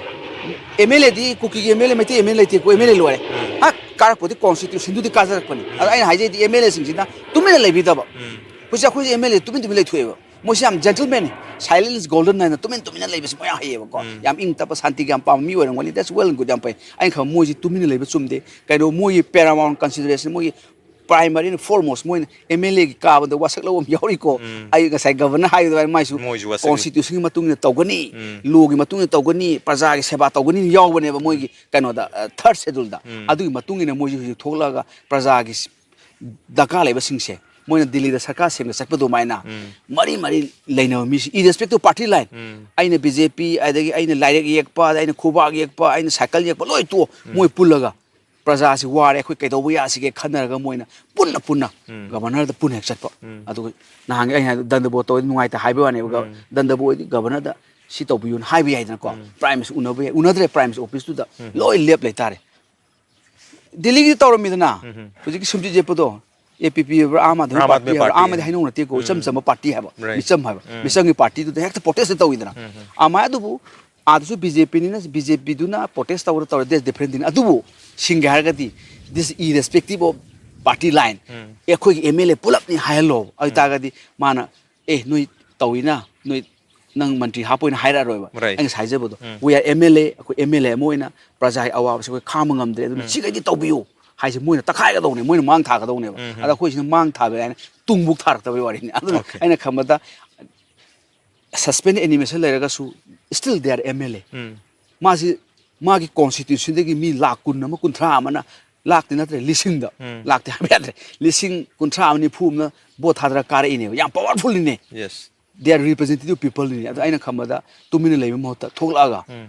ꯑꯦꯝ ꯑꯦꯜ ꯑꯦꯗꯤ ꯀꯨꯀꯤꯒꯤ M L A, Meitei M L A ꯂꯩꯇꯦꯀꯣ, ꯑꯦꯝ ꯑꯦꯜ ꯑꯦ ꯂꯣꯏꯔꯦ꯫ ꯎꯝ꯫ ꯍꯥ, ꯀꯥꯔꯛꯄꯗꯤ ꯀꯣꯟꯁꯇꯤꯇ꯭ꯌꯨꯁꯟꯗꯨꯗꯤ ꯀꯥꯖꯔꯛꯄꯅꯤ꯫ ꯑꯗ ꯎꯝ꯫ ꯑꯩꯅ ꯍꯥꯏꯖꯩꯗꯤ ꯑꯦꯝ ꯑꯦꯜ ꯑꯦꯁꯤꯡꯁꯤꯅ ꯇꯨꯃꯤꯟꯅ ꯂꯩꯕꯤꯗꯕ꯫ ꯎꯝ꯫ ꯍꯧꯖꯤꯛ ꯑꯩꯈꯣꯏꯁꯦ ꯑꯦꯝ ꯑꯦꯜ ꯑꯦ ꯇꯨꯃꯤꯟ ꯇꯨꯃꯤꯟ ꯂꯩꯊꯣꯛꯑꯦꯕ꯫ ꯃꯣꯏꯁꯦ ꯌꯥꯝ gentlemanꯅꯤ, silence is golden ꯍꯥꯏꯅ ꯇꯨꯃꯤꯟ ꯇꯨꯃꯤꯟꯅ ꯂꯩꯕꯁꯦ ꯃꯣꯏ ꯌꯥꯝ ꯍꯩꯌꯦꯕꯀꯣ꯫ ꯎꯝ꯫ ꯌꯥꯝ ꯏꯪ ꯇꯞꯄ, ꯁꯥꯟꯇꯤꯒ ꯌꯥꯝ ꯄꯥꯝꯕ ꯃꯤ ꯑꯣꯏꯔꯝꯒꯅꯤ, that's well and good, ꯌꯥꯝ ꯐꯩ꯫ ꯑꯩꯅ ꯈꯪꯕ ꯃꯣꯏꯁꯤ ꯇꯨꯃꯤꯟꯅ ꯂꯩꯕ ꯆꯨꯝꯗꯦ꯫ ꯀꯩꯅꯣ, ꯃꯣꯏꯒꯤ paramount consideration, ꯃꯣꯏꯒꯤ primary and foremost, ꯃꯣꯏꯅ ꯑꯦꯝ ꯑꯦꯜ ꯑꯦꯒꯤ ꯀꯥꯕꯗ ꯋꯥꯁꯛ ꯂꯧꯕ ꯑꯃ ꯌꯥꯎꯔꯤꯀꯣ꯫ ꯎꯝ꯫ ꯑꯩ ꯉꯁꯥꯏ ꯒꯕꯔꯅꯔ ꯍꯥꯏꯕ ꯑꯗꯨꯃꯥꯏꯅ ꯃꯥꯏꯁꯨ ꯃꯣꯏꯁꯨ ꯋꯥꯁꯛꯅꯤ꯫ ꯀꯣꯟꯁꯇꯤꯇ꯭ꯌꯨꯁꯟꯒꯤ ꯃꯇꯨꯡ ꯏꯟꯅ ꯇꯧꯒꯅꯤ, ꯎꯝ꯫ ꯂꯣꯒꯤ ꯃꯇꯨꯡ ꯏꯟꯅ ꯇꯧꯒꯅꯤ, ꯄ꯭ꯔꯖꯥꯒꯤ ꯁꯦꯕꯥ ꯇꯧꯒꯅꯤ ꯌꯥꯎꯕꯅꯦꯕ ꯃꯣꯏꯒꯤ ꯎꯝ꯫ ꯀꯩꯅꯣꯗ, ꯑ, ꯊꯥꯔꯠ ꯁꯦꯗꯨꯜꯗ꯫ ꯎꯝ꯫ ꯑꯗꯨꯒꯤ ꯃꯇꯨꯡ ꯏꯟꯅ ꯃꯣꯏꯁꯨ ꯍꯧꯖꯤꯛ ꯊꯣꯛꯂꯛꯑꯒ ꯄ꯭ꯔꯖꯥꯒꯤ ꯗꯔꯀꯥꯔ ꯂꯩꯕꯁꯤꯡꯁꯦ ꯃꯣꯏꯅ ꯗꯤꯜꯂꯤꯗ ꯁꯔꯀꯥꯔ ꯁꯦꯝꯕ ꯆꯠꯄ ꯑꯗꯨꯃꯥꯏꯅ ꯎꯝ꯫ ꯃꯔꯤ ꯃꯔꯤ ꯂꯩꯅꯕ ꯃꯤꯁꯤ, irrespective of party line, ꯎꯝ꯫ ꯑꯩꯅ ꯕꯤ ꯖꯦ ꯄꯤ, ꯑꯗꯒꯤ ꯑꯩꯅ ꯂꯥꯏꯔꯤꯛ ꯌꯦꯛꯄ, ꯑꯗ ꯑꯩꯅ ꯈꯨꯕꯥꯛ ꯌꯦꯛꯄ, ꯑꯩꯅ ꯁꯥꯏꯀꯜ ꯌꯦꯛꯄ, ꯂꯣꯏ ꯇꯣꯛꯑꯣ꯫ ꯎꯝ꯫ ꯃꯣꯏ ꯄꯨꯜꯂꯒ ꯄ꯭ꯔꯖꯥꯁꯤ ꯋꯥꯔꯦ, ꯑꯩꯈꯣꯏ ꯀꯩꯗꯧꯕ ꯌꯥꯁꯤꯒꯦ ꯈꯟꯅꯔꯒ ꯃꯣꯏꯅ ꯄꯨꯟꯅ ꯄꯨꯟꯅ ꯎꯝ꯫ ꯒꯕꯔꯅꯔꯗ ꯄꯨꯟꯅ ꯍꯦꯛ ꯆꯠꯄ꯫ ꯎꯝ꯫ ꯑꯗꯨꯒ ꯅꯍꯥꯟꯒꯤ ꯑꯩꯅ ꯍꯥꯏꯗꯣ ꯗꯟꯗꯕꯣ ꯇꯧꯔꯗꯤ ꯅꯨꯡꯉꯥꯏꯇꯦ ꯍꯥꯏꯕ ꯋꯥꯅꯦꯕ꯫ ꯎꯝ꯫ ꯗꯟꯗꯕꯣ ꯑꯣꯏꯗꯤ ꯒꯕꯔꯅꯔꯗ ꯁꯤ ꯇꯧꯕꯤꯌꯨꯅ ꯍꯥꯏꯕ ꯌꯥꯏꯗꯅꯀꯣ꯫ ꯎꯝ꯫ ꯄ꯭ꯔꯥꯏꯝ ꯃꯤꯅꯤꯁꯇꯔ ꯎꯅꯕ ꯌꯥꯏ꯫ ꯎꯅꯗ꯭ꯔꯦ, ꯄ꯭ꯔꯥꯏꯝ ꯃꯤꯅꯤꯁꯇꯔ ꯑꯣꯐꯤꯁꯇꯨꯗ ꯎꯝ꯫ ꯂꯣꯏ ꯂꯦꯞ ꯂꯩꯇꯥꯔꯦ꯫ ꯗꯤꯜꯂꯤꯒꯤꯗꯤ ꯇꯧꯔꯝꯃꯤꯗꯅ, ꯎꯝ꯫ ꯍꯧꯖꯤꯛꯀꯤ ꯁꯨꯝꯖꯤꯠ ꯌꯦꯛꯄꯗꯣ, ꯑꯦ ꯄꯤ ꯄꯤ ꯑꯣꯏꯕ꯭ꯔꯥ, ꯑꯥꯝ ꯑꯥꯗꯃꯤ ꯑꯥꯝ ꯄꯥꯔꯇꯤ ꯑꯥꯗꯃꯤ ꯍꯥꯏꯕ꯭ꯔꯥ, ꯄꯥꯔꯇꯤ ꯑꯥꯝ ꯑꯥꯗꯃꯤ ꯍꯥꯏꯅ꯫ ꯍꯥꯏꯅꯧ ꯅꯠꯇꯦꯀꯣ, ꯏꯆꯝ ꯎꯝ꯫ ꯆꯝꯕ ꯄꯥꯔꯇꯤ ꯍꯥꯏꯕ, Right. ꯃꯤꯆꯝ ꯍꯥꯏꯕ, ꯎꯝ꯫ ꯃꯤꯆꯝꯒꯤ ꯄꯥꯔꯇꯤꯗꯨꯗ ꯍꯦꯛꯇ ꯄ꯭ꯔꯣꯇꯦꯁ ꯇꯧꯋꯤꯗꯅ꯫ ꯎꯝ, ꯎꯝ꯫ ꯑꯗꯨꯃꯥꯏꯅ ꯑꯗꯨꯕꯨ ꯑꯥꯗꯁꯨ ꯕꯤ ꯖꯦ ꯄꯤꯅꯤꯅ, ꯕꯤ ꯖꯦ ꯄꯤꯗꯨꯅ ꯄ꯭ꯔꯣꯇꯦꯁ ꯇꯧꯔ ꯇꯧꯔꯦ, that's different thing꯫ ꯑꯗꯨꯕꯨ ꯁꯤꯡꯒꯦ ꯍꯥꯏꯔꯒꯗꯤ, this irrespective of party line, ꯎꯝ꯫ ꯑꯩꯈꯣꯏꯒꯤ ꯑꯦꯝ ꯑꯦꯜ ꯑꯦ ꯄꯨꯂꯞꯅꯤ ꯍꯥꯏꯍꯜꯂꯣ꯫ ꯑꯗꯨ ꯎꯝ꯫ ꯇꯥꯔꯒꯗꯤ ꯃꯥꯅ, "ꯑꯦ, ꯅꯣꯏ ꯇꯧꯋꯤꯅ, ꯅꯣꯏ ꯅꯪ ꯃꯟꯇ꯭ꯔꯤ ꯍꯥꯞꯄ ꯑꯣꯏꯅ ꯍꯥꯏꯔꯛꯑꯔꯣꯏꯕ꯫ ꯑꯩꯅ ꯉꯁꯥꯏ ꯍꯥꯏꯖꯕꯗꯣ, ꯎꯝ, we are M L A, ꯑꯩꯈꯣꯏ M L A ꯑꯃ ꯑꯣꯏꯅ ꯄ꯭ꯔꯖꯥꯒꯤ ꯑꯋꯥꯕꯁꯦ ꯑꯩꯈꯣꯏ ꯈꯥꯡꯕ ꯉꯝꯗ꯭ꯔꯦ, ꯑꯗꯨꯅ, ꯎꯝ, ꯁꯤꯈꯩꯗꯤ ꯇꯧꯕꯤꯌꯨ ꯍꯥꯏꯁꯦ ꯃꯣꯏꯅ ꯇꯛꯈꯥꯏꯒꯗꯧꯅꯦ, ꯃꯣꯏꯅ ꯃꯥꯡ ꯊꯥꯒꯗꯧꯅꯦꯕ꯫ ꯎꯝ꯫ ꯑꯗ ꯑꯩꯈꯣꯏꯁꯤꯅ ꯃꯥꯡ ꯊꯥꯕ ꯍꯥꯏꯅ ꯇꯨꯡꯕꯨꯛ ꯊꯥꯔꯛꯇꯕꯩ ꯋꯥꯔꯤꯅꯤ꯫ ꯑꯗꯨꯅ, okay, ꯑꯩꯅ ꯈꯟꯕꯗ suspend animation ꯂꯩꯔꯒꯁꯨ, still they are M L A꯫ ꯎꯝ꯫ ꯃꯥꯁꯤ, ꯃꯥꯒꯤ constituencyꯗꯒꯤ ꯃꯤ ꯂꯥꯛ ꯀꯨꯟ ꯑꯃ, ꯀꯨꯟꯊ꯭ꯔꯥ ꯑꯃꯅ, ꯂꯥꯛꯇꯤ ꯅꯠꯇ꯭ꯔꯦ, ꯂꯤꯁꯤꯡꯗ, ꯎꯝ, ꯂꯥꯛꯇꯦ ꯍꯥꯏꯕ ꯌꯥꯗ꯭ꯔꯦ, ꯂꯤꯁꯤꯡ ꯀꯨꯟꯊ꯭ꯔꯥ ꯑꯃ, ꯅꯤꯐꯨ ꯑꯃꯅ vote ꯊꯥꯗꯔ ꯀꯥꯔꯛꯏꯅꯦꯕ, ꯌꯥꯝ powerfulꯅꯤꯅꯦ꯫ Yes. They are representative peopleꯅꯤꯅꯦ꯫ ꯑꯗꯣ ꯑꯩꯅ ꯈꯟꯕꯗ ꯇꯨꯃꯤꯟꯅ ꯂꯩꯕ ꯃꯍꯨꯠꯇ ꯊꯣꯛꯂꯛꯑꯒ, ꯎꯝ,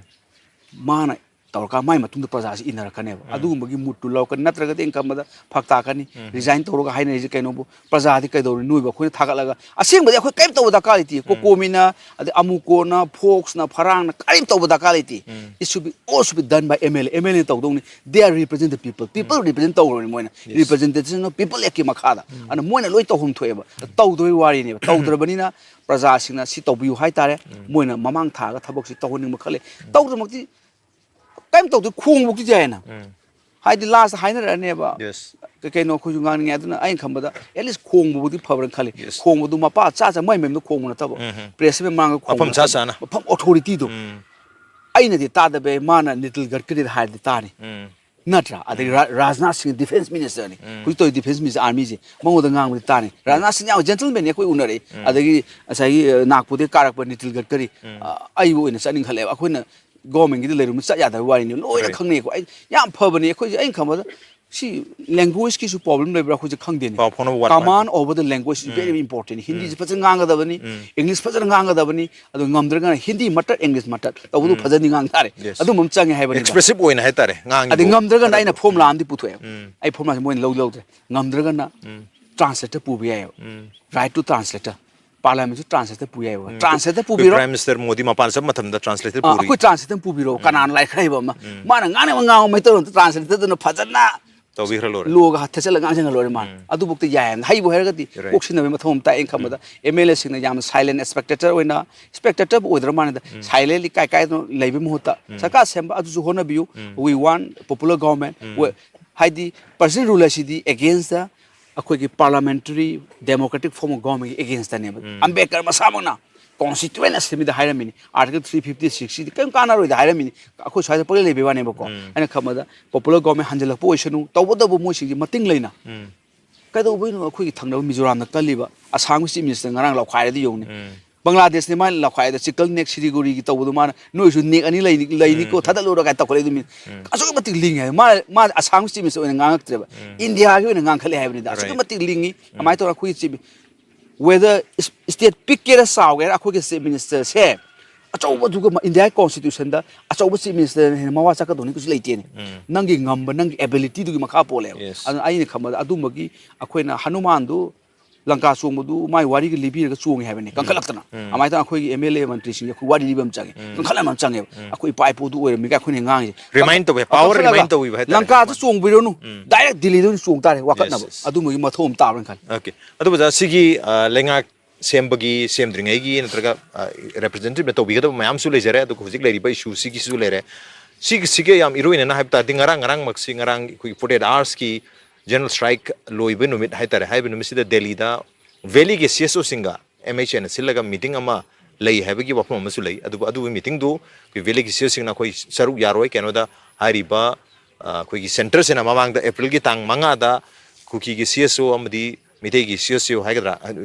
ꯃꯥꯅ ꯇꯧꯔꯀꯥꯟ ꯃꯥꯏ ꯃꯇꯨꯡꯗ ꯄ꯭ꯔꯖꯥꯁꯤ ꯏꯟꯅꯔꯛꯀꯅꯦꯕ꯫ ꯎꯝ꯫ ꯑꯗꯨꯒꯨꯝꯕꯒꯤ moodꯇꯨ ꯂꯧꯔꯛꯀꯅꯤ, ꯅꯠꯇ꯭ꯔꯒꯗꯤ ꯑꯩꯅ ꯈꯟꯕꯗ ꯐꯛ ꯇꯥꯛꯀꯅꯤ꯫ ꯎꯝ꯫ Resign ꯇꯧꯔꯒ ꯍꯥꯏꯅꯔꯤꯁꯦ ꯀꯩꯅꯣꯕꯨ, ꯄ꯭ꯔꯖꯥꯗꯤ ꯀꯩꯗꯧꯔꯤ? ꯅꯣꯏꯕꯨ ꯑꯩꯈꯣꯏꯅ ꯊꯥꯒꯠꯂꯒ, ꯑꯁꯦꯡꯕꯗꯤ ꯑꯩꯈꯣꯏ ꯀꯔꯤꯝ ꯇꯧꯕ ꯗꯔꯀꯥꯔ ꯂꯩꯇꯦ꯫ ꯎꯝ꯫ ꯀꯣꯀꯣꯃꯤꯅ, ꯑꯗꯩ ꯑꯃꯨꯀꯣꯅ, ꯐꯣꯛꯁꯅ, ꯐꯔꯥꯡꯅ ꯀꯔꯤꯝ ꯇꯧꯕ ꯗꯔꯀꯥꯔ ꯂꯩꯇꯦ꯫ ꯎꯝ꯫ It should be, all should be done by M L A꯫ M L A ꯇꯧꯗꯧꯅꯤ꯫ They are represent the people. People represent ꯇꯧꯔꯕꯅꯤ ꯃꯣꯏꯅ꯫ Yes. Representation of people Actꯀꯤ ꯃꯈꯥꯗ꯫ ꯎꯝ꯫ ꯑꯗꯨꯅ ꯃꯣꯏꯅ ꯂꯣꯏ ꯇꯧꯐꯝ ꯊꯣꯛꯑꯦꯕ꯫ ꯇꯧꯗꯕꯩ ꯋꯥꯔꯤꯅꯦꯕ꯫ ꯇꯧꯗ꯭ꯔꯕꯅꯤꯅ ꯄ꯭ꯔꯖꯥꯁꯤꯡꯅ ꯁꯤ ꯇꯧꯕꯤꯌꯨ ꯍꯥꯏꯇꯥꯔꯦ꯫ ꯎꯝ꯫ ꯃꯣꯏꯅ ꯃꯃꯥꯡ ꯊꯥꯔꯒ ꯊꯕꯛꯁꯤ ꯇꯧꯍꯟꯅꯤꯡꯕ ꯈꯜꯂꯦ꯫ ꯎꯝ꯫ ꯇꯧꯗ꯭ꯔꯃꯛꯇꯤ ꯀꯔꯤꯝ ꯇꯧꯗꯦ, ꯈꯣꯡꯕꯧꯗꯤ ꯌꯥꯏꯌꯦꯅ꯫ ꯎꯝ꯫ ꯍꯥꯏꯗꯤ lastꯇ ꯍꯥꯏꯅꯔꯛꯑꯅꯦꯕ꯫ Yes. ꯀꯩ ꯀꯩꯅꯣ ꯑꯩꯈꯣꯏꯁꯨ ꯉꯥꯡꯅꯤꯡꯉꯦ꯫ ꯑꯗꯨꯅ ꯑꯩꯅ ꯈꯟꯕꯗ at least ꯈꯣꯡꯕꯕꯨꯗꯤ ꯐꯕ꯭ꯔꯥ ꯈꯜꯂꯤ꯫ Yes. ꯈꯣꯡꯕꯗꯨ ꯃꯄꯥ ꯆꯥ ꯆꯥ ꯃꯣꯏ ꯃꯌꯨꯝꯗ ꯈꯣꯡꯕ ꯅꯠꯇꯕ꯫ ꯎꯝ ꯍꯝ꯫ Press ꯃꯃꯥꯡꯗ ꯈꯣꯡꯕ ꯃꯐꯝ ꯆꯥ ꯅꯠꯇꯕ꯫ ꯆꯥꯅ꯫ ꯃꯐꯝ authorityꯗꯣ꯫ ꯎꯝ꯫ ꯑꯩꯅꯗꯤ ꯇꯥꯗꯕ ꯌꯥꯏ, ꯃꯥꯅ ꯅꯤꯇꯤꯜ ꯒꯗꯀꯔꯤꯗ ꯍꯥꯏꯔꯗꯤ ꯇꯥꯅꯤ꯫ ꯎꯝ꯫ ꯅꯠꯇ꯭ꯔꯥ? ꯑꯗꯒꯤ ꯎꯝ꯫ ꯔꯥ-, ꯔꯥꯖꯅꯥꯊ ꯁꯤꯡ defence ministerꯅꯤ꯫ ꯎꯝ꯫ ꯍꯧꯖꯤꯛ ꯇꯧꯔꯤ defence minister armyꯁꯦ ꯃꯉꯣꯟꯗ ꯉꯥꯡꯕꯗꯤ ꯇꯥꯅꯤ꯫ ꯎꯝ꯫ ꯔꯥꯖꯅꯥꯊ ꯁꯤꯡ ꯌꯥꯝ gentlemanꯅꯤ, ꯑꯩꯈꯣꯏ ꯎꯅꯔꯛꯏ꯫ ꯎꯝ꯫ ꯑꯗꯒꯤ ꯉꯁꯥꯏꯒꯤ, ꯑ, ꯅꯥꯒꯄꯨꯔꯗꯒꯤ ꯀꯥꯔꯛꯄ ꯅꯤꯇꯤꯜ ꯒꯗꯀꯔꯤ, ꯎꯝ꯫ ꯑ, ꯑꯩꯕꯨ ꯑꯣꯏꯅ ꯆꯠꯅꯤꯡꯈꯠꯂꯦꯕ꯫ ꯑꯩꯈꯣꯏꯅ governmentꯀꯤꯗ ꯂꯩꯔꯨꯕ ꯆꯠ ꯌꯥꯗꯕ ꯋꯥꯔꯤꯅꯤ꯫ ꯂꯣꯏꯅ Right. ꯈꯪꯅꯩꯀꯣ꯫ ꯑꯩ ꯌꯥꯝ ꯐꯕꯅꯤ꯫ ꯑꯩꯈꯣꯏꯁꯦ, ꯑꯩꯅ ꯈꯪꯕꯗ ꯁꯤ languageorganisꯀꯤꯁꯨ problem ꯂꯩꯕ꯭ꯔꯥ ꯑꯩꯈꯣꯏꯁꯦ ꯈꯪꯗꯦꯅꯦ꯫ ꯄꯥꯎ ꯐꯥꯎꯅꯕ ꯋꯥꯠꯄ Command ꯍꯥꯏꯕ꯫ Over the language is very um. Important꯫ ꯍꯤꯟꯗꯤꯁꯦ ꯎꯝ꯫ ꯐꯖꯅ ꯉꯥꯡꯒꯗꯕꯅꯤ, ꯎꯝ꯫ English ꯐꯖꯅ ꯉꯥꯡꯒꯗꯕꯅꯤ, ꯑꯗꯨ ꯉꯝꯗ꯭ꯔꯒꯅ ꯍꯤꯟꯗꯤ ꯃꯇꯠ, English ꯃꯇꯠ ꯇꯧꯕꯗꯨ ꯎꯝ꯫ ꯐꯖꯅ ꯉꯥꯡ ꯇꯥꯔꯦ꯫ Yes꯫ ꯑꯗꯨꯝꯕ ꯑꯃ ꯆꯪꯉꯦ ꯍꯥꯏꯕꯅꯤꯗ꯫ Expressive ꯑꯣꯏꯅ ꯍꯥꯏꯇꯥꯔꯦ, ꯉꯥꯡꯉꯤꯕ ꯑꯗꯩ ꯉꯝꯗ꯭ꯔꯒꯅ ꯑꯩꯅ ꯈꯔꯗꯣ꯫ Formula ꯎꯝ꯫ ꯑꯃꯗꯤ ꯄꯨꯊꯣꯛꯑꯦ꯫ ꯎꯝ꯫ ꯑꯩ formulaꯁꯦ ꯃꯣꯏꯅ ꯂꯧ ꯂꯧꯗ꯭ꯔꯦ꯫ ꯉꯝꯗ꯭ꯔꯒꯅ ꯎꯝ꯫ Translator ꯄꯨꯕ ꯌꯥꯏꯑꯕ꯫ ꯎꯝ꯫ Right to translator ꯄꯨ ꯌꯥꯏꯑꯕ꯫ ꯎꯝ꯫ Translator ꯑꯩꯈꯣꯏ ꯄꯨꯕꯤꯔꯣ꯫ Prime Minister ꯃꯣꯗꯤ ꯃꯄꯥꯟ ꯆꯠꯄ ꯃꯇꯝꯗ translator ꯑꯥ, ꯄꯨꯔꯤ꯫ ꯑꯩꯈꯣꯏ translator ꯄꯨꯕꯤꯔꯣ꯫ ꯎꯝ꯫ ꯀꯅꯥꯅ ꯂꯥꯏꯔꯤꯛ ꯈꯔ ꯍꯩꯕ ꯑꯃ꯫ ꯎꯝ꯫ ꯃꯥꯅ ꯉꯥꯡꯅꯤꯡꯕ ꯉꯥꯡꯕ ꯃꯩꯇꯩꯂꯣꯟꯗ translatorꯗꯨꯅ ꯐꯖꯅ ꯇꯧꯕꯤꯈ꯭ꯔ ꯂꯣꯏꯔꯦ꯫ Lawꯒ ꯊꯦꯠꯆꯜꯂꯒ ꯉꯥꯡꯁꯤꯟꯈ꯭ꯔ ꯂꯣꯏꯔꯦ ꯃꯥꯅ꯫ ꯎꯝ꯫ ꯑꯗꯨꯕꯨꯛꯇ ꯌꯥꯏ ꯍꯥꯏꯅ ꯍꯩꯕꯨ ꯍꯥꯏꯔꯒꯗꯤ Right꯫ ꯀꯣꯛꯁꯤꯟꯅꯕꯒꯤ ꯃꯊꯧ ꯑꯃ ꯇꯥꯏ꯫ ꯑꯩꯅ ꯈꯟꯕꯗ ꯎꯝ꯫ MLAꯁꯤꯡꯅ ꯌꯥꯝꯅ silent spectator ꯑꯣꯏꯅ, spectatorꯕꯨ ꯑꯣꯏꯗ꯭ꯔ ꯃꯥꯜꯂꯦꯗ, ꯎꯝ꯫ Silently ꯀꯥꯏ ꯀꯥꯏꯗꯅꯣ ꯂꯩꯕꯒꯤ ꯃꯍꯨꯠꯇ ꯎꯝ꯫ ꯁꯔꯀꯥꯔ ꯁꯦꯝꯕ ꯑꯗꯨꯁꯨ ꯍꯣꯠꯅꯕꯤꯌꯨ꯫ ꯎꯝ꯫ We want popular government꯫ ꯎꯝ꯫ ꯍꯥꯏꯗꯤ president rule ꯑꯁꯤꯗꯤ against the ꯑꯩꯈꯣꯏꯒꯤ parliamentary democratic form of governmentꯀꯤ againstꯇꯅꯦꯕ꯫ Um. Ambedkar ꯃꯁꯥꯃꯛꯅ Constituent Assembly the ꯍꯥꯏꯔꯝꯃꯤꯅꯤ, Article three fifty six ꯁꯤꯗꯤ ꯀꯔꯤꯝ ꯀꯥꯟꯅꯔꯣꯏꯗ ꯍꯥꯏꯔꯝꯃꯤꯅꯤ꯫ ꯑꯩꯈꯣꯏ ꯁ꯭ꯋꯥꯏꯗ ꯄꯪꯂꯩ ꯂꯩꯕꯩ ꯋꯥꯅꯦꯕꯀꯣ꯫ ꯎꯝ꯫ ꯑꯩꯅ ꯈꯟꯕꯗ popular government ꯍꯟꯖꯤꯜꯂꯛꯄ ꯑꯣꯏꯁꯅꯨ, ꯇꯧꯕꯇꯕꯨ ꯃꯣꯏꯁꯤꯡꯁꯦ ꯃꯇꯤꯡ ꯂꯩꯅ꯫ ꯎꯝ꯫ ꯀꯩꯗꯧꯕꯩꯅꯣ ꯑꯩꯈꯣꯏꯒꯤ ꯊꯪꯅꯕ ꯃꯤꯖꯣꯔꯥꯝꯗ ꯀꯜꯂꯤꯕ ꯑꯁꯥꯝꯒꯤ Chief Minister ꯉꯔꯥꯡ ꯂꯧꯈꯥꯏꯔꯗꯤ ꯌꯦꯡꯉꯨꯅꯦ꯫ ꯎꯝ꯫ ꯕꯪꯒ꯭ꯂꯥꯗꯦꯁꯅꯤ ꯃꯥꯅ ꯂꯧꯈꯥꯏꯗ ꯆꯤꯀꯜ ꯅꯦꯛ ꯁꯤꯂꯤꯒꯨꯔꯤꯒꯤ ꯇꯧꯕꯗꯣ ꯃꯥꯅ ꯅꯣꯏꯁꯨ ꯅꯦꯛ ꯑꯅꯤ ꯂꯩꯅꯤ, ꯂꯩꯅꯤꯀꯣ, ꯎꯝ꯫ ꯊꯥꯗꯠꯂꯨꯔꯣ ꯀꯥꯏꯅ ꯇꯧꯈꯠꯂꯛꯏꯗꯣ ꯃꯤ꯫ ꯎꯝ꯫ ꯑꯁꯨꯛꯀꯤ ꯃꯇꯤꯛ ꯂꯤꯡꯉꯦ ꯍꯥꯏꯕ꯫ ꯃꯥ, ꯃꯥ ꯑꯁꯥꯝꯒꯤ Chief Minister ꯑꯣꯏꯅ ꯉꯥꯡꯉꯛꯇ꯭ꯔꯦꯕ꯫ ꯎꯝ꯫ ꯏꯟꯗꯤꯌꯥꯒꯤ ꯑꯣꯏꯅ ꯉꯥꯡꯈꯠꯂꯦ ꯍꯥꯏꯕꯅꯤꯗ꯫ ꯑꯁꯨꯛꯀꯤ Right꯫ ꯃꯇꯤꯛ ꯂꯤꯡꯉꯤ꯫ ꯎꯝ꯫ ꯀꯃꯥꯏꯅ ꯇꯧꯔ ꯑꯩꯈꯣꯏꯒꯤ Chief whether state ꯄꯤꯛꯀꯦꯔꯥ ꯆꯥꯎꯒꯦꯔꯥ ꯑꯩꯈꯣꯏꯒꯤ Chief Minister ꯁꯦ ꯑꯆꯧꯕꯗꯨꯒ ꯃ-, ꯏꯟꯗꯤꯌꯥꯒꯤ Constitution ꯗ ꯑꯆꯧꯕ Chief Minister ꯅ ꯍꯦꯟꯅ ꯃꯋꯥ ꯆꯠꯀꯗꯧꯅꯤ ꯀꯩꯁꯨ ꯂꯩꯇꯦꯅꯦ꯫ ꯎꯝ꯫ ꯅꯪꯒꯤ ꯉꯝꯕ, ꯅꯪꯒꯤ ability ꯗꯨꯒꯤ ꯃꯈꯥ ꯄꯣꯜꯂꯦꯕ꯫ Yes꯫ ꯑꯗꯨꯅ ꯑꯩꯅ ꯈꯟꯕꯗ ꯑꯗꯨꯝꯕꯒꯤ ꯑꯩꯈꯣꯏꯅ ꯍꯅꯨꯃꯥꯟꯗꯨ ꯂꯪꯀꯥ ꯆꯣꯡꯕꯗꯨ ꯃꯥꯏ ꯋꯥꯔꯤꯒ ꯂꯤꯕꯤꯔꯒ ꯆꯣꯡꯉꯦ ꯍꯥꯏꯕꯅꯤ, ꯎꯝ꯫ ꯀꯟꯈꯠꯂꯛꯇꯅ꯫ ꯎꯝ꯫ ꯑꯗꯨꯃꯥꯏꯅ ꯇꯧꯗꯅ ꯑꯩꯈꯣꯏꯒꯤ M L A ꯃꯟꯇ꯭ꯔꯤꯁꯤꯡꯁꯦ ꯑꯩꯈꯣꯏ ꯋꯥꯔꯤ ꯂꯤꯕ ꯑꯃ ꯆꯪꯉꯦ꯫ ꯎꯝ꯫ ꯀꯟꯈꯠꯍꯟꯕ ꯑꯃ ꯆꯪꯉꯦꯕ꯫ ꯎꯝ꯫ ꯑꯩꯈꯣꯏ ꯏꯄꯥ ꯏꯄꯨꯗꯨ ꯑꯣꯏꯔꯝꯃꯤꯒ ꯑꯩꯈꯣꯏꯅ ꯉꯥꯡꯉꯤꯁꯦ꯫ Remind ꯇꯧꯕ, power ꯀꯟꯈꯠꯂꯒ remind ꯇꯧꯕꯤꯕ ꯍꯥꯏꯇꯥꯔꯦ꯫ ꯂꯪꯀꯥꯗ ꯆꯣꯡꯕꯤꯔꯨꯅꯨ, ꯎꯝ꯫ Direct ꯗꯤꯜꯂꯤꯗ ꯑꯣꯏꯅ ꯆꯣꯡ ꯇꯥꯔꯦ, ꯋꯥꯀꯠꯅꯕ꯫ Yes, yes꯫ ꯑꯗꯨꯝꯕꯒꯤ ꯃꯊꯧ ꯑꯃ ꯇꯥꯕ꯭ꯔꯅ ꯈꯜꯂꯤ꯫ Okay꯫ ꯑꯗꯨ ꯑꯣꯖꯥ, ꯁꯤꯒꯤ, ꯑ, ꯂꯩꯉꯥꯛ ꯁꯦꯝꯕꯒꯤ, ꯁꯦꯝꯗ꯭ꯔꯤꯉꯩꯒꯤ ꯅꯠꯇ꯭ꯔꯒ, ꯑ, representative ꯅ ꯇꯧꯕꯤꯒꯗꯕ ꯃꯌꯥꯝꯁꯨ ꯂꯩꯖꯔꯦ, ꯑꯗꯨꯒ ꯍꯧꯖꯤꯛ ꯂꯩꯔꯤꯕ issue ꯁꯤꯒꯤꯁꯨ ꯂꯩꯔꯦ꯫ ꯁꯤꯒꯤ, ꯁꯤꯒꯤ ꯌꯥꯝ ꯏꯔꯨ ꯑꯣꯏꯅꯅ ꯍꯥꯏꯕ ꯇꯥꯔꯗꯤ ꯉꯔꯥꯡ, ꯉꯔꯥꯡꯃꯛꯁꯤ, ꯉꯔꯥꯡ ꯑꯩꯈꯣꯏꯒꯤ forty eight hours ꯀꯤ general strike ꯂꯣꯏꯕ ꯅꯨꯃꯤꯠ ꯍꯥꯏꯇꯥꯔꯦ, ꯍꯥꯏꯔꯤꯕ ꯅꯨꯃꯤꯠꯁꯤꯗ ꯗꯦꯜꯂꯤꯗ valley ꯒꯤ C S O ꯁꯤꯡꯒ M H A ꯅ ꯁꯤꯜꯂꯒ meeting ꯑꯃ ꯂꯩ ꯍꯥꯏꯕꯒꯤ ꯋꯥꯐꯝ ꯑꯃꯁꯨ ꯂꯩ꯫ ꯑꯗꯨꯕꯨ ꯑꯗꯨꯒꯤ meeting ꯗꯨ ꯑꯩꯈꯣꯏ valley ꯒꯤ C S O ꯁꯤꯡꯅ ꯑꯩꯈꯣꯏ ꯁꯔꯨꯛ ꯌꯥꯔꯣꯏ, ꯀꯩꯅꯣꯗ ꯍꯥꯏꯔꯤꯕ, ꯑ, ꯑꯩꯈꯣꯏꯒꯤ centre ꯁꯤꯅ ꯃꯃꯥꯡꯗ April ꯒꯤ ꯇꯥꯡ ꯃꯉꯥꯗ ꯀꯨꯀꯤꯒꯤ C S O ꯑꯃꯗꯤ ꯃꯩꯇꯩꯒꯤ C S O ꯍꯥꯏꯒꯗ꯭ꯔꯥ,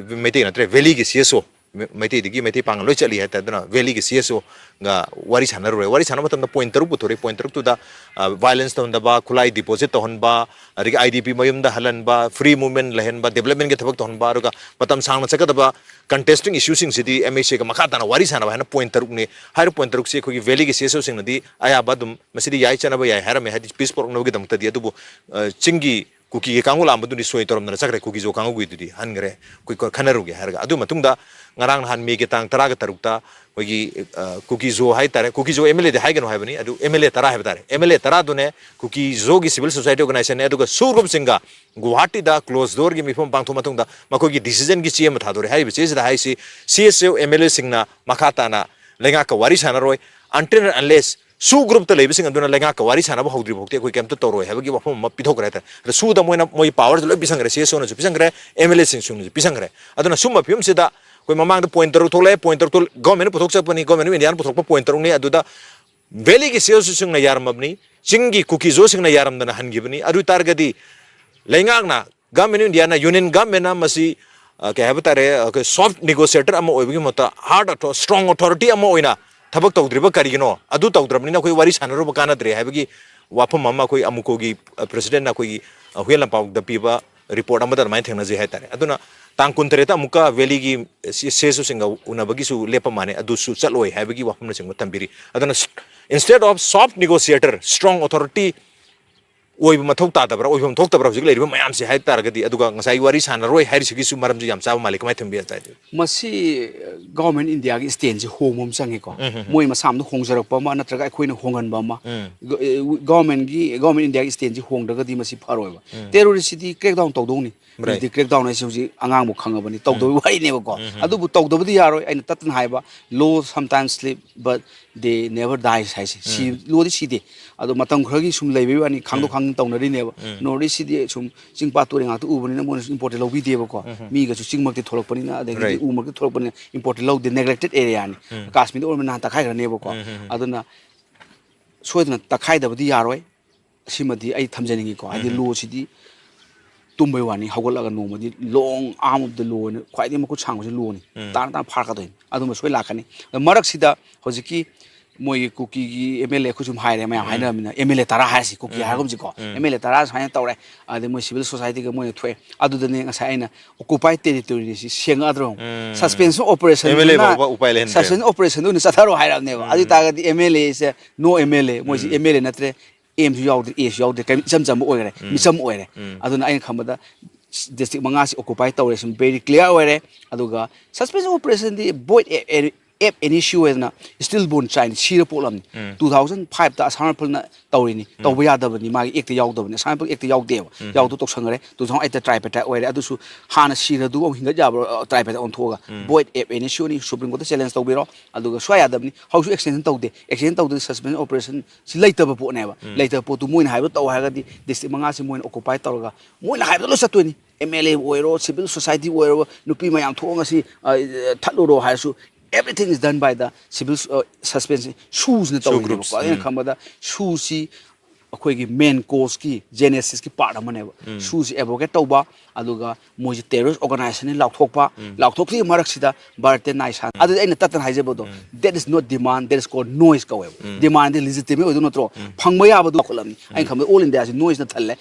ꯃꯩꯇꯩ ꯅꯠꯇ꯭ꯔꯦ, valley ꯒꯤ C S O, ꯃ-, ꯃꯩꯇꯩꯗꯒꯤ ꯃꯩꯇꯩ ꯄꯥꯡꯒꯜ ꯂꯣꯏ ꯆꯠꯂꯤ ꯍꯥꯏꯇꯥꯔꯦ꯫ ꯑꯗꯨꯅ valley ꯒꯤ C S O ꯒ ꯋꯥꯔꯤ ꯁꯥꯟꯅꯔꯨꯔꯦ꯫ ꯋꯥꯔꯤ ꯁꯥꯟꯅꯕ ꯃꯇꯝꯗ point ꯇꯔꯨꯛ ꯄꯨꯊꯣꯔꯛꯏ꯫ Point ꯇꯔꯨꯛꯇꯨꯗ, ꯑ, violence ꯇꯧꯍꯟꯗꯕ, ꯈꯨꯠꯂꯥꯏ deposit ꯇꯧꯍꯟꯕ, ꯑꯗꯒꯤ I D P ꯃꯌꯨꯝꯗ ꯍꯜꯍꯟꯕ, free movement ꯂꯩꯍꯟꯕ, development ꯀꯤ ꯊꯕꯛ ꯇꯧꯍꯟꯕ, ꯑꯗꯨꯒ ꯃꯇꯝ ꯁꯥꯡꯅ ꯆꯠꯀꯗꯕ contesting issue ꯁꯤꯡꯁꯤꯗꯤ M H A ꯒ ꯃꯈꯥ ꯇꯥꯅ ꯋꯥꯔꯤ ꯁꯥꯟꯅꯕ ꯍꯥꯏꯅ point ꯇꯔꯨꯛꯅꯤ꯫ ꯍꯥꯏꯔꯤꯕ point ꯇꯔꯨꯛꯁꯤ ꯑꯩꯈꯣꯏꯒꯤ valley ꯒꯤ C S O ꯁꯤꯡꯅꯗꯤ ꯑꯌꯥꯕ ꯑꯗꯨꯝ ꯃꯁꯤꯗꯤ ꯌꯥꯏ, ꯆꯠꯅꯕ ꯌꯥꯏ ꯍꯥꯏꯔꯝꯃꯦ, ꯍꯥꯏꯗꯤ peace ꯄꯨꯔꯛꯅꯕꯒꯤꯗꯃꯛꯇꯗꯤ꯫ ꯑꯗꯨꯕꯨ, ꯑ, ꯆꯤꯡꯒꯤ ꯀꯨꯀꯤꯒꯤ ꯀꯥꯡꯕꯨ ꯂꯥꯛꯑꯝꯕꯗꯨꯗꯤ ꯁꯣꯏ ꯇꯧꯔꯝꯗꯅ ꯆꯠꯈ꯭ꯔꯦ, ꯀꯨꯀꯤ ꯖꯣ ꯀꯥꯡꯕꯨꯒꯤꯗꯨꯗꯤ ꯍꯟꯈ꯭ꯔꯦ, ꯑꯩꯈꯣꯏ ꯈ-, ꯈꯟꯅꯔꯨꯒꯦ ꯍꯥꯏꯔꯒ꯫ ꯑꯗꯨ ꯃꯇꯨꯡꯗ ꯉꯔꯥꯡ ꯅꯍꯥꯟ May ꯒꯤ ꯇꯥꯡ ꯇꯔꯥꯒ ꯇꯔꯨꯛꯇ ꯑꯩꯈꯣꯏꯒꯤ, ꯑ, ꯀꯨꯀꯤ ꯖꯣ ꯍꯥꯏꯇꯥꯔꯦ, ꯀꯨꯀꯤ ꯖꯣ M L A ꯗꯤ ꯍꯥꯏꯒꯅꯨ ꯍꯥꯏꯕꯅꯤ, ꯑꯗꯨ M L A ꯇꯔꯥ ꯍꯥꯏꯕ ꯇꯥꯔꯦ, M L A ꯇꯔꯥꯗꯨꯅꯦ, Kuki ꯖꯣꯒꯤ civil society organization ꯅꯦ, ꯑꯗꯨꯒ SoO group ꯁꯤꯡꯒ ꯒꯨꯋꯥꯍꯥꯇꯤꯗ closed door ꯒꯤ ꯃꯤꯐꯝ ꯄꯥꯡꯊꯣꯛ ꯃꯇꯨꯡꯗ ꯃꯈꯣꯏꯒꯤ decision ꯒꯤ ꯆꯦ ꯑꯃ ꯊꯥꯗꯣꯔꯛꯑꯦ꯫ ꯍꯥꯏꯔꯤꯕ ꯆꯦꯁꯤꯗ ꯍꯥꯏꯁꯤ C S O M L A ꯁꯤꯡꯅ ꯃꯈꯥ ꯇꯥꯅ ꯂꯩꯉꯥꯛꯀ ꯋꯥꯔꯤ ꯁꯥꯟꯅꯔꯣꯏ, until unless SoO group ꯇ ꯂꯩꯕꯁꯤꯡ ꯑꯗꯨꯅ ꯂꯩꯉꯥꯛꯀ ꯋꯥꯔꯤ ꯁꯥꯟꯅꯕ ꯍꯧꯗ꯭ꯔꯤꯕ ꯐꯥꯎꯗꯤ ꯑꯩꯈꯣꯏ ꯀꯩꯝꯇ ꯇꯧꯔꯣꯏ ꯍꯥꯏꯕꯒꯤ ꯋꯥꯐꯝ ꯑꯃ ꯄꯤꯊꯣꯛꯈ꯭ꯔꯦ ꯍꯥꯏꯇꯥꯔꯦ꯫ ꯑꯗ SoO ꯗ ꯃꯣꯏꯅ, ꯃꯣꯏ power ꯁꯦ ꯂꯣꯏ ꯄꯤꯁꯟꯈ꯭ꯔꯦ, C S O ꯅꯁꯨ ꯄꯤꯁꯟꯈ꯭ꯔꯦ, M L A ꯁꯤꯡꯁꯨꯅꯁꯨ ꯄꯤꯁꯟꯈ꯭ꯔꯦ꯫ ꯑꯗꯨꯅ ꯁꯨꯝꯕ ꯐꯤꯕꯝꯁꯤꯗ ꯑꯩꯈꯣꯏ ꯃꯃꯥꯡꯗ ꯄꯣꯏꯟ ꯇꯔꯨꯛ ꯊꯣꯛꯂꯛꯑꯦ, ꯄꯣꯏꯟ ꯇꯔꯨꯛꯇꯨ ꯒꯣꯔꯃꯦꯟꯅ ꯄꯨꯊꯣꯛꯆꯕꯅꯤ, ꯒꯣꯔꯃꯦꯟ ꯑꯣꯐ ꯏꯟꯗꯤꯌꯥꯅ ꯄꯨꯊꯣꯛꯄ ꯄꯣꯏꯟ ꯇꯔꯨꯛꯅꯤ꯫ ꯑꯗꯨꯗ ꯚꯦꯂꯤꯒꯤ ꯁꯤ ꯑꯦꯜ ꯑꯣꯁꯤꯡꯅ ꯌꯥꯔꯝꯃꯕꯅꯤ, ꯆꯤꯡꯒꯤ ꯀꯨꯀꯤ ꯖꯣꯁꯤꯡꯅ ꯌꯥꯔꯝꯗꯅ ꯍꯟꯈꯤꯕꯅꯤ꯫ ꯑꯗꯨ ꯑꯣꯏ ꯇꯥꯔꯒꯗꯤ ꯂꯩꯉꯥꯛꯅ, ꯒꯣꯔꯃꯦꯟ ꯑꯣꯐ ꯏꯟꯗꯤꯌꯥꯅ, ꯌꯨꯅꯤꯌꯟ ꯒꯣꯔꯃꯦꯟꯅ ꯃꯁꯤ, ꯑ, ꯀꯩ ꯍꯥꯏꯕ ꯇꯥꯔꯦ, ꯑ, ꯑꯩꯈꯣꯏ ꯁꯣꯐ ꯅꯤꯒꯣꯁꯤꯌꯦꯇꯔ ꯑꯃ ꯑꯣꯏꯕꯒꯤ ꯃꯍꯨꯠꯇ ꯍꯥꯔꯗ ꯑꯊꯣ-, ꯁ꯭ꯇ꯭ꯔꯣꯡ ꯑꯣꯊꯣꯔꯤꯇꯤ ꯑꯃ ꯑꯣꯏꯅ ꯊꯕꯛ ꯇꯧꯗ꯭ꯔꯤꯕ ꯀꯔꯤꯒꯤꯅꯣ? ꯑꯗꯨ ꯇꯧꯗ꯭ꯔꯕꯅꯤꯅ ꯑꯩꯈꯣꯏ ꯋꯥꯔꯤ ꯁꯥꯟꯅꯔꯨꯕ ꯀꯥꯟꯅꯗ꯭ꯔꯦ ꯍꯥꯏꯕꯒꯤ ꯋꯥꯐꯝ ꯑꯃ ꯑꯩꯈꯣꯏ ꯑꯃꯨꯀꯣꯒꯤ, ꯑ, ꯄ꯭ꯔꯁꯤꯗꯦꯟꯅ ꯑꯩꯈꯣꯏꯒꯤ, ꯑ, ꯍꯨꯏꯌꯦꯟ ꯂꯥꯟꯄꯥꯎꯗ ꯄꯤꯕ ꯔꯤꯄꯣꯔꯠ ꯑꯃꯗ ꯑꯗꯨꯃꯥꯏꯅ ꯊꯦꯡꯅꯖꯩ ꯍꯥꯏꯇꯥꯔꯦ꯫ ꯑꯗꯨꯅ ꯇꯥꯡ ꯀꯨꯟꯇꯔꯦꯠꯇ ꯑꯃꯨꯛꯀ ꯚꯦꯂꯤꯒꯤ ꯁꯤ-, ꯁꯤ ꯑꯦꯁ ꯑꯣꯁꯤꯡꯒ ꯎꯅꯕꯒꯤꯁꯨ ꯂꯦꯞꯄ ꯃꯥꯟꯅꯦ, ꯑꯗꯨꯁꯨ ꯆꯠꯂꯣꯏ ꯍꯥꯏꯕꯒꯤ ꯋꯥꯐꯝꯅꯆꯤꯡꯕ ꯊꯝꯕꯤꯔꯤ꯫ ꯑꯗꯨꯅ ꯁ-, instead of soft negotiator, strong authority ꯑꯣꯏꯕ ꯃꯊꯧ ꯇꯥꯗꯕ꯭ꯔꯥ, ꯑꯣꯏꯐꯝ ꯊꯣꯛꯇꯕ꯭ꯔꯥ ꯍꯧꯖꯤꯛ ꯂꯩꯔꯤꯕ ꯃꯌꯥꯝꯁꯦ ꯍꯥꯏ ꯇꯥꯔꯒꯗꯤ? ꯑꯗꯨꯒ ꯉꯁꯥꯏ ꯋꯥꯔꯤ ꯁꯥꯟꯅꯔꯣꯏ ꯍꯥꯏꯔꯤꯁꯤꯒꯤꯁꯨ ꯃꯔꯝꯁꯨ ꯌꯥꯝ ꯆꯥꯕ ꯃꯥꯜꯂꯤ, ꯀꯃꯥꯏꯅ ꯊꯝꯕꯤ ꯇꯥꯏ? ꯃꯁꯤ ꯒꯣꯔꯃꯦꯟ ꯏꯟꯗꯤꯌꯥꯒꯤ ꯁ꯭ꯇꯦꯟꯁꯦ ꯍꯣꯡꯕ ꯑꯃ ꯆꯪꯉꯦꯀꯣ꯫ ꯎꯝ, ꯍꯝ, ꯍꯝ꯫ ꯃꯣꯏ ꯃꯁꯥ ꯑꯃꯗ ꯍꯣꯡꯖꯔꯛꯄ ꯑꯃ ꯅꯠꯇ꯭ꯔꯒ ꯑꯩꯈꯣꯏꯅ ꯍꯣꯡꯍꯟꯕ ꯑꯃ꯫ ꯎꯝ꯫ ꯒ-, ꯑꯦ, ꯒꯣꯔꯃꯦꯟꯒꯤ, ꯒꯣꯔꯃꯦꯟ ꯏꯟꯗꯤꯌꯥꯒꯤ ꯁ꯭ꯇꯦꯟꯁꯤ ꯍꯣꯡꯗ꯭ꯔꯒꯗꯤ ꯃꯁꯤ ꯐꯔꯣꯏꯕ꯫ ꯎꯝ꯫ ꯇꯦꯔꯣꯔꯤꯁꯁꯤꯗꯤ ꯀ꯭ꯔꯦꯛꯗꯥꯎꯟ ꯇꯧꯗꯧꯅꯤ꯫ ꯔꯥꯏꯠ꯫ ꯍꯧꯖꯤꯛꯇꯤ ꯀ꯭ꯔꯦꯛꯗꯥꯎꯟ ꯍꯥꯏꯁꯤ ꯍꯧꯖꯤꯛ ꯑꯉꯥꯡꯕꯨ ꯈꯪꯉꯕꯅꯤ, ꯇꯧꯗꯕꯒꯤ ꯎꯝ꯫ ꯋꯥꯔꯤꯅꯦꯕꯀꯣ꯫ ꯎꯝ, ꯎꯝ꯫ ꯑꯗꯨꯕꯨ ꯇꯧꯗꯕꯗꯤ ꯌꯥꯔꯣꯏ꯫ ꯑꯩꯅ ꯇꯠꯇꯅ ꯍꯥꯏꯕ, "Law sometimes sleep, but they never dies" ꯍꯥꯏꯁꯦ꯫ ꯁꯤ-, ꯎꯝ꯫ Lawꯗꯤ ꯁꯤꯗꯦ꯫ ꯑꯗꯣ ꯃꯇꯝ ꯈꯔꯒꯤ ꯁꯨꯝ ꯂꯩꯕꯒꯤ ꯋꯥꯅꯤ, ꯈꯥꯡꯗꯣꯛ ꯎꯝ꯫ ꯈꯥꯡꯖꯤꯟ ꯇꯧꯅꯔꯤꯅꯦꯕ꯫ ꯎꯝ꯫ North Eastꯁꯤꯗꯤ ꯁꯨꯝ ꯆꯤꯡ ꯄꯥꯠ ꯇꯨꯔꯦꯜ ꯉꯥꯛꯇ ꯎꯕꯅꯤꯅ ꯃꯣꯏꯅꯁꯨ ꯏꯝꯄꯣꯔꯠꯇꯤ ꯂꯧꯕꯤꯗꯦꯕꯀꯣ꯫ ꯎꯝ, ꯎꯝ꯫ ꯃꯤꯒꯁꯨ ꯆꯤꯡꯃꯛꯇꯤ ꯊꯣꯛꯂꯛꯄꯅꯤꯅ, ꯑꯗꯒꯤꯗꯤ ꯔꯥꯏꯠ꯫ ꯎꯃꯛꯇꯤ ꯊꯣꯛꯂꯛꯄꯅꯤꯅ ꯏꯝꯄꯣꯔꯠꯇꯤ ꯂꯧꯗꯦ, ꯅꯦꯒ꯭ꯂꯦꯛꯇꯦꯠ ꯑꯦꯔꯤꯌꯥꯅꯤ꯫ ꯎꯝ꯫ ꯀꯥꯁꯃꯤꯔꯗ ꯑꯣꯏꯔꯝꯕ ꯅꯍꯥꯟ ꯇꯛꯈꯥꯏꯈ꯭ꯔꯅꯦꯕꯀꯣ꯫ ꯎꯝ, ꯎꯝ, ꯎꯝ꯫ ꯑꯗꯨꯅ ꯁꯣꯏꯗꯅ ꯇꯛꯈꯥꯏꯗꯕꯗꯤ ꯌꯥꯔꯣꯏ꯫ ꯁꯤꯃꯗꯤ ꯑꯩ ꯊꯝꯖꯅꯤꯡꯉꯤꯀꯣ꯫ ꯍꯥꯏꯗꯤ ꯎꯝ꯫ Lawꯁꯤꯗꯤ ꯇꯨꯝꯕꯩ ꯋꯥꯅꯤ, ꯍꯧꯒꯠꯂꯒ ꯅꯣꯡꯃꯗꯤ long arm of the lawꯅ ꯈ꯭ꯋꯥꯏꯗꯒꯤ ꯃꯈꯨꯠ ꯁꯥꯡꯕꯁꯤ lawꯅꯤ꯫ ꯎꯝ꯫ ꯇꯥꯅ ꯇꯥꯅ ꯐꯥꯔꯛꯀꯗꯣꯏꯅꯤ꯫ ꯑꯗꯨꯝꯕ ꯁꯣꯏ ꯂꯥꯛꯀꯅꯤ꯫ ꯑꯗꯣ ꯃꯔꯛꯁꯤꯗ ꯍꯧꯖꯤꯛꯀꯤ ꯃꯣꯏꯒꯤ ꯀꯨꯀꯤꯒꯤ ꯑꯦꯝ ꯑꯦꯜ ꯑꯦ ꯑꯩꯈꯣꯏ ꯁꯨꯝ ꯍꯥꯏꯔꯦ, ꯃꯌꯥꯝ ꯎꯝ꯫ ꯍꯥꯏꯅꯔꯕꯅꯤꯅ, ꯑꯦꯝ ꯑꯦꯜ ꯑꯦ ꯇꯔꯥ ꯍꯥꯏꯔꯁꯤ, ꯀꯨꯀꯤ ꯎꯝ꯫ ꯍꯥꯏꯔꯒꯨꯝꯁꯤꯀꯣ꯫ ꯎꯝ꯫ ꯑꯦꯝ ꯑꯦꯜ ꯑꯦ ꯇꯔꯥ ꯁꯨꯃꯥꯏꯅ ꯇꯧꯔꯦ, ꯑꯗꯩ ꯃꯣꯏ civil societyꯒ ꯃꯣꯏꯅ ꯊꯣꯛꯑꯦ꯫ ꯑꯗꯨꯗꯅꯦ ꯉꯁꯥꯏ ꯑꯩꯅ occupied territoryꯁꯤ ꯁꯦꯡꯉꯛꯑꯗ꯭ꯔꯣ? Um. Suspension operation M L A ꯑꯗꯨꯅ ꯐꯥꯎꯕ ꯎꯄꯥꯏ ꯂꯩꯍꯟꯗ꯭ꯔꯦ꯫ Suspension operationꯗ ꯑꯣꯏꯅ ꯆꯠꯊꯔꯣ ꯍꯥꯏꯔꯕꯅꯦꯕ꯫ ꯎꯝ꯫ ꯑꯗꯨ ꯑꯣꯏ ꯇꯥꯔꯒꯗꯤ ꯑꯦꯝ ꯑꯦꯜ ꯑꯦꯁꯦ, no ꯑꯦꯝ ꯑꯦꯜ ꯑꯦ, ꯃꯣꯏꯁꯤ ꯎꯝ꯫ ꯑꯦꯝ ꯑꯦꯜ ꯑꯦ ꯅꯠꯇ꯭ꯔꯦ, ꯑꯦꯝꯁꯨ ꯌꯥꯎꯗ꯭ꯔꯦ, ꯑꯦꯁꯨ ꯌꯥꯎꯗ꯭ꯔꯦ, ꯀꯩꯝ ꯏꯆꯝ ꯆꯝꯕ ꯑꯣꯏꯈ꯭ꯔꯦ, ꯎꯝ꯫ ꯃꯤꯆꯝ ꯑꯣꯏꯔꯦ꯫ ꯎꯝ꯫ ꯑꯗꯨꯅ ꯑꯩꯅ ꯈꯟꯕꯗ district ꯃꯉꯥꯁꯤ occupied ꯇꯧꯔꯦ, ꯁꯨꯝ very clear ꯑꯣꯏꯔꯦ꯫ ꯑꯗꯨꯒ suspension operationꯗꯤ void a-, a-, ꯑꯦꯞ ꯑꯦꯟ ꯑꯦ ꯁꯤ ꯑꯣꯏꯗꯅ ꯁ꯭ꯇꯤꯜ ꯕꯣꯔꯟ ꯆꯥꯏꯜꯅꯤ, ꯁꯤꯔ ꯄꯣꯛꯂꯝꯅꯤ꯫ ꯎꯝ꯫ Two thousand five ꯇ ꯑꯁꯥꯝ ꯔꯥꯏꯐꯜꯅ ꯇꯧꯔꯤꯅꯤ, ꯎꯝ꯫ ꯇꯧꯕ ꯌꯥꯗꯕꯅꯤ, ꯃꯥꯒꯤ ꯑꯦꯛꯇ ꯌꯥꯎꯗꯕꯅꯤ, ꯑꯁꯥꯝ ꯔꯥꯏꯐꯜ ꯑꯦꯛꯇ ꯌꯥꯎꯗꯦꯕ꯫ ꯎꯝ꯫ ꯌꯥꯎꯗ ꯇꯧꯁꯟꯈ꯭ꯔꯦ꯫ Two thousand eight ꯇ tripartite ꯑꯣꯏꯔꯦ꯫ ꯑꯗꯨꯁꯨ ꯍꯥꯟꯅ ꯁꯤꯔꯗꯨ ꯑꯃꯨꯛ ꯍꯤꯡꯒꯠ ꯌꯥꯕ꯭ꯔꯣ? Tripartite ꯑꯣꯟꯊꯣꯛꯑꯒ꯫ Um. Void, F N A C ꯑꯣꯏꯅꯤ, ꯁꯨꯄ꯭ꯔꯤꯝ ꯀꯣꯔꯠꯇ ꯆꯦꯂꯦꯟꯖ ꯇꯧꯕꯤꯔꯣ꯫ ꯑꯗꯨꯒ ꯁꯨꯡꯌꯥ ꯌꯥꯗꯕꯅꯤ꯫ ꯍꯧꯖꯤꯛꯁꯨ ꯑꯦꯛꯁꯇꯦꯟꯁꯟ ꯇꯧꯗꯦ꯫ ꯑꯦꯛꯁꯇꯦꯟꯁꯟ ꯇꯧꯗ꯭ꯔꯗꯤ ꯁꯁꯄꯦꯟꯁꯟ ꯑꯣꯄꯔꯦꯁꯟ ꯁꯤ ꯂꯩꯇꯕ ꯄꯣꯠꯅꯦꯕ꯫ ꯎꯝ꯫ ꯂꯩꯇꯕ ꯄꯣꯠꯇꯨ ꯃꯣꯏꯅ ꯍꯥꯏꯕꯗꯣ ꯇꯧ ꯍꯥꯏꯔꯒꯗꯤ ꯗꯤꯁꯇ꯭ꯔꯤꯛ ꯃꯉꯥꯁꯤ ꯃꯣꯏꯅ ꯑꯣꯀꯨꯄꯥꯏ ꯇꯧꯔꯒ ꯃꯣꯏꯅ ꯍꯥꯏꯕꯗ ꯂꯣꯏ ꯆꯠꯇꯣꯏꯅꯤ꯫ ꯑꯦꯝ ꯑꯦꯜ ꯑꯦꯕꯨ ꯑꯣꯏꯔꯣ, ꯁꯤꯚꯤꯜ ꯁꯣꯁꯥꯏꯇꯤꯕꯨ ꯑꯣꯏꯔꯣ, ꯅꯨꯄꯤ ꯃꯌꯥꯝ ꯊꯣꯛꯑꯒ ꯁꯤ, ꯑ, ꯊꯠꯂꯨꯔꯣ ꯍꯥꯏꯔꯁꯨ, everything is done by the civil, ꯑ, suspense, ꯁꯨꯁꯤꯅ ꯁꯨ ꯇꯧꯔꯤꯅꯦꯕꯀꯣ꯫ ꯒ꯭ꯔꯨꯞꯁ꯫ ꯑꯩꯅ ꯎꯝ꯫ ꯈꯟꯕꯗ ꯁꯨꯁꯤ ꯑꯩꯈꯣꯏꯒꯤ ꯃꯦꯟ ꯀꯣꯁꯀꯤ, ꯖꯦꯅꯦꯁꯤꯁꯀꯤ ꯄꯥꯔꯠ ꯑꯃꯅꯦꯕ꯫ ꯎꯝ꯫ ꯁꯨꯁꯤ ꯑꯦꯕꯣꯒꯦꯠ ꯇꯧꯕ, ꯑꯗꯨꯒ ꯃꯣꯏꯁꯦ ꯇꯦꯔꯣꯔꯤꯁ ꯑꯣꯔꯒꯅꯥꯏꯖꯦꯁꯟꯅꯤ ꯂꯥꯎꯊꯣꯛꯄ, ꯎꯝ꯫ ꯂꯥꯎꯊꯣꯛꯈꯤꯕ ꯃꯔꯛꯁꯤꯗ ꯚꯥꯔꯠꯇ ꯅꯥꯏꯁꯥꯟ꯫ ꯎꯝ꯫ ꯑꯗꯨꯗꯤ ꯑꯩꯅ ꯇꯠꯇꯅ ꯍꯥꯏꯖꯕꯗꯣ, ꯎꯝ꯫ That is not demand, that is called noise ꯀꯧꯋꯦꯕ꯫ Um. Demandꯗꯤ legitimate ꯑꯣꯏꯗꯣꯏ ꯅꯠꯇ꯭ꯔꯣ? ꯎꯝ꯫ ꯐꯪꯕ ꯌꯥꯕꯗꯣ ꯂꯧꯈꯠꯂꯕꯅꯤ꯫ ꯑꯩꯅ ꯎꯝ꯫ ꯈꯟꯕꯗ all Indiaꯁꯤ noiseꯅ ꯊꯜꯂꯦ꯫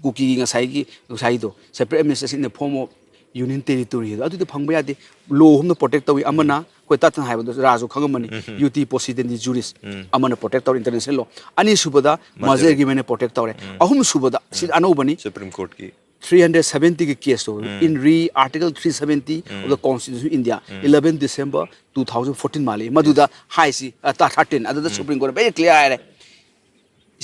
ꯀꯨꯀꯤꯒꯤ ꯉꯁꯥꯏꯒꯤ, ꯉꯁꯥꯏꯗꯣ separate administration in the form of union territory ꯍꯥꯏꯗꯣ꯫ ꯑꯗꯨꯗꯤ ꯐꯪꯕ ꯌꯥꯗꯦ꯫ Law ꯑꯍꯨꯝꯅ protect ꯇꯧꯏ꯫ ꯑꯃꯅ ꯎꯝ꯫ ꯑꯩꯈꯣꯏ ꯇꯠꯇꯅ ꯍꯥꯏꯕꯗꯣ ꯔꯥꯖꯨ ꯈꯪꯉꯝꯃꯅꯤ, ꯎꯝ꯫ Uti possidendi juris ꯎꯝ꯫ ꯑꯃꯅ protect ꯇꯧꯔꯦ international law꯫ ꯑꯅꯤꯁꯨꯕꯗ merger merger agreement꯫ Agreementꯅ protect ꯇꯧꯔꯦ꯫ ꯎꯝ꯫ ꯑꯍꯨꯝꯁꯨꯕꯗ ꯁꯤꯗ ꯎꯝ꯫ ꯑꯅꯧꯕꯅꯤ꯫ Supreme Courtꯀꯤ꯫ Three hundred seventygꯤ caseꯇꯣ um. In re Article three seventy of the um. Constitution of India, um. Eleven December two thousand fourteen ꯃꯥꯜꯂꯤ꯫ ꯃꯗꯨꯗ ꯍꯥꯏꯁꯤ, ꯑ, ꯇꯥ thirteen, ꯑꯗꯨꯗ ꯎꯝ꯫ Supreme Court very clear ꯍꯥꯏꯔꯦ꯫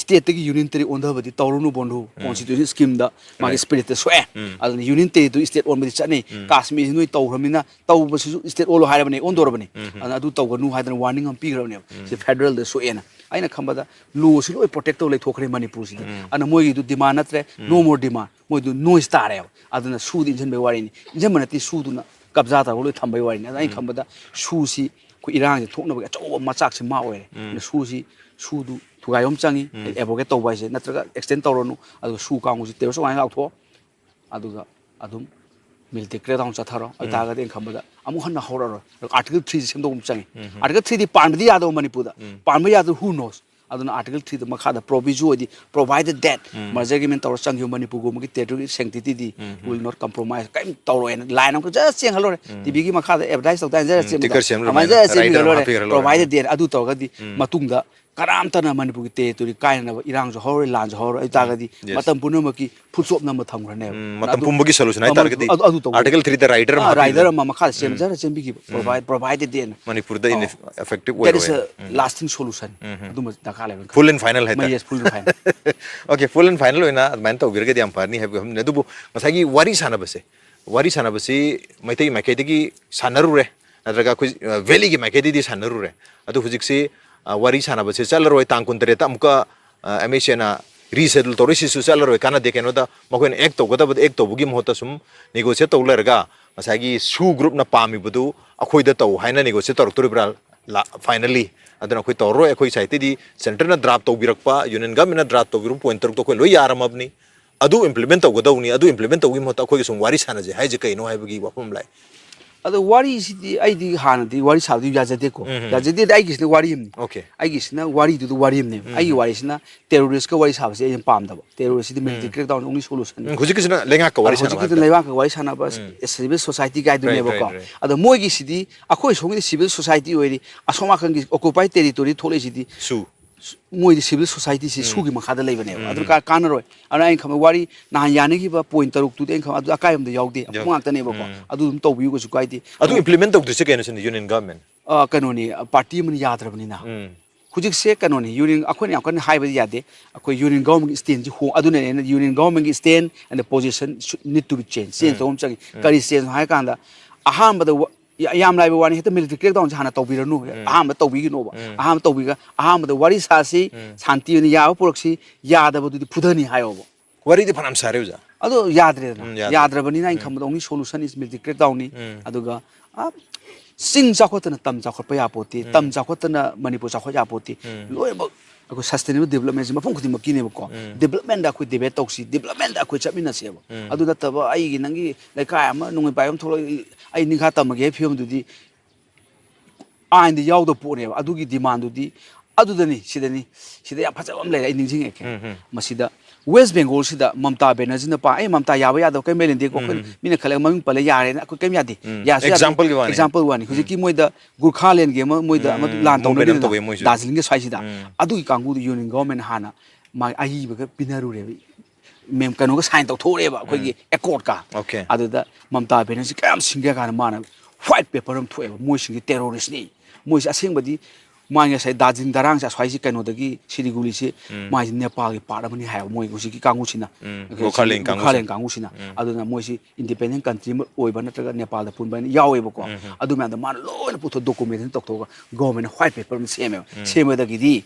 Stateꯇꯒꯤ union territory ꯑꯣꯟꯊꯕꯗꯤ ꯇꯧꯔꯨꯅꯨ ꯕꯣꯟꯙꯨ꯫ ꯎꯝ꯫ Constitution schemeꯗ ꯃꯥꯒꯤ right꯫ Spiritꯇ ꯁꯣꯛꯑꯦ꯫ ꯎꯝ꯫ ꯑꯗꯨꯅ union territory state ꯑꯣꯟꯕꯗꯤ ꯆꯠꯅꯩ꯫ ꯎꯝ꯫ ꯀꯥꯁꯃꯤꯔꯁꯤ ꯅꯣꯏ ꯇꯧꯈ꯭ꯔꯃꯤꯅ ꯇꯧꯕꯁꯤꯁꯨ state ꯑꯣꯜꯂꯣ ꯍꯥꯏꯔꯕꯅꯦ, ꯑꯣꯟꯗꯧꯔꯕꯅꯤ꯫ ꯎꯝ꯫ ꯑꯗꯨꯅ ꯑꯗꯨ ꯇꯧꯒꯅꯨ ꯍꯥꯏꯗꯅ warning ꯑꯃ ꯄꯤꯈ꯭ꯔꯕꯅꯦꯕ꯫ ꯎꯝ꯫ ꯁꯤ federalꯗ ꯁꯣꯛꯑꯦꯅ꯫ ꯑꯩꯅ ꯈꯟꯕꯗ lawꯁꯤ ꯂꯣꯏ protect ꯇꯧ ꯂꯩꯊꯣꯛꯈ꯭ꯔꯦ ꯃꯅꯤꯄꯨꯔꯁꯤꯗ꯫ ꯎꯝ꯫ ꯑꯗꯨꯅ ꯃꯣꯏꯒꯤꯗꯨ demand ꯅꯠꯇ꯭ꯔꯦ, no ꯎꯝ꯫ More demand꯫ ꯃꯣꯏꯗꯨ noise ꯇꯥꯔꯦꯕ꯫ ꯑꯗꯨꯅ ꯁꯨꯗꯨ ꯏꯟꯁꯤꯟꯕꯒꯤ ꯋꯥꯔꯤꯅꯤ꯫ ꯏꯟꯁꯤꯟꯕ ꯅꯠꯇꯦ, ꯁꯨꯗꯨꯅ ꯀꯕꯖꯥ ꯇꯧꯔꯒ ꯂꯣꯏ ꯊꯝꯕꯒꯤ ꯋꯥꯔꯤꯅꯤ꯫ ꯑꯗꯨꯅ ꯑꯩꯅ ꯎꯝ꯫ ꯈꯟꯕꯗ ꯁꯨꯁꯤ ꯑꯩꯈꯣꯏ ꯏꯔꯥꯡꯁꯦ ꯊꯣꯛꯅꯕꯒꯤ ꯑꯆꯧꯕ ꯃꯆꯥꯛꯁꯦ ꯃꯥ ꯑꯣꯏꯔꯦ꯫ ꯎꯝ꯫ ꯑꯗꯨꯅ ꯁꯨꯁꯤ, ꯁꯨꯗꯨ ꯊꯨꯒꯥꯏꯕ ꯑꯃ ꯆꯪꯉꯤ, ꯎꯝ꯫ Abrogate ꯇꯧꯕ ꯍꯥꯏꯁꯦ꯫ ꯅꯠꯇ꯭ꯔꯒ extend ꯇꯧꯔꯅꯨ, ꯑꯗꯨꯒ ꯁꯨ ꯀꯥꯡꯕꯨꯁꯤ terrorist ꯑꯣꯏꯅ ꯂꯥꯎꯊꯣꯛꯑꯣ, ꯑꯗꯨꯒ ꯑꯗꯨꯝ military crackdown ꯆꯠꯊꯔꯣ꯫ ꯑꯗꯨ ꯎꯝ꯫ ꯇꯥꯔꯒꯗꯤ ꯑꯩꯅ ꯈꯟꯕꯗ ꯑꯃꯨꯛ ꯍꯟꯅ ꯍꯧꯔꯛꯑꯔꯣꯏ꯫ Article threeꯁꯦ ꯁꯦꯝꯗꯣꯛꯄ ꯑꯃ ꯆꯪꯉꯤ꯫ ꯎꯝ꯫ Article threeꯗꯤ ꯄꯥꯟꯕꯗꯤ ꯌꯥꯗꯕ ꯃꯅꯤꯄꯨꯔꯗ꯫ ꯎꯝ꯫ ꯄꯥꯟꯕ ꯌꯥꯗꯕ who knows? ꯑꯗꯨꯅ Article three ꯗ ꯃꯈꯥꯗ proviso ꯑꯣꯏꯗꯤ, provided that merger agreement ꯇꯧꯔ ꯆꯪꯈꯤꯕ ꯃꯅꯤꯄꯨꯔꯒꯨꯝꯕꯒꯤ territorial sanctity D will not compromise, ꯀꯔꯤꯝ ꯇꯧꯔꯣꯏꯅ line ꯑꯃꯈꯛ just ꯆꯦꯟꯍꯜꯂꯣꯏꯔꯦ꯫ ꯇꯤ ꯚꯤꯒꯤ ꯃꯈꯥꯗ advertise ꯇꯧ ꯇꯥꯏꯅ just ꯆꯦꯟꯕꯗꯣ, sticker ꯁꯦꯝ ꯑꯗꯨꯃꯥꯏꯅ ꯂꯣꯏꯔꯦ, just ꯆꯦꯟꯕꯤꯔ rider ꯑꯃ ꯂꯣꯏꯔꯦ, ꯍꯥꯞꯄꯤꯔ ꯂꯣꯏꯔꯦ꯫ Provided that ꯑꯗꯨ ꯇꯧꯔꯒꯗꯤ ꯃꯇꯨꯡꯗ ꯀꯅꯥꯝꯇꯅ ꯃꯅꯤꯄꯨꯔꯒꯤ territory ꯀꯥꯏꯅꯅꯕ ꯏꯔꯥꯡꯁꯨ ꯍꯧꯔꯣꯏ, ꯂꯥꯟꯁꯨ ꯍꯧꯔꯣꯏ꯫ ꯑꯗꯨ ꯇꯥꯔꯒꯗꯤ ꯃꯇꯝ ꯄꯨꯝꯅꯃꯛꯀꯤ full stop ꯅꯝꯃ ꯊꯝꯈ꯭ꯔꯅꯦꯕ꯫ ꯎꯝ, ꯃꯇꯝ ꯑꯗꯨ ꯄꯨꯝꯕꯒꯤ solution ꯑꯗꯨ, ꯍꯥꯏꯇꯥꯔꯒꯗꯤ ꯑꯗꯨ, ꯑꯗꯨ ꯇꯧꯕ Article three ꯗ rider ꯑꯃ ꯑꯥ, ꯍꯥꯞꯄꯤꯕꯗꯣ꯫ Rider ꯑꯃ ꯃꯈꯥꯗ ꯁꯦꯝ, ꯎꯝ꯫ ꯐꯖꯅ ꯁꯦꯝꯕꯤꯈꯤꯕ꯫ ꯎꯝ꯫ Provide, provided ꯗꯦꯅ꯫ ꯃꯅꯤꯄꯨꯔꯗ ꯑꯣ꯫ Effective That is ꯑꯣꯏꯔꯣꯏ꯫ A um. Lasting solution꯫ ꯎꯝ ꯍꯝ꯫ ꯑꯗꯨꯃ ꯗꯔꯀꯥꯔ ꯂꯩꯕ꯫ Full and final ꯍꯥꯏꯇꯥꯔꯦ꯫ Yes, full and final꯫ Okay, full and final ꯑꯣꯏꯅ ꯑꯗꯨꯃꯥꯏꯅ ꯇꯧꯕꯤꯔꯒꯗꯤ ꯌꯥꯝ ꯐꯔꯅꯤ ꯍꯥꯏꯕꯒꯤ ꯋꯥꯐꯝꯅꯤ꯫ ꯑꯗꯨꯕꯨ ꯉꯁꯥꯏꯒꯤ ꯋꯥꯔꯤ ꯁꯥꯟꯅꯕꯁꯦ, ꯋꯥꯔꯤ ꯁꯥꯟꯅꯕꯁꯤ ꯃꯩꯇꯩ ꯃꯥꯏꯀꯩꯗꯒꯤ ꯁꯥꯟꯅꯔꯨꯔꯦ, ꯅꯠꯇ꯭ꯔꯒ ꯑꯩꯈꯣꯏ, ꯑ, valley ꯒꯤ ꯃꯥꯏꯀꯩꯗꯒꯤꯗꯤ ꯁꯥꯟꯅꯔꯨꯔꯦ꯫ ꯑꯗꯨ ꯍꯧꯖꯤꯛꯁꯤ, ꯑ, ꯋꯥꯔꯤ ꯁꯥꯟꯅꯕꯁꯦ ꯆꯠꯂꯔꯣꯏ, ꯇꯥꯡ ꯀꯨꯟꯇꯔꯦꯠꯇ ꯑꯃꯨꯛꯀ, ꯑ, M H A ꯅ reschedule ꯇꯧꯔꯤꯁꯤꯁꯨ ꯆꯠꯂꯔꯣꯏ, ꯀꯥꯟꯅꯗꯦ꯫ ꯀꯩꯅꯣꯗ ꯃꯈꯣꯏꯅ act ꯇꯧꯒꯗꯕꯗ act ꯇꯧꯕꯒꯤ ꯃꯍꯨꯠꯇ ꯁꯨꯝ negotiate ꯇꯧ ꯂꯩꯔꯒ ꯉꯁꯥꯏꯒꯤ SoO group ꯅ ꯄꯥꯝꯃꯤꯕꯗꯨ ꯑꯩꯈꯣꯏꯗ ꯇꯧ ꯍꯥꯏꯅ negotiate ꯇꯧꯔꯛꯇꯣꯔꯤꯕ꯭ꯔꯥ? ꯂꯥ-, finally꯫ ꯑꯗꯨꯅ ꯑꯩꯈꯣꯏ ꯇꯧꯔꯔꯣꯏ꯫ ꯑꯩꯈꯣꯏ side ꯇꯩꯗꯤ centre ꯅ draft ꯇꯧꯕꯤꯔꯛꯄ, Union Government ꯅ draft ꯇꯧꯕꯤꯔꯛꯄ point ꯇꯔꯨꯛꯇꯣ ꯑꯩꯈꯣꯏ ꯂꯣꯏ ꯌꯥꯔꯝꯃꯕꯅꯤ꯫ ꯑꯗꯨ implement ꯇꯧꯒꯗꯧꯅꯤ꯫ ꯑꯗꯨ implement ꯇꯧꯕꯒꯤ ꯃꯍꯨꯠꯇ ꯑꯩꯈꯣꯏꯒ ꯁꯨꯝ ꯋꯥꯔꯤ ꯁꯥꯟꯅꯁꯦ ꯍꯥꯏꯁꯦ ꯀꯩꯅꯣ ꯍꯥꯏꯕꯒꯤ ꯋꯥꯐꯝ ꯑꯃ ꯂꯥꯛꯑꯦ꯫ ꯑꯗꯣ ꯋꯥꯔꯤꯁꯤꯗꯤ ꯑꯩꯗꯤ ꯍꯥꯟꯅꯗꯤ ꯋꯥꯔꯤ ꯁꯥꯕꯗꯤ ꯌꯥꯖꯗꯦꯀꯣ꯫ ꯎꯝ, ꯎꯝ꯫ ꯌꯥꯖꯗꯦꯗꯤ ꯑꯩꯒꯤꯁꯤꯅ ꯋꯥꯔꯤ ꯑꯃꯅꯤ꯫ Okay꯫ ꯑꯩꯒꯤꯁꯤꯅ ꯋꯥꯔꯤꯗꯨꯗ ꯋꯥꯔꯤ ꯑꯃꯅꯦꯕ꯫ ꯎꯝ꯫ ꯑꯩꯒꯤ ꯋꯥꯔꯤꯁꯤꯅ terrorist ꯀ ꯋꯥꯔꯤ ꯁꯥꯕꯁꯦ ꯑꯩꯅ ꯄꯥꯝꯗꯕ꯫ Terrorist ꯁꯤꯗꯤ military ꯎꯝ꯫ Crackdown only solution ꯅꯤ꯫ ꯎꯝ, ꯍꯧꯖꯤꯛꯀꯤꯁꯤꯅ ꯂꯩꯉꯥꯛꯀ ꯋꯥꯔꯤ ꯑꯗꯣ ꯁꯥꯟꯅꯕ ꯍꯧꯖꯤꯛꯀꯤꯗꯨꯅ ꯍꯥꯏꯇꯥꯔꯦ꯫ ꯂꯩꯕꯥꯛꯀ ꯋꯥꯔꯤ ꯁꯥꯟꯅꯕ ꯎꯝ꯫ Civil society ꯀꯥꯏꯗꯨꯅꯦꯕꯀꯣ꯫ Right, right, right꯫ ꯑꯗꯣ ꯃꯣꯏꯒꯤꯁꯤꯗꯤ ꯑꯩꯈꯣꯏ ꯁꯣꯝꯒꯤꯗꯤ civil society ꯑꯣꯏꯔꯤ, ꯑꯁꯣꯝ ꯅꯥꯀꯟꯒꯤ occupied territory ꯊꯣꯛꯂꯛꯏꯁꯤꯗꯤ ꯁꯨ꯫ ꯃꯣꯏꯗꯤ civil society ꯁꯤ ꯎꯝ꯫ SoO ꯒꯤ ꯃꯈꯥꯗ ꯂꯩꯕꯅꯦꯕ꯫ ꯎꯝ, ꯑꯗꯨꯅ ꯎꯝ꯫ ꯀꯥ-, ꯀꯥꯟꯅꯔꯣꯏ꯫ ꯑꯗꯨꯅ ꯑꯩꯅ ꯈꯟꯕ ꯋꯥꯔꯤ ꯅꯍꯥꯟ ꯌꯥꯅꯈꯤꯕ point ꯇꯔꯨꯛꯇꯨꯗꯤ ꯑꯩꯅ ꯈꯟꯕ ꯑꯗꯨ ꯑꯀꯥꯏꯕ ꯑꯝꯇ ꯌꯥꯎꯗꯦ꯫ ꯑꯐꯕ ꯌꯥꯎ-, ꯉꯥꯛꯇꯅꯦꯕꯀꯣ꯫ ꯎꯝ꯫ ꯑꯗꯨ ꯑꯗꯨꯝ ꯇꯧꯕꯤꯌꯨ, ꯀꯩꯁꯨ ꯀꯥꯏꯗꯦ꯫ ꯑꯗꯨ ꯑꯗꯨ implement ꯇꯧꯗꯣꯏꯁꯦ ꯀꯩꯅꯣ ꯁꯤꯅꯤ, Union Government? ꯑ, ꯀꯩꯅꯣꯅꯤ, party ꯑꯃꯅ ꯌꯥꯗ꯭ꯔꯕꯅꯤꯅ꯫ ꯎꯝ꯫ ꯍꯧꯖꯤꯛꯁꯦ ꯀꯩꯅꯣꯅꯤ, Union, ꯑꯩꯈꯣꯏꯅ ꯌꯥꯝ ꯀꯟꯅ ꯍꯥꯏꯕꯗꯤ ꯌꯥꯗꯦ꯫ ꯑꯩꯈꯣꯏ Union Government ꯒꯤ stand ꯁꯤ ꯍꯣꯡ-, ꯑꯗꯨꯅꯅꯦ ꯑꯩꯅ Union Government ꯒꯤ stand and the position should need to be change꯫ Change ꯎꯝ꯫ ꯇꯧꯕ ꯑꯃ ꯆꯪꯉꯤ꯫ ꯎꯝ꯫ ꯀꯔꯤ change ꯅꯣ ꯍꯥꯏ ꯀꯥꯟꯗ, ꯑꯍꯥꯟꯕꯗ ꯋꯥ-, ꯌꯥ-, ꯌꯥꯝ ꯂꯥꯏꯕ ꯋꯥꯅꯤ, ꯍꯦꯛꯇ military crackdown ꯁꯦ ꯍꯥꯟꯅ ꯇꯧꯕꯤꯔꯅꯨ꯫ ꯎꯝ꯫ ꯑꯍꯥꯟꯕ ꯇꯧꯕꯤꯒꯅꯣꯕ꯫ ꯎꯝ꯫ ꯑꯍꯥꯟꯕ ꯇꯧꯕꯤꯒ-, ꯑꯍꯥꯟꯕꯗ ꯋꯥꯔꯤ ꯁꯥꯁꯤ, ꯎꯝ꯫ ꯁꯥꯟꯇꯤ ꯑꯣꯏꯅ ꯌꯥꯕ ꯄꯨꯔꯛꯁꯤ, ꯌꯥꯗꯕꯗꯨꯗꯤ ꯐꯨꯊꯅꯤ ꯍꯥꯏꯌꯣꯕ꯫ ꯋꯥꯔꯤꯗꯤ ꯐꯅꯌꯥꯝ ꯁꯥꯔꯦ ꯑꯣꯖꯥ꯫ ꯑꯗꯨ ꯌꯥꯗ꯭ꯔꯦꯗꯅ꯫ ꯎꯝ, ꯌꯥꯗ꯭ꯔꯦ꯫ ꯌꯥꯗ꯭ꯔꯕꯅꯤꯅ ꯑꯩꯅ ꯎꯝ꯫ ꯈꯟꯕꯗ only solution is military crackdown ꯅꯤ꯫ ꯎꯝ꯫ ꯑꯗꯨꯒ, ꯑ, ꯆꯤꯡ ꯆꯥꯎꯈꯠꯇꯅ ꯇꯝ ꯆꯥꯎꯈꯠꯄ ꯌꯥꯄꯣꯠꯇꯦ, ꯎꯝ꯫ ꯇꯝ ꯆꯥꯎꯈꯠꯇꯅ ꯃꯅꯤꯄꯨꯔ ꯆꯥꯎꯈꯠ ꯌꯥꯄꯣꯠꯇꯦ꯫ ꯎꯝ꯫ ꯂꯣꯏꯅꯃꯛ ꯑꯩꯈꯣꯏ sustainable development ꯁꯤ ꯃꯐꯝ ꯈꯨꯗꯤꯡꯃꯛꯀꯤꯅꯦꯕꯀꯣ꯫ ꯎꯝ꯫ Development ꯗ ꯑꯩꯈꯣꯏ debate ꯇꯧꯁꯤ, development ꯗ ꯑꯩꯈꯣꯏ ꯆꯠꯃꯤꯟꯅꯁꯦꯕ꯫ ꯎꯝ꯫ ꯑꯗꯨ ꯅꯠꯇꯕ ꯑꯩꯒꯤ ꯅꯪꯒꯤ ꯂꯩꯀꯥꯏ ꯑꯃ ꯅꯣꯡꯃꯩ ꯄꯥꯏꯕ ꯑꯃ ꯊꯣꯛꯂꯛꯏ, ꯑꯩ ꯅꯤꯡꯈꯥ ꯇꯝꯃꯒꯦ ꯍꯥꯏꯕ ꯐꯤꯕꯝꯗꯨꯗꯤ ꯑꯥꯏꯟꯗ ꯌꯥꯎꯗꯕ ꯄꯣꯠꯅꯦꯕ꯫ ꯑꯗꯨꯒꯤ demand ꯗꯨꯗꯤ ꯑꯗꯨꯗꯅꯤ, ꯁꯤꯗꯅꯤ, ꯁꯤꯗ ꯌꯥꯝ ꯐꯖꯕ ꯑꯃ ꯂꯩꯔꯦ, ꯑꯩ ꯅꯤꯡꯁꯤꯡꯉꯛꯀꯦ꯫ ꯎꯝ, ꯎꯝ꯫ ꯃꯁꯤꯗ ꯋꯦꯁ ꯕꯦꯡꯒꯣꯜꯁꯤꯗ ꯃꯃꯇꯥ ꯕꯦꯅꯔꯖꯤꯅ ꯄꯥ-, "ꯑꯦ, ꯃꯃꯇꯥ ꯌꯥꯕ ꯌꯥꯗꯕ ꯀꯔꯤꯝ ꯂꯩꯔꯦꯀꯣ, ꯑꯩꯈꯣꯏꯅ ꯎꯝ꯫ ꯃꯤꯅ ꯈꯜꯂꯒ ꯃꯃꯤꯡ ꯄꯜꯂ ꯌꯥꯔꯦꯅ ꯑꯩꯈꯣꯏ ꯀꯔꯤꯝ ꯌꯥꯗꯦ, ꯎꯝ꯫ ꯌꯥꯁꯨ ꯌꯥꯗꯦ"꯫ Example ꯒꯤ ꯋꯥꯅꯤ꯫ Example ꯋꯥꯅꯤ꯫ ꯎꯝ꯫ ꯍꯧꯖꯤꯛꯀꯤ ꯃꯣꯏꯗ ꯒꯨꯔꯈꯥꯂꯦꯟꯒꯤ ꯑꯃ ꯃꯣꯏꯗ ꯑꯃ ꯎꯝ, ꯂꯥꯟ movement ꯑꯃ ꯇꯧꯅꯔꯤꯗꯅ ꯇꯧꯋꯦ ꯃꯣꯏꯁꯨ꯫ ꯗꯥꯔꯖꯤꯂꯤꯡꯒꯤ ꯁ꯭ꯋꯥꯏꯁꯤꯗ꯫ ꯎꯝ꯫ ꯑꯗꯨꯒꯤ ꯀꯥꯡꯕꯨꯗꯨ ꯌꯨꯅꯤꯌꯟ ꯒꯣꯚꯔꯟꯃꯦꯟ ꯍꯥꯟꯅ ꯃꯥ ꯑꯏꯕꯒ ꯄꯤꯅꯔꯨꯔꯦꯕ꯫ ꯃꯦꯝ-, ꯀꯩꯅꯣꯒ ꯁꯥꯏꯟ ꯇꯧꯊꯣꯛꯎꯔꯦꯕ ꯑꯩꯈꯣꯏꯒꯤ ꯎꯝ꯫ ꯑꯦꯀꯣꯔꯗꯀ꯫ Okay꯫ ꯑꯗꯨꯗ ꯃꯃꯇꯥ ꯕꯦꯅꯔꯖꯤ ꯀꯌꯥꯝ ꯁꯤꯡꯒꯦ ꯀꯥꯟꯗ ꯃꯥꯅ ꯋꯥꯏꯠ ꯄꯦꯄꯔ ꯑꯃ ꯊꯣꯛꯑꯦꯕ, "ꯃꯣꯏꯁꯤꯡꯁꯦ ꯇꯦꯔꯣꯔꯤꯁꯅꯤ, ꯃꯣꯏꯁꯦ ꯑꯁꯦꯡꯕꯗꯤ ꯃꯥꯒꯤ ꯉꯁꯥꯏ ꯗꯥꯔꯖꯤꯂꯤꯡ ꯗꯥꯔꯥꯡꯁꯦ ꯑꯁ꯭ꯋꯥꯏꯁꯤ ꯀꯩꯅꯣꯗꯒꯤ ꯁꯤꯂꯤꯒꯨꯔꯤꯁꯤ ꯎꯝ꯫ ꯃꯥꯏꯁꯤ ꯅꯦꯄꯥꯜꯒꯤ ꯄꯥꯔꯠ ꯑꯃꯅꯤ" ꯍꯥꯏꯌꯦꯕ ꯃꯣꯏ ꯍꯧꯖꯤꯛꯀꯤ ꯀꯥꯡꯕꯨꯁꯤꯅ꯫ ꯎꯝ, ꯑꯩꯈꯣꯏ ꯒꯣꯈꯥꯂꯦꯟ ꯁꯤꯒꯤ ꯀꯥꯡꯕꯨꯁꯤꯅ꯫ ꯒꯣꯈꯥꯂꯦꯟ ꯀꯥꯡꯕꯨꯁꯤꯅ꯫ ꯎꯝ꯫ ꯑꯗꯨꯅ ꯃꯣꯏꯁꯤ ꯏꯟꯗꯤꯄꯦꯟꯗꯦꯟ ꯀꯟꯇ꯭ꯔꯤ ꯑꯃ ꯑꯣꯏꯕ ꯅꯠꯇ꯭ꯔꯒ ꯅꯦꯄꯥꯜꯗ ꯄꯨꯟꯕ ꯍꯥꯏꯅ ꯌꯥꯎꯋꯦꯕꯀꯣ꯫ ꯎꯝ, ꯎꯝ꯫ ꯑꯗꯨ ꯃꯌꯥꯝꯗꯣ ꯃꯥꯅ ꯂꯣꯏꯅ ꯄꯨꯊꯣꯛ-, ꯗꯣꯀꯨꯃꯦꯟꯇꯦꯁꯟ ꯇꯧꯊꯣꯛꯑꯒ ꯒꯣꯚꯔꯟꯃꯦꯟꯅ ꯋꯥꯏꯠ ꯄꯦꯄꯔ ꯑꯃ ꯁꯦꯝꯃꯦꯕ꯫ ꯎꯝ꯫ ꯁꯦꯝꯕꯗꯒꯤꯗꯤ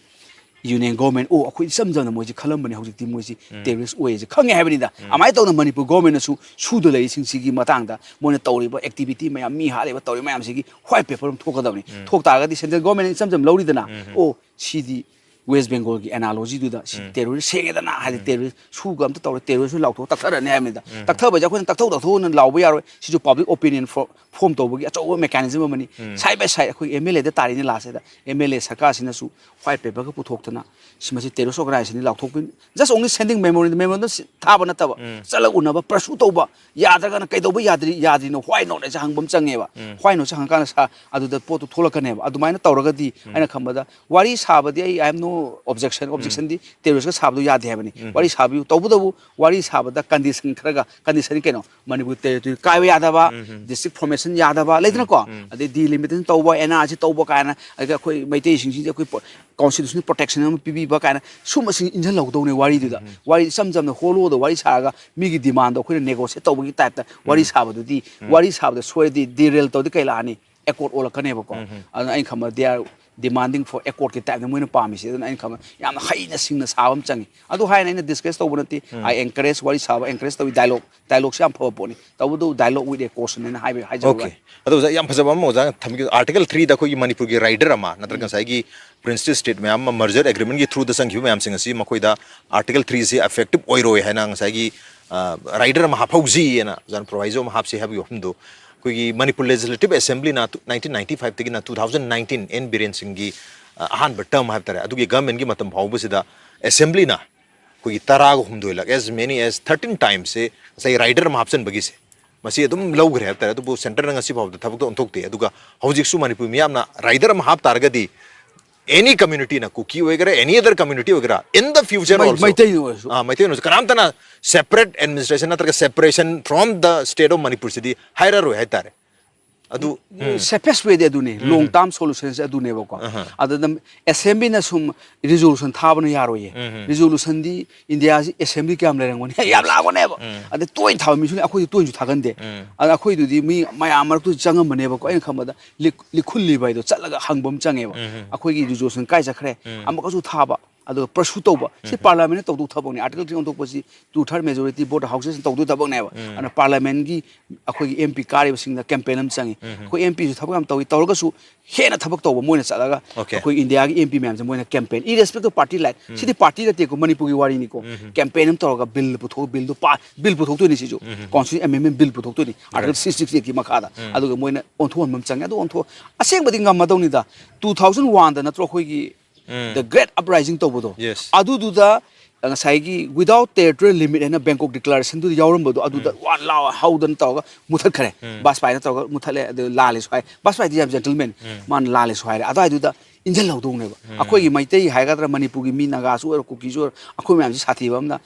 ꯌꯨꯅꯤꯌꯟ ꯒꯣꯚꯔꯟꯃꯦꯟ, "ꯑꯣ, ꯑꯩꯈꯣꯏ ꯏꯆꯝ ꯆꯝꯅ ꯃꯣꯏꯁꯤ ꯈꯜꯂꯝꯕꯅꯦ, ꯍꯧꯖꯤꯛꯇꯤ ꯃꯣꯏꯁꯤ ꯎꯝ꯫ ꯇꯦꯔꯣꯔꯤꯁ ꯑꯣꯏꯌꯦꯁꯦ ꯈꯪꯉꯦ" ꯍꯥꯏꯕꯅꯤꯗ꯫ ꯎꯝ꯫ ꯑꯗꯨꯃꯥꯏꯅ ꯇꯧꯅ ꯃꯅꯤꯄꯨꯔ ꯒꯣꯚꯔꯟꯃꯦꯟꯅꯁꯨ ꯁꯨꯗ ꯂꯩꯔꯤꯁꯤꯡꯁꯤꯒꯤ ꯃꯇꯥꯡꯗ ꯃꯣꯏꯅ ꯇꯧꯔꯤꯕ ꯑꯦꯛꯇꯤꯚꯤꯇꯤ ꯃꯌꯥꯝ, ꯃꯤ ꯍꯥꯠꯂꯤꯕ ꯇꯧꯔꯤꯕ ꯃꯌꯥꯝꯁꯤꯒꯤ ꯋꯥꯏꯠ ꯄꯦꯄꯔ ꯑꯃ ꯊꯣꯛꯀꯗꯕꯅꯤ꯫ ꯎꯝ꯫ ꯊꯣꯛ ꯇꯥꯔꯒꯗꯤ ꯁꯦꯟꯇ꯭ꯔꯦꯜ ꯒꯣꯚꯔꯟꯃꯦꯟꯅ ꯏꯆꯝ ꯆꯝ ꯂꯧꯔꯤꯗꯅ, ꯎꯝ꯫ "ꯑꯣ, ꯁꯤꯗꯤ ꯋꯦꯁ ꯕꯦꯡꯒꯣꯜꯒꯤ ꯑꯦꯅꯥꯂꯣꯖꯤꯗꯨꯗ ꯁꯤ ꯎꯝ꯫ ꯇꯦꯔꯣꯔꯤꯁ ꯁꯦꯡꯉꯦꯗꯅ", ꯍꯥꯏꯗꯤ ꯎꯝ꯫ ꯇꯦꯔꯣꯔꯤꯁ ꯁꯨꯒ ꯑꯝꯇ ꯇꯧꯔꯦ, ꯇꯦꯔꯣꯔꯤꯁꯁꯨ ꯂꯥꯎꯊꯣꯛꯑ ꯇꯛꯊꯔꯅꯤ ꯍꯥꯏꯕꯅꯤꯗ꯫ ꯎꯝ꯫ ꯇꯛꯊꯕꯁꯦ ꯑꯩꯈꯣꯏꯅ "ꯇꯛꯊꯧ, ꯇꯛꯊꯧꯅ" ꯂꯥꯎꯕ ꯌꯥꯔꯣꯏ꯫ ꯁꯤꯁꯨ ꯄꯕ꯭ꯂꯤꯛ ꯑꯣꯄꯤꯅꯤꯌꯟ ꯐꯣ-, ꯐꯣꯔꯝ ꯇꯧꯕꯒꯤ ꯑꯆꯧꯕ ꯃꯦꯀꯥꯅꯤꯖꯝ ꯑꯃꯅꯤ꯫ ꯎꯝ꯫ ꯁꯥꯏꯠ ꯕꯥꯏ ꯁꯥꯏꯠ ꯑꯩꯈꯣꯏ ꯑꯦꯝ ꯑꯦꯜ ꯑꯦꯗ ꯇꯥꯔꯤꯅꯤ ꯂꯥꯁꯁꯤꯗ꯫ ꯑꯦꯝ ꯑꯦꯜ ꯑꯦ ꯁꯔꯀꯥꯔꯁꯤꯅꯁꯨ ꯋꯥꯏꯠ ꯄꯦꯄꯔꯒ ꯄꯨꯊꯣꯛꯇꯅ ꯁꯤ ꯃꯁꯤ ꯇꯦꯔꯣꯔꯤꯁ ꯑꯣꯔꯒꯅꯥꯏꯖꯦꯁꯟꯅꯤ ꯂꯥꯎꯊꯣꯛꯄꯤ-, just only sending memorandum, memorandum ꯊꯥꯕ ꯅꯠꯇꯕ, ꯎꯝ꯫ ꯆꯠꯂꯒ ꯎꯅꯕ, ꯄꯔꯁꯨ ꯇꯧꯕ, ꯌꯥꯗ꯭ꯔꯒꯅ ꯀꯩꯗꯧꯕ ꯌꯥꯗ꯭ꯔꯤ, ꯌꯥꯗ꯭ꯔꯤꯅꯣ, why not ꯍꯥꯏꯁꯦ ꯍꯪꯕ ꯑꯃ ꯆꯪꯉꯦꯕ꯫ ꯎꯝ꯫ Why not ꯁꯦ ꯍꯪꯉꯀꯥꯟꯗ ꯁꯥ-, ꯑꯗꯨꯗ ꯄꯣꯠꯇꯨ ꯊꯣꯛꯂꯛꯀꯅꯦꯕ꯫ ꯑꯗꯨꯃꯥꯏꯅ ꯇꯧꯔꯒꯗꯤ ꯎꯝ꯫ ꯑꯩꯅ ꯈꯟꯕꯗ ꯋꯥꯔꯤ ꯁꯥꯕꯗꯤ ꯑꯩ, I have no objection, ꯎꯝ꯫ Objectionꯗꯤ ꯇꯦꯔꯣꯔꯤꯁꯀ ꯁꯥꯕꯗꯣ ꯌꯥꯗꯦ ꯍꯥꯏꯕꯅꯤ꯫ ꯎꯝ꯫ ꯋꯥꯔꯤ ꯁꯥꯕꯤꯌꯨ, ꯇꯧꯕꯇꯕꯨ ꯋꯥꯔꯤ ꯁꯥꯕꯗ ꯀꯟꯗꯤꯁꯟ ꯈꯔꯒ, ꯀꯟꯗꯤꯁꯟ ꯀꯩꯅꯣ, ꯃꯅꯤꯄꯨꯔ ꯇꯦꯔꯤꯇꯣꯔꯤ ꯀꯥꯏꯕ ꯌꯥꯗꯕ, ꯎꯝ꯫ District formation ꯌꯥꯗꯕ, ꯂꯩꯗꯅꯀꯣ? ꯎꯝ꯫ ꯎꯝ꯫ ꯑꯗꯩ ꯗꯤꯂꯤꯃꯤꯇꯦꯁꯟ ꯇꯧꯕ, ꯑꯦꯟ ꯑꯥꯔ ꯁꯤ ꯇꯧꯕ ꯀꯥꯏꯅ, ꯑꯗꯒꯤ ꯑꯩꯈꯣꯏ ꯃꯩꯇꯩꯁꯤꯡꯁꯤꯗꯤ ꯑꯩꯈꯣꯏ ꯄꯣ-, constitutional protection ꯑꯃ ꯄꯤꯕꯤꯕ ꯀꯥꯏꯅ ꯁꯨꯝꯕꯁꯤꯡ ꯏꯟꯁꯤꯜꯍꯧꯗꯧꯅꯦ ꯋꯥꯔꯤꯗꯨꯗ꯫ ꯎꯝ꯫ ꯋꯥꯔꯤ ꯏꯆꯝ ꯆꯝꯅ ꯍꯣꯜꯂꯣꯗ ꯋꯥꯔꯤ ꯁꯥꯔꯒ ꯃꯤꯒꯤ ꯗꯤꯃꯥꯟꯗꯣ ꯑꯩꯈꯣꯏꯅ ꯅꯦꯒꯣꯁꯤꯌꯦꯠ ꯇꯧꯕꯒꯤ ꯇꯥꯏꯞꯇ ꯋꯥꯔꯤ ꯎꯝ꯫ ꯁꯥꯕꯗꯨꯗꯤ, ꯎꯝ꯫ ꯋꯥꯔꯤ ꯁꯥꯕꯗ ꯁꯣꯏꯔꯗꯤ ꯗꯤꯔꯦꯜ ꯇꯧꯔꯗꯤ ꯀꯩ ꯂꯥꯛꯑꯅꯤ? ꯑꯦꯀꯣꯔꯗ ꯑꯣꯜꯂꯛꯀꯅꯦꯕꯀꯣ꯫ ꯎꯝ꯫ ꯑꯗꯨꯅ ꯑꯩꯅ ꯈꯟꯕꯗ they are demanding for accordꯀꯤ ꯇꯥꯏꯞꯅ ꯃꯣꯏꯅ ꯄꯥꯝꯃꯤꯁꯦ꯫ ꯑꯗꯨꯅ ꯑꯩꯅ ꯈꯟꯕ ꯌꯥꯝꯅ ꯍꯩꯅ ꯁꯤꯡꯅ ꯁꯥꯕ ꯑꯃ ꯆꯪꯉꯤ꯫ ꯑꯗꯨ ꯍꯥꯏꯅ ꯑꯩꯅ ꯗꯤꯁꯀꯁ ꯇꯧꯕ ꯅꯠꯇꯦ꯫ ꯎꯝ꯫ I encourage ꯋꯥꯔꯤ ꯁꯥꯕ, encourage ꯇꯧꯏ, ꯗꯥꯏꯂꯣꯒ, ꯗꯥꯏꯂꯣꯒꯁꯦ ꯌꯥꯝ ꯐꯕ ꯄꯣꯠꯅꯤ꯫ ꯇꯧꯕꯇꯕꯨ dialogue with a caution ꯍꯥꯏꯅ ꯍꯥꯏꯕ, ꯍꯥꯏꯖꯍꯧꯕ ꯌꯥꯏ꯫ Okay꯫ ꯑꯗꯣ ꯑꯣꯖꯥ, ꯌꯥꯝ ꯐꯖꯕ ꯑꯃ ꯑꯣꯖꯥꯅ ꯊꯝꯕꯤꯈꯤꯕ, Article threeꯗ ꯑꯩꯈꯣꯏꯒꯤ ꯃꯅꯤꯄꯨꯔꯒꯤ ꯔꯥꯏꯗꯔ ꯑꯃ ꯅꯠꯇ꯭ꯔꯒ ꯎꯝ꯫ ꯉꯁꯥꯏꯒꯤ Princely State ꯃꯌꯥꯝ ꯑꯃ merger agreementꯀꯤ throughꯗ ꯆꯪꯈꯤꯕ ꯃꯌꯥꯝꯁꯤꯡ ꯑꯁꯤ ꯃꯈꯣꯏꯗ Article threeꯁꯤ effective ꯑꯣꯏꯔꯣꯏ ꯍꯥꯏꯅ ꯉꯁꯥꯏꯒꯤ, ꯑ, ꯔꯥꯏꯗꯔ ꯑꯃ ꯍꯥꯞꯍꯧꯁꯤꯑꯅ ꯑꯣꯖꯥꯅ proviso ꯑꯃ ꯍꯥꯞꯁꯤ ꯍꯥꯏꯕꯒꯤ ꯋꯥꯐꯝꯗꯣ ꯑꯩꯈꯣꯏꯒꯤ Manipur Legislative Assemblyꯅ nineteen ninety fiveꯇꯒꯤꯅ two thousand nineteen N Biren ꯁꯤꯡꯒꯤ, ꯑꯍꯥꯟꯕ ꯇꯔꯝ ꯍꯥꯏꯕ ꯇꯥꯔꯦ, ꯑꯗꯨꯒꯤ ꯒꯚꯔꯟꯃꯦꯟꯒꯤ ꯃꯇꯝ ꯐꯥꯎꯕꯁꯤꯗ ꯑꯦꯁꯦꯝꯕ꯭ꯂꯤꯅ ꯑꯩꯈꯣꯏꯒꯤ ꯇꯔꯥꯒ ꯍꯨꯝꯗꯣꯏ ꯂꯥꯛ, as many as thirteen times ꯁꯦ ꯉꯁꯥꯏ ꯔꯥꯏꯗꯔ ꯑꯃ ꯍꯥꯞꯆꯤꯟꯕꯒꯤꯁꯦ, ꯃꯁꯤ ꯑꯗꯨꯝ ꯂꯧꯈ꯭ꯔꯦ ꯍꯥꯏꯕ ꯇꯥꯔꯦ꯫ ꯑꯗꯨꯕꯨ ꯁꯦꯟꯇꯔꯅ ꯉꯁꯤ ꯐꯥꯎꯕꯗ ꯊꯕꯛꯇꯣ ꯑꯣꯟꯊꯣꯛꯇꯦ꯫ ꯑꯗꯨꯒ ꯍꯧꯖꯤꯛꯁꯨ ꯃꯅꯤꯄꯨꯔ ꯃꯤꯌꯥꯝꯅ ꯔꯥꯏꯗꯔ ꯑꯃ ꯍꯥꯞ ꯇꯥꯔꯒꯗꯤ, ꯑꯦꯅꯤ ꯀꯝꯃ꯭ꯌꯨꯅꯤꯇꯤꯅ, ꯀꯨꯀꯤ ꯑꯣꯏꯒꯦꯔꯥ, ꯑꯦꯅꯤ ꯑꯗꯔ ꯀꯝꯃ꯭ꯌꯨꯅꯤꯇꯤ ꯑꯣꯏꯒꯦꯔꯥ, in the future also, Meitei ꯑꯣꯏꯔꯁꯨ꯫ ꯑꯥ, ꯃꯩꯇꯩ ꯑꯣꯏꯔꯁꯨ, ꯀꯅꯥꯝꯇꯅ separate administration ꯅꯠꯇ꯭ꯔꯒ separation from the state of Manipur ꯁꯤꯗꯤ ꯍꯥꯏꯔꯔꯣꯏ ꯍꯥꯏꯇꯥꯔꯦ꯫ ꯑꯗꯨ ꯁꯦꯐꯦꯁ ꯋꯦꯗꯤ ꯑꯗꯨꯅꯤ, ꯂꯣꯡ ꯇꯥꯔꯝ ꯁꯣꯂꯨꯁꯟꯁꯦ ꯑꯗꯨꯅꯦꯕꯀꯣ꯫ ꯑꯗꯨꯗ ꯑꯦꯁꯦꯝꯕ꯭ꯂꯤꯅ ꯁꯨꯝ ꯔꯤꯖꯣꯂꯨꯁꯟ ꯊꯥꯕꯅ ꯌꯥꯔꯣꯏꯌꯦ꯫ ꯔꯤꯖꯣꯂꯨꯁꯟꯗꯤ ꯏꯟꯗꯤꯌꯥꯁꯤ ꯑꯦꯁꯦꯝꯕ꯭ꯂꯤ ꯀꯌꯥꯝ ꯂꯩꯔꯝꯒꯅꯤ? ꯌꯥꯝ ꯂꯥꯛꯄꯅꯦꯕ꯫ ꯑꯗ ꯇꯣꯏꯅ ꯊꯥꯕ ꯃꯤꯁꯨ ꯂꯩ, ꯑꯩꯈꯣꯏꯗꯤ ꯇꯣꯏꯅꯁꯨ ꯊꯥꯒꯟꯗꯦ꯫ ꯑꯗ ꯑꯩꯈꯣꯏꯗꯨꯗꯤ ꯃꯤ ꯃꯌꯥꯝ ꯃꯔꯛꯇꯨꯗ ꯆꯪꯉꯝꯕꯅꯦꯕꯀꯣ꯫ ꯑꯩꯅ ꯈꯟꯕꯗ ꯂꯤꯛ- ꯂꯤꯈꯨꯜ ꯂꯤꯕ ꯍꯥꯏꯗꯣ ꯆꯠꯂꯒ ꯍꯪꯕ ꯑꯃ ꯆꯪꯉꯦꯕ꯫ ꯑꯩꯈꯣꯏꯒꯤ ꯔꯤꯖꯣꯂꯨꯁꯟ ꯀꯥꯏ ꯆꯠꯈ꯭ꯔꯦ? ꯑꯃꯨꯛꯀꯁꯨ ꯊꯥꯕ, ꯑꯗꯨꯒ ꯄ꯭ꯔꯁꯨ ꯇꯧꯕ, ꯁꯤ ꯄꯥꯔꯂꯥꯃꯦꯟꯅ ꯇꯧꯗꯧ ꯊꯕꯛꯅꯤ꯫ ꯑꯥꯔꯇꯤꯀꯜ ꯊ꯭ꯔꯤ ꯑꯣꯟꯊꯣꯛꯄꯁꯤ two third majority both houses ꯇꯧꯗꯣꯏ ꯊꯕꯛꯅꯦꯕ꯫ ꯑꯗꯨꯅ ꯄꯥꯔꯂꯥꯃꯦꯟꯒꯤ ꯑꯩꯈꯣꯏꯒꯤ ꯑꯦꯝ ꯄꯤ ꯀꯥꯔꯤꯕꯁꯤꯡꯅ ꯀꯦꯝꯄꯦꯟ ꯑꯃ ꯆꯪꯉꯤ꯫ ꯑꯩꯈꯣꯏ ꯑꯦꯝ ꯄꯤꯁꯨ ꯊꯕꯛ ꯌꯥꯝ ꯇꯧꯏ, ꯇꯧꯔꯒꯁꯨ ꯍꯦꯟꯅ ꯊꯕꯛ ꯇꯧꯕ ꯃꯣꯏꯅ ꯆꯠꯂꯒ Okay. ꯑꯩꯈꯣꯏ ꯏꯟꯗꯤꯌꯥꯒꯤ ꯑꯦꯝ ꯄꯤ ꯃꯌꯥꯝꯁꯦ ꯃꯣꯏꯅ campaign, irrespective of party line, ꯁꯤꯗꯤ ꯄꯥꯔꯇꯤ ꯅꯠꯇꯦꯀꯣ, ꯃꯅꯤꯄꯨꯔꯒꯤ ꯋꯥꯔꯤꯅꯤꯀꯣ꯫ ꯀꯦꯝꯄꯦꯟ ꯑꯃ ꯇꯧꯔꯒ ꯕꯤꯜ ꯄꯨꯊꯣꯛ, ꯕꯤꯜꯗꯨ ꯄꯥ, ꯕꯤꯜ ꯄꯨꯊꯣꯛꯇꯣꯏꯅꯤ ꯁꯤꯁꯨ꯫ Constitution amendment bill ꯄꯨꯊꯣꯛꯇꯣꯏꯅꯤ, ꯑꯥꯔꯇꯤꯀꯜ six sixty eight ꯀꯤ ꯃꯈꯥꯗ꯫ ꯑꯗꯨꯒ ꯃꯣꯏꯅ ꯑꯣꯟꯊꯣꯛꯍꯟꯕ ꯑꯃ ꯆꯪꯉꯦ꯫ ꯑꯗꯨ ꯑꯣꯟꯊꯣꯛ ꯑꯁꯦꯡꯕꯗꯤ ꯉꯝꯃꯗꯧꯅꯤꯗ꯫ Two thousand one ꯗ ꯅꯠꯇ꯭ꯔꯣ ꯑꯩꯈꯣꯏꯒꯤ the great uprising ꯇꯧꯕꯗꯣ? Yes. ꯑꯗꯨꯗꯨꯗ ꯉꯁꯥꯏꯒꯤ without territorial limit ꯍꯥꯏꯅ ꯕꯦꯡꯀꯣꯛ ꯗꯤꯀ꯭ꯂꯥꯔꯦꯁꯟꯗꯨꯗ ꯌꯥꯎꯔꯝꯕꯗꯣ, ꯑꯗꯨꯗ ꯋꯥ ꯂꯥꯎ ꯍꯧꯗꯅ ꯇꯧꯔꯒ ꯃꯨꯊꯠꯈ꯭ꯔꯦ꯫ ꯕꯥꯖꯄꯥꯏꯅ ꯇꯧꯔꯒ ꯃꯨꯊꯠꯂꯦ꯫ ꯑꯗꯨ ꯂꯥꯜꯂꯦꯁꯨ ꯍꯥꯏ, ꯕꯥꯖꯄꯥꯏꯗꯤ ꯌꯥꯝ ꯖꯦꯟꯇꯜꯃꯦꯟ, ꯃꯥꯅ ꯂꯥꯜꯂꯦꯁꯨ ꯍꯥꯏꯔꯦ꯫ ꯑꯗꯨꯋꯥꯏꯗꯨꯗ ꯏꯟꯖꯜꯍꯧꯗꯧꯅꯦꯕ꯫ ꯑꯩꯈꯣꯏꯒꯤ ꯃꯩꯇꯩ ꯍꯥꯏꯒꯗ꯭ꯔꯥ, ꯃꯅꯤꯄꯨꯔꯒꯤ ꯃꯤ, ꯅꯥꯒꯥꯁꯨ ꯑꯣꯏꯔꯣ, ꯀꯨꯀꯤꯁꯨ ꯑꯣꯏꯔꯣ, ꯑꯩꯈꯣꯏ ꯃꯌꯥꯝꯁꯤ ꯁꯥꯊꯤꯕ ꯑꯃꯅ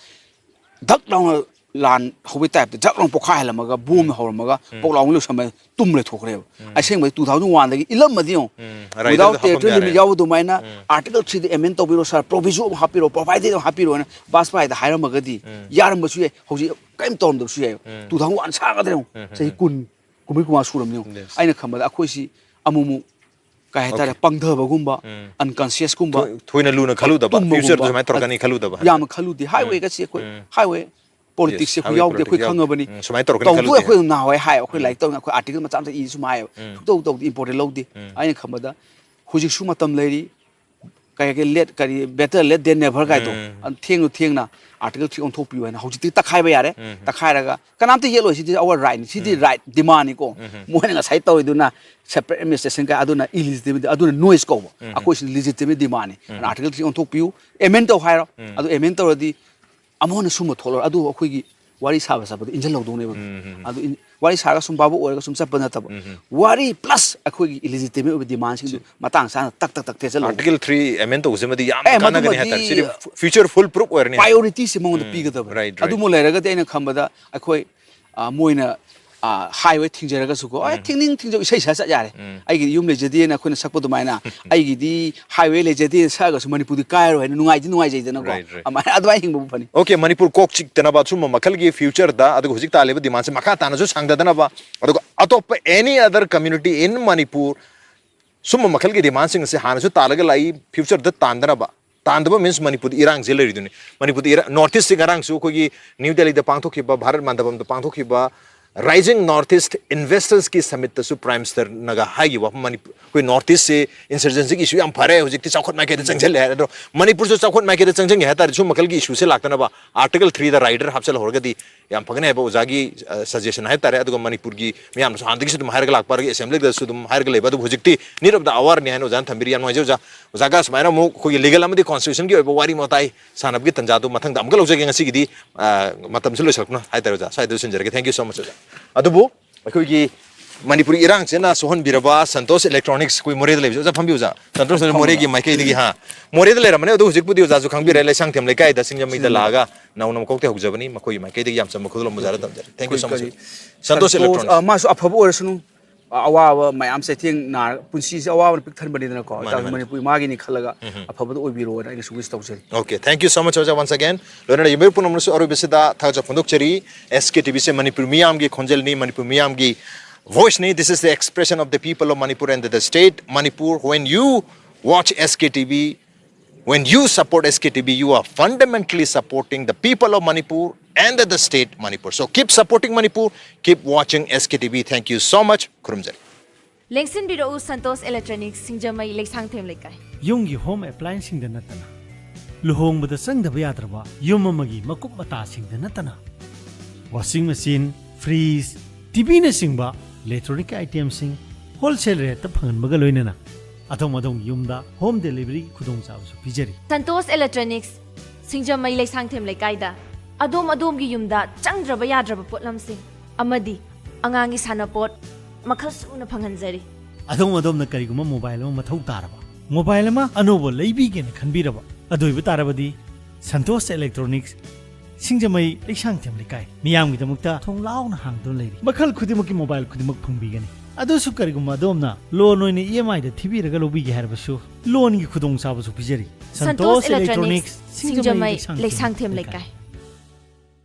ꯙꯛ ꯂꯥꯎꯅ ꯂꯥꯟ ꯍꯧꯕꯩ ꯇꯥꯏꯞꯇ ꯙꯛ ꯂꯥꯎꯅ ꯄꯣꯛꯈꯥꯏꯍꯜꯂꯝꯃꯒ, ꯕꯣꯝꯅ ꯍꯧꯔꯝꯃꯒ ꯄꯣꯛ ꯂꯥꯎꯅ ꯂꯣꯏꯁꯟꯕ, ꯇꯨꯝ ꯂꯩꯊꯣꯛꯈ꯭ꯔꯦꯕ꯫ ꯑꯁꯦꯡꯕꯗꯤ two thousand one ꯗꯒꯤ ꯏꯜꯂꯝꯃꯗꯤ ꯌꯦꯡꯉꯨ, ꯔꯥꯏꯗꯔꯗ without ꯍꯥꯞꯐꯝ territorial limit ꯌꯥꯔꯦ꯫ ꯌꯥꯎꯕ ꯑꯗꯨꯃꯥꯏꯅ ꯑꯥꯔꯇꯤꯀꯜ ꯊ꯭ꯔꯤꯗ ꯑꯦꯃꯦꯟ ꯇꯧꯕꯤꯔꯣ ꯁꯥꯔ, ꯄ꯭ꯔꯣꯚꯤꯖꯟ ꯑꯃ ꯍꯥꯞꯄꯤꯔꯣ, ꯄ꯭ꯔꯣꯚꯥꯏꯗꯦꯠ ꯑꯃ ꯍꯥꯞꯄꯤꯔꯣꯅ ꯕꯥꯖꯄꯥꯏꯗ ꯍꯥꯏꯔꯝꯃꯒꯗꯤ ꯌꯥꯔꯝꯕꯁꯨ ꯌꯥꯏ꯫ ꯍꯧꯖꯤꯛ ꯀꯔꯤꯝ ꯇꯧꯔꯝꯗꯕꯁꯨ ꯌꯥꯏ꯫ Two thousand one ꯁꯥꯒꯗ꯭ꯔꯦ ꯌꯦꯡꯉꯨ, ꯆꯍꯤ ꯀꯨꯟ, ꯀꯨꯟꯃꯔꯤ ꯀꯨꯟꯃꯉꯥ ꯁꯨꯔꯝꯅꯤ ꯌꯦꯡꯉꯨ꯫ Yes. ꯑꯩꯅ ꯈꯟꯕꯗ ꯑꯩꯈꯣꯏꯁꯤ ꯑꯃꯨꯛꯃꯨꯛ ꯀꯩ ꯍꯥꯏꯇꯥꯔꯦ, Okay. ꯄꯪꯊꯕꯒꯨꯝꯕ, ꯎꯝ. unconscious ꯀꯨꯝꯕ, ꯊꯣꯏ- ꯊꯣꯏꯅ ꯂꯨꯅ ꯈꯜꯂꯨꯗꯕ, ꯇꯨꯝꯕꯒꯨꯝꯕ, future ꯗ ꯁꯨꯃꯥꯏꯅ ꯇꯧꯔꯛꯀꯅꯤ ꯈꯜꯂꯨꯗꯕ ꯍꯥꯏꯇꯥꯔꯦ꯫ ꯌꯥꯝꯅ ꯈꯜꯂꯨꯗꯦ꯫ Highway ꯒꯁꯤ ꯑꯩꯈꯣꯏ ꯎꯝ. Highway politics ꯁꯦ Yes, ꯑꯩꯈꯣꯏ highway ꯌꯥꯎꯗꯦ, ꯑꯩꯈꯣꯏ politics ꯌꯥꯎꯗꯦ꯫ ꯈꯪꯉꯕꯅꯤ꯫ ꯎꯝ, ꯁꯨꯃꯥꯏꯅ ꯇꯧꯔꯛꯀꯅꯤ ꯇꯧꯗꯣꯏ ꯈꯜꯂꯨꯗꯦ꯫ ꯑꯩꯈꯣꯏ ꯅꯍꯥꯟꯋꯥꯏ ꯍꯥꯏ, ꯑꯩꯈꯣꯏ ꯎꯝ. ꯂꯥꯏꯔꯤꯛ ꯇꯧꯔꯤꯉꯩ ꯑꯩꯈꯣꯏ article ꯃꯆꯥ ꯃꯆꯥ ꯏ ꯁꯨꯝ ꯍꯥꯏꯌꯦꯕ꯫ ꯎꯝ. ꯁꯨꯡꯇꯧ ꯇꯧꯗꯦ, important ꯂꯧꯗꯦ꯫ ꯎꯝ. ꯑꯩꯅ ꯈꯟꯕꯗ ꯍꯧꯖꯤꯛꯁꯨ ꯃꯇꯝ ꯂꯩꯔꯤ, ꯀꯩ ꯍꯥꯏꯒꯦ, ꯂꯦꯠ ꯀꯔꯤ, ꯕꯦꯇꯔ ꯂꯦꯠ ꯗꯦꯟ ꯅꯦꯚꯔ ꯀꯥꯏꯗꯣ, ꯎꯝ. ꯑꯗꯨ ꯊꯦꯡꯅ ꯊꯦꯡꯅ ꯑꯥꯔꯇꯤꯀꯜ ꯊ꯭ꯔꯤ ꯑꯣꯟꯊꯣꯛꯄꯤꯌꯨ ꯍꯥꯏꯅ ꯍꯧꯖꯤꯛꯇꯤ ꯇꯛꯈꯥꯏꯕ ꯌꯥꯔꯦ꯫ ꯎꯝ. ꯇꯛꯈꯥꯏꯔꯒ ꯀꯅꯥꯝꯇ ꯌꯦꯠꯂꯣꯏ, ꯁꯤꯗꯤ ꯑꯋꯥꯔ ꯔꯥꯏꯠꯅꯤ, ꯁꯤꯗꯤ ꯔꯥꯏꯠ ꯗꯤꯃꯥꯟꯅꯤꯀꯣ꯫ ꯎꯝ. ꯃꯣꯏꯅ ꯉꯁꯥꯏ ꯇꯧꯔꯤꯗꯨꯅ ꯁꯦꯄꯔꯦꯠ ꯑꯦꯗꯃꯤꯅꯤꯁꯇ꯭ꯔꯦꯁꯟ ꯀꯥꯏ, ꯑꯗꯨꯅ ꯏꯂꯤꯖꯤꯇꯤꯃꯦꯠ, ꯑꯗꯨꯅ ꯅꯣꯏꯁ ꯀꯧꯕ꯫ ꯎꯝ. ꯑꯩꯈꯣꯏꯁꯤꯅ ꯂꯤꯖꯤꯇꯤꯃꯦꯠ ꯗꯤꯃꯥꯟꯅꯤ꯫ ꯎꯝ. ꯑꯗꯨꯅ ꯑꯥꯔꯇꯤꯀꯜ ꯊ꯭ꯔꯤ ꯑꯣꯟꯊꯣꯛꯄꯤꯌꯨ, ꯑꯦꯃꯦꯟ ꯇꯧ ꯍꯥꯏꯔꯣ꯫ ꯎꯝ. ꯑꯗꯨ ꯑꯦꯃꯦꯟ ꯇꯧꯔꯗꯤ ꯑꯃꯨꯛ ꯍꯟꯅ ꯁꯨꯝꯕ ꯊꯣꯛꯂꯛꯑꯣꯏ꯫ ꯑꯗꯨ ꯑꯩꯈꯣꯏꯒꯤ ꯋꯥꯔꯤ ꯁꯥꯕ ꯆꯠꯄꯗ ꯏꯟꯖꯜꯍꯧꯗꯧꯅꯦꯕ꯫ ꯎꯝ, ꯎꯝ, ꯎꯝ. ꯑꯗꯨ ꯏꯟ-, ꯋꯥꯔꯤ ꯁꯥꯔꯒ ꯁꯨꯝ ꯚꯥꯕꯨꯛ ꯑꯣꯏꯔꯒ ꯁꯨꯝ ꯆꯠꯄ ꯅꯠꯇꯕ, ꯎꯝ, ꯎꯝ. ꯋꯥꯔꯤ ꯄ꯭ꯂꯁ ꯑꯩꯈꯣꯏꯒꯤ ꯏꯂꯤꯖꯤꯇꯤꯃꯦꯠ ꯑꯣꯏꯕ ꯗꯤꯃꯥꯟꯁꯤꯡꯗꯨ ꯃꯇꯥꯡ ꯆꯥꯅ ꯇꯛ ꯇꯛ ꯇꯛ ꯊꯦꯠꯆꯜꯂꯧꯕ꯫ ꯑꯥꯔꯇꯤꯀꯜ ꯊ꯭ꯔꯤ ꯑꯦꯃꯦꯟ ꯇꯧꯕꯁꯤꯃꯗꯤ ꯌꯥꯝ ꯑꯦ, ꯀꯥꯟꯅꯒꯅꯤ ꯍꯥꯏꯇꯥꯔꯦ꯫ ꯃꯗꯨꯃꯗꯤ ꯁꯤꯗꯤ ꯐ꯭ꯌꯨꯆꯔ ꯐꯨꯜ ꯄ꯭ꯔꯨꯐ ꯑꯣꯏꯔꯅꯤ꯫ ꯄ꯭ꯔꯥꯏꯑꯣꯔꯤꯇꯤꯁꯤ ꯃꯉꯣꯟꯗ ꯎꯝ, ꯄꯤꯒꯗꯕꯅꯤ꯫ right, right. ꯑꯗꯨꯃꯨꯛ ꯂꯩꯔꯒꯗꯤ ꯑꯩꯅ ꯈꯟꯕꯗ ꯑꯩꯈꯣꯏ, ꯑ, ꯃꯣꯏꯅ, ꯑ, ꯍꯥꯏꯋꯦ ꯊꯤꯡꯖꯔꯒꯁꯨꯀꯣ, "ꯑꯦ, ꯎꯝ. ꯊꯤꯡꯅꯤꯡ ꯊꯤꯡꯖꯧ, ꯏꯁꯩ ꯁꯛꯑ ꯆꯠ ꯌꯥꯔꯦ꯫ ꯎꯝ. ꯑꯩꯒꯤꯗꯤ ꯌꯨꯝ ꯂꯩꯖꯗꯦꯅ ꯑꯩꯈꯣꯏꯅ ꯁꯛꯄ ꯑꯗꯨꯃꯥꯏꯅ ꯑꯩꯒꯤꯗꯤ ꯍꯥꯏꯋꯦ ꯂꯩꯖꯗꯦꯅ ꯁꯛꯑꯒꯁꯨ ꯃꯅꯤꯄꯨꯔꯗꯤ ꯀꯥꯏꯔꯣꯏ" ꯍꯥꯏꯅ ꯅꯨꯡꯉꯥꯏꯗꯤ ꯅꯨꯡꯉꯥꯏꯖꯩꯗꯅꯀꯣ꯫ Right, right. ꯑꯗꯨꯃꯥꯏꯅ, ꯑꯗꯨꯃꯥꯏꯅ ꯍꯤꯡꯕꯕꯨ ꯐꯅꯤ꯫ ꯑꯣꯀꯦ, ꯃꯅꯤꯄꯨꯔ ꯀꯣꯛ ꯆꯤꯛꯇꯅꯕ ꯁꯨꯝꯕ ꯃꯈꯜꯒꯤ ꯐ꯭ꯌꯨꯆꯔꯗ, ꯑꯗꯨꯒ ꯍꯧꯖꯤꯛ ꯇꯥꯜꯂꯤꯕ ꯗꯤꯃꯥꯟꯁꯦ ꯃꯈꯥ ꯇꯥꯅꯁꯨ ꯁꯥꯡꯗꯗꯅꯕ, ꯑꯗꯨꯒ ꯑꯇꯣꯞꯄ any other community in Manipur ꯁꯨꯝꯕ ꯃꯈꯜꯒꯤ ꯗꯤꯃꯥꯟꯁꯤꯡ ꯑꯁꯤ ꯍꯥꯟꯅꯁꯨ ꯇꯥꯜꯂꯒ ꯂꯥꯛꯏ, ꯐ꯭ꯌꯨꯆꯔꯗ ꯇꯥꯟꯗꯅꯕ꯫ ꯇꯥꯟꯗꯕ ꯃꯤꯟꯁ ꯃꯅꯤꯄꯨꯔꯗ ꯏꯔꯥꯡꯁꯦ ꯂꯩꯔꯤꯗꯨꯅꯤ꯫ ꯃꯅꯤꯄꯨꯔꯗ ꯏꯔꯥꯡ, ꯅꯣꯔꯠ ꯏꯁꯁꯤ ꯉꯔꯥꯡꯁꯨ ꯑꯩꯈꯣꯏꯒꯤ ꯅ꯭ꯌꯨ ꯗꯦꯜꯂꯤꯗ ꯄꯥꯡꯊꯣꯛꯈꯤꯕ, ꯚꯥꯔꯠ ꯃꯟꯗꯕꯝꯗ ꯄꯥꯡꯊꯣꯛꯈꯤꯕ Rising North East Investors ꯀꯤ ꯁꯃꯤꯠꯇꯁꯨ ꯄ꯭ꯔꯥꯏꯝ ꯃꯤꯅꯤꯁꯇꯔꯅꯒ ꯍꯥꯏꯈꯤꯕ ꯋꯥꯐꯝ, ꯃꯅꯤꯄꯨꯔ, ꯑꯩꯈꯣꯏ ꯅꯣꯔꯠ ꯏꯁꯁꯦ ꯏꯟꯁꯔꯖꯦꯟꯁꯤꯒꯤ ꯏꯁꯨ ꯌꯥꯝ ꯐꯔꯦ, ꯍꯧꯖꯤꯛꯇꯤ ꯆꯥꯎꯈꯠ ꯃꯥꯏꯀꯩꯗ ꯆꯪꯁꯤꯜꯂꯦ ꯍꯥꯏ꯫ ꯑꯗꯣ ꯃꯅꯤꯄꯨꯔꯁꯨ ꯆꯥꯎꯈꯠ ꯃꯥꯏꯀꯩꯗ ꯆꯪꯁꯤꯟꯒꯦ ꯍꯥꯏ ꯇꯥꯔꯗꯤ ꯁꯨꯝ ꯃꯈꯜꯒꯤ ꯏꯁꯨꯁꯦ ꯂꯥꯛꯇꯅꯕ ꯑꯥꯔꯇꯤꯀꯜ ꯊ꯭ꯔꯤꯗ ꯔꯥꯏꯗꯔ ꯍꯥꯞꯆꯜꯍꯧꯔꯒꯗꯤ ꯌꯥꯝ ꯐꯒꯅꯤ ꯍꯥꯏꯕ ꯑꯣꯖꯥꯒꯤ, ꯑ, ꯁꯖꯦꯁꯟ ꯍꯥꯏ ꯇꯥꯔꯦ꯫ ꯑꯗꯨꯒ ꯃꯅꯤꯄꯨꯔꯒꯤ ꯃꯤꯌꯥꯝꯅꯁꯨ ꯍꯥꯟꯅꯗꯒꯤꯁꯨ ꯑꯗꯨꯝ ꯍꯥꯏꯔꯒ ꯂꯥꯛꯄ, ꯑꯗꯒꯤ ꯑꯦꯁꯦꯝꯕ꯭ꯂꯤꯗꯁꯨ ꯑꯗꯨꯝ ꯍꯥꯏꯔꯒ ꯂꯩꯕ, ꯑꯗꯨꯕꯨ ꯍꯧꯖꯤꯛꯇꯤ need of the hour ꯅꯤ ꯍꯥꯏꯅ ꯑꯣꯖꯥꯅ ꯊꯝꯕꯤꯔꯤ꯫ ꯌꯥꯝ ꯅꯨꯡꯉꯥꯏꯖꯩ ꯑꯣꯖꯥ꯫ ꯑꯣꯖꯥꯒ ꯁꯨꯃꯥꯏꯅ ꯑꯃꯨꯛ ꯑꯩꯈꯣꯏꯒꯤ ꯂꯤꯒꯦꯜ ꯑꯃꯗꯤ ꯀꯣꯟꯁꯇꯤꯇ꯭ꯌꯨꯁꯟꯒꯤ ꯑꯣꯏꯕ ꯋꯥꯔꯤ ꯋꯥꯇꯥꯏ ꯁꯥꯟꯅꯕꯒꯤ ꯇꯥꯟꯖꯥꯗꯨ ꯃꯊꯪꯗ ꯑꯃꯨꯛꯀ ꯂꯧꯖꯒꯦ꯫ ꯉꯁꯤꯒꯤꯗꯤ, ꯑ, ꯃꯇꯝꯁꯨ ꯂꯣꯏꯁꯤꯜꯂꯛꯄꯅ ꯍꯥꯏ ꯇꯥꯔꯦ ꯑꯣꯖꯥ, ꯁ꯭ꯋꯥꯏꯗ ꯂꯣꯏꯁꯤꯟꯖꯔꯒꯦ꯫ Thank you so much ꯑꯣꯖꯥ꯫ ꯑꯗꯨꯕꯨ ꯑꯩꯈꯣꯏꯒꯤ ꯃꯅꯤꯄꯨꯔꯤ ꯏꯔꯥꯡꯁꯤꯅ ꯁꯣꯛꯍꯟꯕꯤꯔꯕ ꯁꯟꯇꯣꯁ ꯏꯂꯦꯛꯇ꯭ꯔꯣꯅꯤꯛꯁ, ꯑꯩꯈꯣꯏ ꯃꯣꯔꯦꯗ ꯂꯩꯕꯁꯦ, ꯑꯣꯖꯥ ꯐꯝꯕꯤꯌꯨ ꯑꯣꯖꯥ꯫ ꯁꯟꯇꯣꯁ ꯃꯣꯔꯦꯒꯤ ꯃꯥꯏꯀꯩꯗꯒꯤ, ꯍꯥ, ꯃꯣꯔꯦꯗ ꯂꯩꯔꯝꯕꯅꯦ, ꯑꯗꯣ ꯍꯧꯖꯤꯛꯄꯨꯗꯤ ꯑꯣꯖꯥꯁꯨ ꯈꯪꯕꯤꯔꯦ, ꯂꯩꯁꯥꯡꯊꯦꯝ ꯂꯩꯀꯥꯏꯗ ꯁꯤꯡꯖꯃꯩꯗ ꯂꯥꯛꯑꯒ ꯅꯧꯅ ꯃꯀꯣꯛꯇꯩ ꯍꯧꯖꯕꯅꯤ꯫ ꯃꯈꯣꯏꯒꯤ ꯃꯥꯏꯀꯩꯗꯒꯤ ꯌꯥꯝ ꯆꯝꯕ ꯈꯨꯗꯣꯜ ꯑꯃ ꯑꯣꯖꯥꯗ ꯇꯝꯖꯔꯤ꯫ Thank you so much꯫ ꯑꯩꯈꯣꯏ ꯀꯔꯤ, ꯁꯟꯇꯣꯁ ꯁꯟꯇꯣꯁ, ꯏꯂꯦꯛꯇ꯭ꯔꯣꯅꯤꯛꯁ꯫ ꯑ, ꯃꯥꯁꯨ ꯑꯐꯕ ꯑꯣꯏꯔꯁꯅꯨ꯫ ꯑ-, ꯑꯋꯥꯕ ꯃꯌꯥꯝ ꯆꯩꯊꯦꯡ ꯅꯥꯔꯒ ꯄꯨꯟꯁꯤꯁꯦ ꯑꯋꯥꯕꯅ ꯄꯤꯛ ꯊꯟꯕꯅꯤꯗꯅꯀꯣ꯫ ꯃꯥꯅꯦ, ꯑꯗꯨ ꯃꯥꯅꯦ꯫ ꯃꯅꯤꯄꯨꯔꯤ ꯃꯥꯒꯤꯅꯤ ꯈꯜꯂꯒ ꯎꯝ꯫ ꯑꯐꯕꯗ ꯑꯣꯏꯕꯤꯔꯣꯅ ꯑꯩꯅꯁꯨ ꯋꯤꯁ ꯇꯧꯖꯔꯤ꯫ Okay, thank you so much ꯑꯣꯖꯥ, once again꯫ ꯂꯣꯏꯅꯅ ꯌꯦꯡꯕꯤꯔꯤꯕ ꯄꯨꯝꯅꯃꯛꯁꯨ ꯑꯔꯣꯏꯕꯁꯤꯗ ꯊꯥꯒꯠꯆꯕ ꯐꯣꯡꯗꯣꯛꯆꯔꯤ꯫ ꯑꯦꯁ ꯀꯦ ꯇꯤ ꯚꯤꯁꯦ ꯃꯅꯤꯄꯨꯔ ꯃꯤꯌꯥꯝꯒꯤ ꯈꯣꯟꯖꯦꯜꯅꯤ, ꯃꯅꯤꯄꯨꯔ ꯃꯤꯌꯥꯝꯒꯤ voice ꯅꯤ꯫ This is the expression of the people of Manipur and the state Manipur. When you watch S K T V, when you support S K T V, you are fundamentally supporting the people of Manipur and the state Manipur. So keep supporting Manipur, keep watching S K T V. Thank you so much. ꯈꯨꯔꯨꯝꯖꯔꯤ꯫ ꯂꯦꯡꯁꯤꯟꯕꯤꯔꯛꯎ ꯁꯟꯇꯣꯁ ꯏꯂꯦꯛꯇ꯭ꯔꯣꯅꯤꯛꯁ, ꯁꯤꯡꯖꯃꯩ, ꯂꯩꯁꯥꯡꯊꯦꯝ ꯂꯩꯀꯥꯏ꯫ ꯌꯨꯝꯒꯤ ꯍꯣꯝ ꯑꯦꯄ꯭ꯂꯥꯏꯟꯁꯁꯤꯡꯗ ꯅꯠꯇꯅ, ꯂꯨꯍꯣꯡꯕꯗ ꯆꯪꯗꯕ ꯌꯥꯗ꯭ꯔꯕ ꯌꯨꯝ ꯑꯃꯒꯤ ꯃꯀꯨꯞ ꯃꯇꯥꯁꯤꯡꯗ ꯅꯠꯇꯅ, ꯋꯥꯁꯤꯡ ꯃꯦꯆꯤꯟ, ꯐ꯭ꯔꯤꯖ, ꯇꯤꯚꯤꯅꯆꯤꯡꯕ ꯏꯂꯦꯛꯇ꯭ꯔꯣꯅꯤꯛ ꯑꯥꯏꯇꯦꯝꯁꯤꯡ ꯍꯣꯜꯁꯦꯜ ꯔꯦꯠꯇ ꯐꯪꯍꯟꯕꯒ ꯂꯣꯏꯅꯅ ꯑꯗꯣꯝ ꯑꯗꯣꯝꯒꯤ ꯌꯨꯝꯗ ꯍꯣꯝ ꯗꯦꯂꯤꯚꯔꯤꯒꯤ ꯈꯨꯗꯣꯡꯆꯥꯕꯁꯨ ꯄꯤꯖꯔꯤ꯫ ꯁꯟꯇꯣꯁ ꯏꯂꯦꯛꯇ꯭ꯔꯣꯅꯤꯛꯁ, ꯁꯤꯡꯖꯃꯩ, ꯂꯩꯁꯥꯡꯊꯦꯝ ꯂꯩꯀꯥꯏꯗ ꯑꯗꯣꯝ ꯑꯗꯣꯝꯒꯤ ꯌꯨꯝꯗ ꯆꯪꯗ꯭ꯔꯕ ꯌꯥꯗ꯭ꯔꯕ ꯄꯣꯠꯂꯝꯁꯤꯡ ꯑꯃꯗꯤ ꯑꯉꯥꯡꯒꯤ ꯁꯥꯟꯅꯄꯣꯠ ꯃꯈꯜ ꯁꯨꯅ ꯐꯪꯍꯟꯖꯔꯤ꯫ ꯑꯗꯣꯝ ꯑꯗꯣꯝꯅ ꯀꯔꯤꯒꯨꯝꯕ ꯃꯣꯕꯥꯏꯜ ꯑꯃ ꯃꯊꯧ ꯇꯥꯔꯕ, ꯃꯣꯕꯥꯏꯜ ꯑꯃ ꯑꯅꯧꯕ ꯂꯩꯕꯤꯒꯦꯅ ꯈꯟꯕꯤꯔꯕ, ꯑꯗꯨ ꯑꯣꯏꯕ ꯇꯥꯔꯕꯗꯤ ꯁꯟꯇꯣꯁ ꯏꯂꯦꯛꯇ꯭ꯔꯣꯅꯤꯛꯁ, ꯁꯤꯡꯖꯃꯩ, ꯂꯩꯁꯥꯡꯊꯦꯝ ꯂꯩꯀꯥꯏ, ꯃꯤꯌꯥꯝꯒꯤꯗꯃꯛꯇ ꯊꯣꯡ ꯂꯥꯎꯅ ꯍꯥꯡꯗꯨꯅ ꯂꯩꯔꯤ꯫ ꯃꯈꯜ ꯈꯨꯗꯤꯡꯃꯛꯀꯤ ꯃꯣꯕꯥꯏꯜ ꯈꯨꯗꯤꯡꯃꯛ ꯐꯪꯕꯤꯒꯅꯤ꯫ ꯑꯗꯨꯁꯨ ꯀꯔꯤꯒꯨꯝꯕ ꯑꯗꯣꯝꯅ ꯂꯣꯟ ꯑꯣꯏꯅ ꯏ ꯑꯦꯝ ꯑꯥꯏꯗ ꯊꯤꯕꯤꯔꯒ ꯂꯧꯕꯤꯒꯦ ꯍꯥꯏꯔꯕꯁꯨ, ꯂꯣꯟꯒꯤ ꯈꯨꯗꯣꯡꯆꯥꯕꯁꯨ ꯄꯤꯖꯔꯤ꯫ ꯁꯟꯇꯣꯁ ꯏꯂꯦꯛꯇ꯭ꯔꯣꯅꯤꯛꯁ, ꯁꯤꯡꯖꯃꯩ, ꯂꯩꯁꯥꯡꯊꯦꯝ ꯂꯩꯀꯥꯏ꯫